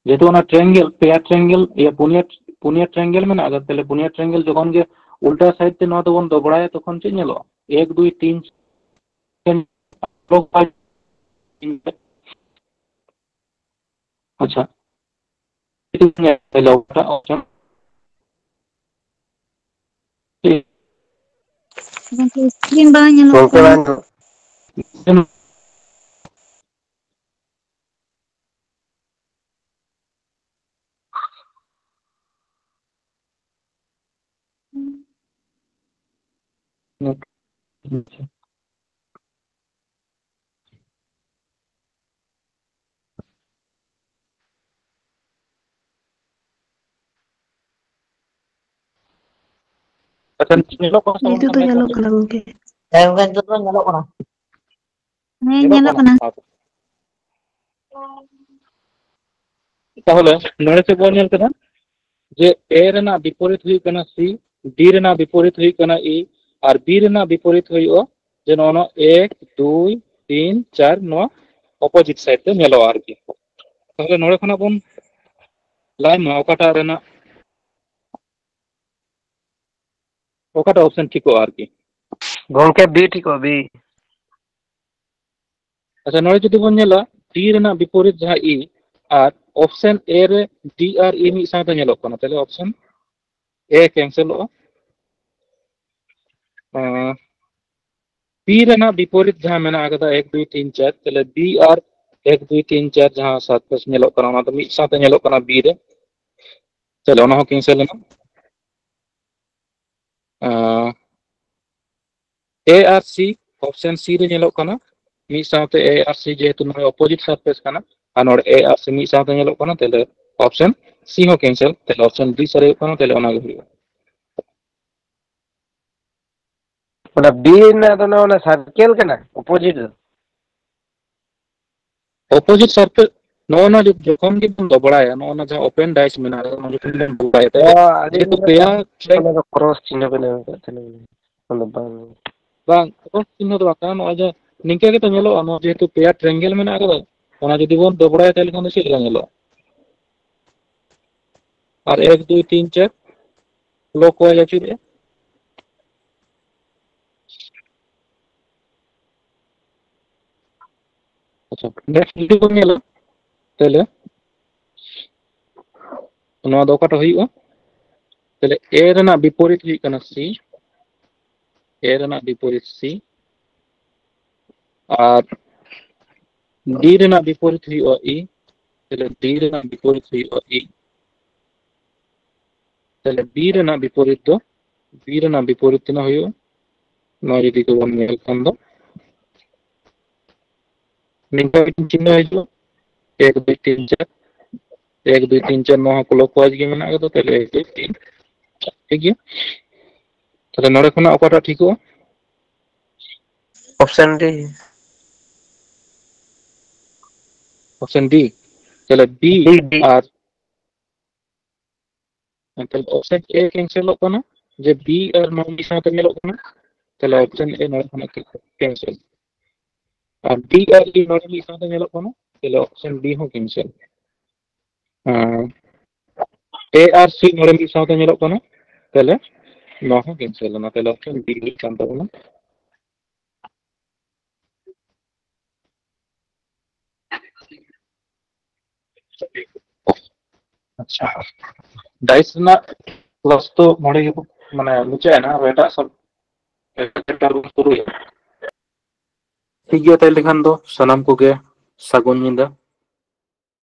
ᱡᱮᱦᱮᱛᱩ ᱚᱱᱟ triangle, ᱯᱮᱭᱟ triangle, ᱤᱭᱟᱹ, ᱯᱩᱱᱭᱟ, ᱯᱩᱱᱭᱟ triangle ᱢᱮᱱᱟᱜ ᱟᱠᱟᱫᱟ, ᱛᱟᱦᱞᱮ ᱯᱩᱱᱭᱟ triangle ᱡᱚᱠᱷᱚᱱ ᱜᱮ ᱩᱞᱴᱟ side ᱛᱮ ᱱᱚᱣᱟ ᱫᱚᱵᱚᱱ ᱫᱚᱵᱲᱟᱭᱟ, ᱛᱚᱠᱷᱚᱱ ᱪᱮᱫ ᱧᱮᱞᱚᱜᱼᱟ? ᱮᱠ, ᱫᱩᱭ, ᱛᱤᱱ, ᱟᱪᱪᱷᱟ, ᱛᱟᱦᱞᱮ ᱚᱠᱟᱴᱟᱜ option? ᱜᱚᱝᱠᱮ, screen ᱵᱟᱝ ᱧᱮᱞᱚᱜ ᱜᱚᱝᱠᱮ, ᱠᱟᱱᱟ᱾ ᱵᱟᱝ ᱧᱮᱞᱚᱜ᱾ ᱟᱪᱪᱷᱟ, ᱱᱤᱛᱚᱜ ᱧᱮᱞᱚᱜ ᱠᱟᱱᱟ ᱥᱮ ᱵᱟᱝ? ᱱᱤᱛᱚᱜ ᱫᱚ ᱧᱮᱞᱚᱜ ᱠᱟᱱᱟ, ᱜᱚᱝᱠᱮ᱾ ᱦᱮᱸ, ᱜᱚᱝᱠᱮ, ᱱᱤᱛᱚᱜ ᱫᱚ ᱧᱮᱞᱚᱜ ᱠᱟᱱᱟ᱾ ᱦᱮᱸ, ᱧᱮᱞᱚᱜ ᱠᱟᱱᱟ᱾ ᱛᱟᱦᱚᱞᱮ ᱱᱚᱰᱮ ᱪᱮᱫ ᱵᱚᱱ ᱧᱮᱞ ᱠᱮᱫᱟ? ᱡᱮ A ᱨᱮᱱᱟᱜ ᱵᱤᱯᱚᱨᱤᱛ ᱦᱩᱭᱩᱜ ᱠᱟᱱᱟ C, D ᱨᱮᱱᱟᱜ ᱵᱤᱯᱚᱨᱤᱛ ᱦᱩᱭᱩᱜ ᱠᱟᱱᱟ E, ᱟᱨ B ᱨᱮᱱᱟᱜ ᱵᱤᱯᱚᱨᱤᱛ ᱦᱩᱭᱩᱜᱼᱟ ᱡᱮ ᱱᱚᱜᱼᱚ ᱱᱚᱣᱟ ᱮᱠ, ᱫᱩᱭ, ᱛᱤᱱ, ᱪᱟᱨ, ᱱᱚᱣᱟ opposite side ᱛᱮ ᱧᱮᱞᱚᱜᱼᱟ ᱟᱨᱠᱤ᱾ ᱛᱟᱦᱚᱞᱮ ᱱᱚᱰᱮ ᱠᱷᱚᱱᱟᱜ ᱵᱚᱱ ᱞᱟᱹᱭ ᱢᱟ ᱚᱠᱟᱴᱟᱜ ᱨᱮᱱᱟᱜ, ᱚᱠᱟᱴᱟᱜ option ᱴᱷᱤᱠᱚᱜᱼᱟ ᱟᱨᱠᱤ᱾ ᱜᱚᱝᱠᱮ, B ᱴᱷᱤᱠᱚᱜᱼᱟ, B᱾ ᱟᱪᱪᱷᱟ, ᱱᱚᱰᱮ ᱡᱩᱫᱤ ᱵᱚᱱ ᱧᱮᱞᱟ, D ᱨᱮᱱᱟᱜ ᱵᱤᱯᱚᱨᱤᱛ ᱡᱟᱦᱟᱸ E, ᱟᱨ option A ᱨᱮ D ᱟᱨ E ᱢᱤᱫ ᱥᱟᱶᱛᱮ ᱧᱮᱞᱚᱜ ᱠᱟᱱᱟ, ᱛᱟᱦᱞᱮ option A cancelᱚᱜᱼᱟ᱾ ᱟᱸ, B ᱨᱮᱱᱟᱜ ᱵᱤᱯᱚᱨᱤᱛ ᱡᱟᱦᱟᱸ ᱢᱮᱱᱟᱜ ᱟᱠᱟᱫᱟ ᱮᱠ, ᱫᱩᱭ, ᱛᱤᱱ, ᱪᱟᱨ, ᱛᱟᱦᱞᱮ B ᱟᱨ ᱮᱠ, ᱫᱩᱭ, ᱛᱤᱱ, ᱪᱟᱨ ᱡᱟᱦᱟᱸ surface ᱧᱮᱞᱚᱜ ᱠᱟᱱᱟ, ᱚᱱᱟ ᱫᱚ ᱢᱤᱫ ᱥᱟᱶᱛᱮ ᱧᱮᱞᱚᱜ ᱠᱟᱱᱟ B ᱨᱮ, ᱛᱟᱦᱞᱮ ᱚᱱᱟ ᱦᱚᱸ cancel ᱮᱱᱟ᱾ ᱟᱸ, A R C, option C ᱨᱮ ᱧᱮᱞᱚᱜ ᱠᱟᱱᱟ, ᱢᱤᱫ ᱥᱟᱶᱛᱮ A ᱟᱨ C, ᱡᱮᱦᱮᱛᱩ ᱱᱚᱰᱮ opposite surface ᱠᱟᱱᱟ, ᱟᱨ ᱱᱚᱰᱮ A ᱟᱨ C ᱢᱤᱫ ᱥᱟᱶᱛᱮ ᱧᱮᱞᱚᱜ ᱠᱟᱱᱟ, ᱛᱟᱦᱞᱮ option C ᱦᱚᱸ cancel, ᱛᱟᱦᱞᱮ option D ᱥᱟᱹᱨᱤ ᱦᱩᱭᱩᱜ ᱠᱟᱱᱟ, ᱛᱟᱦᱞᱮ ᱚᱱᱟ ᱜᱮ ᱦᱩᱭᱩᱜᱼᱟ᱾ ᱚᱱᱟ B ᱨᱮᱱᱟᱜ ᱫᱚ ᱱᱚᱣᱟ circle ᱠᱟᱱᱟ, opposite ᱫᱚ᱾ Opposite surface, ᱱᱚᱜᱼᱚ ᱱᱟ ᱡᱚ-, ᱡᱚᱠᱷᱚᱱ ᱜᱮᱵᱚᱱ ᱫᱚᱵᱲᱟᱭᱟ, ᱱᱚᱜᱼᱚ ᱱᱟ ᱡᱟᱦᱟᱸ open dies ᱢᱮᱱᱟᱜᱼᱟ, ᱚᱱᱟ ᱡᱚᱠᱷᱚᱱ ᱵᱚᱱ ᱫᱚᱵᱲᱟᱭᱟ, ᱛᱟᱦᱞᱮ ᱚ, ᱟᱹᱞᱤᱧ ᱡᱮᱦᱮᱛᱩ ᱫᱚ ᱯᱮᱭᱟ track ᱚᱱᱟ ᱫᱚ cross ᱪᱤᱱᱦᱟᱹ ᱵᱮᱱ ᱮᱢ ᱟᱠᱟᱫ ᱛᱟᱦᱮᱱᱟ, ᱚᱱᱟ ᱫᱚ ᱵᱟᱝ᱾ ᱵᱟᱝ, cross ᱪᱤᱱᱦᱟᱹ ᱫᱚ ᱵᱟᱝ ᱠᱟᱱᱟ, ᱱᱚᱜᱼᱚᱭ ᱡᱮ ᱱᱤᱝᱠᱟᱹ ᱜᱮᱛᱚ ᱧᱮᱞᱚᱜᱼᱟ, ᱱᱚᱣᱟ ᱡᱮᱦᱮᱛᱩ ᱯᱮᱭᱟ triangle ᱢᱮᱱᱟᱜ ᱟᱠᱟᱫᱟ, ᱚᱱᱟ ᱡᱩᱫᱤ ᱵᱚᱱ ᱫᱚᱵᱲᱟᱭᱟ, ᱛᱟᱦᱞᱮ ᱠᱷᱟᱱ ᱫᱚ ᱪᱮᱫ ᱞᱮᱠᱟ ᱧᱮᱞᱚᱜᱼᱟ? ᱟᱨ ᱮᱠ, ᱫᱩᱭ, ᱛᱤᱱ, ᱪᱟᱨ clockwise ᱟᱹᱪᱩᱨᱮᱜᱼᱟ᱾ ᱟᱪᱪᱷᱟ, next ᱡᱩᱫᱤ ᱵᱚᱱ ᱧᱮᱞᱟ, ᱛᱟᱦᱞᱮ ᱱᱚᱣᱟ ᱫᱚ ᱚᱠᱟᱴᱟᱜ ᱦᱩᱭᱩᱜᱼᱟ? ᱛᱟᱦᱞᱮ A ᱨᱮᱱᱟᱜ ᱵᱤᱯᱚᱨᱤᱛ ᱦᱩᱭᱩᱜ ᱠᱟᱱᱟ C, A ᱨᱮᱱᱟᱜ ᱵᱤᱯᱚᱨᱤᱛ C, ᱟᱨ D ᱨᱮᱱᱟᱜ ᱵᱤᱯᱚᱨᱤᱛ ᱦᱩᱭᱩᱜᱼᱟ E, ᱛᱟᱦᱞᱮ D ᱨᱮᱱᱟᱜ ᱵᱤᱯᱚᱨᱤᱛ ᱦᱩᱭᱩᱜᱼᱟ E᱾ ᱛᱟᱦᱞᱮ B ᱨᱮᱱᱟᱜ ᱵᱤᱯᱚᱨᱤᱛ ᱫᱚ, B ᱨᱮᱱᱟᱜ ᱵᱤᱯᱚᱨᱤᱛ ᱛᱤᱱᱟᱹᱜ ᱦᱩᱭᱩᱜᱼᱟ? ᱱᱚᱣᱟ ᱡᱩᱫᱤ ᱠᱚᱵᱚᱱ ᱧᱮᱞ ᱠᱷᱟᱱ ᱫᱚ, ᱱᱤᱝᱠᱟ ᱢᱤᱫᱴᱮᱱ ᱪᱤᱱᱦᱟᱹ ᱦᱤᱡᱩᱜᱼᱟ, ᱮᱠ, ᱫᱩᱭ, ᱛᱤᱱ, ᱪᱟᱨ, ᱮᱠ, ᱫᱩᱭ, ᱛᱤᱱ, ᱪᱟᱨ, ᱱᱚᱣᱟ ᱦᱚᱸ clockwise ᱜᱮ ᱢᱮᱱᱟᱜ ᱠᱟᱫᱟ, ᱛᱟᱦᱞᱮ ᱮᱠ, ᱫᱩᱭ, ᱛᱤᱱ, ᱪᱟᱨ, ᱴᱷᱤᱠ ᱜᱮᱭᱟ᱾ ᱛᱟᱦᱞᱮ ᱱᱚᱰᱮ ᱠᱷᱚᱱᱟᱜ ᱚᱠᱟᱴᱟᱜ ᱴᱷᱤᱠᱚᱜᱼᱟ? Option D. Option D. ᱛᱟᱦᱞᱮ B D, D. ᱟᱨ ᱛᱟᱦᱞᱮ option A cancelᱚᱜ ᱠᱟᱱᱟ, ᱡᱮ B ᱟᱨ ᱱᱚᱣᱟ ᱢᱤᱫ ᱥᱟᱶᱛᱮ ᱧᱮᱞᱚᱜ ᱠᱟᱱᱟ, ᱛᱟᱦᱞᱮ option A ᱱᱚᱰᱮ ᱠᱷᱚᱱᱟᱜ cancel᱾ ᱟᱨ D ᱟᱨ E ᱱᱚᱰᱮ ᱢᱤᱫ ᱥᱟᱶᱛᱮ ᱧᱮᱞᱚᱜ ᱠᱟᱱᱟ, ᱛᱟᱦᱞᱮ option D ᱦᱚᱸ cancel᱾ R A R C ᱱᱚᱰᱮ ᱢᱤᱫ ᱥᱟᱶᱛᱮ ᱧᱮᱞᱚᱜ ᱠᱟᱱᱟ, ᱛᱟᱦᱞᱮ ᱱᱚᱣᱟ ᱦᱚᱸ cancel ᱮᱱᱟ, ᱛᱟᱦᱞᱮ option D ᱦᱩᱭᱩᱜ ᱠᱟᱱ ᱛᱟᱵᱚᱱᱟ᱾ ᱟᱪᱪᱷᱟ, dice ᱨᱮᱱᱟᱜ class ᱫᱚ ᱱᱚᱰᱮ ᱜᱮ ᱢᱟᱱᱮ ᱢᱩᱪᱟᱹᱫ ᱮᱱᱟ᱾ ᱟᱨ ᱮᱴᱟᱜ subject ᱨᱮᱵᱚᱱ ᱥᱩᱨᱩᱭᱟ᱾ ᱴᱷᱤᱠ ᱜᱮᱭᱟ, ᱛᱟᱦᱞᱮ ᱠᱷᱟᱱ ᱫᱚ ᱥᱟᱱᱟᱢ ᱠᱚᱜᱮ ᱥᱟᱹᱜᱩᱱ ᱧᱤᱫᱟᱹ᱾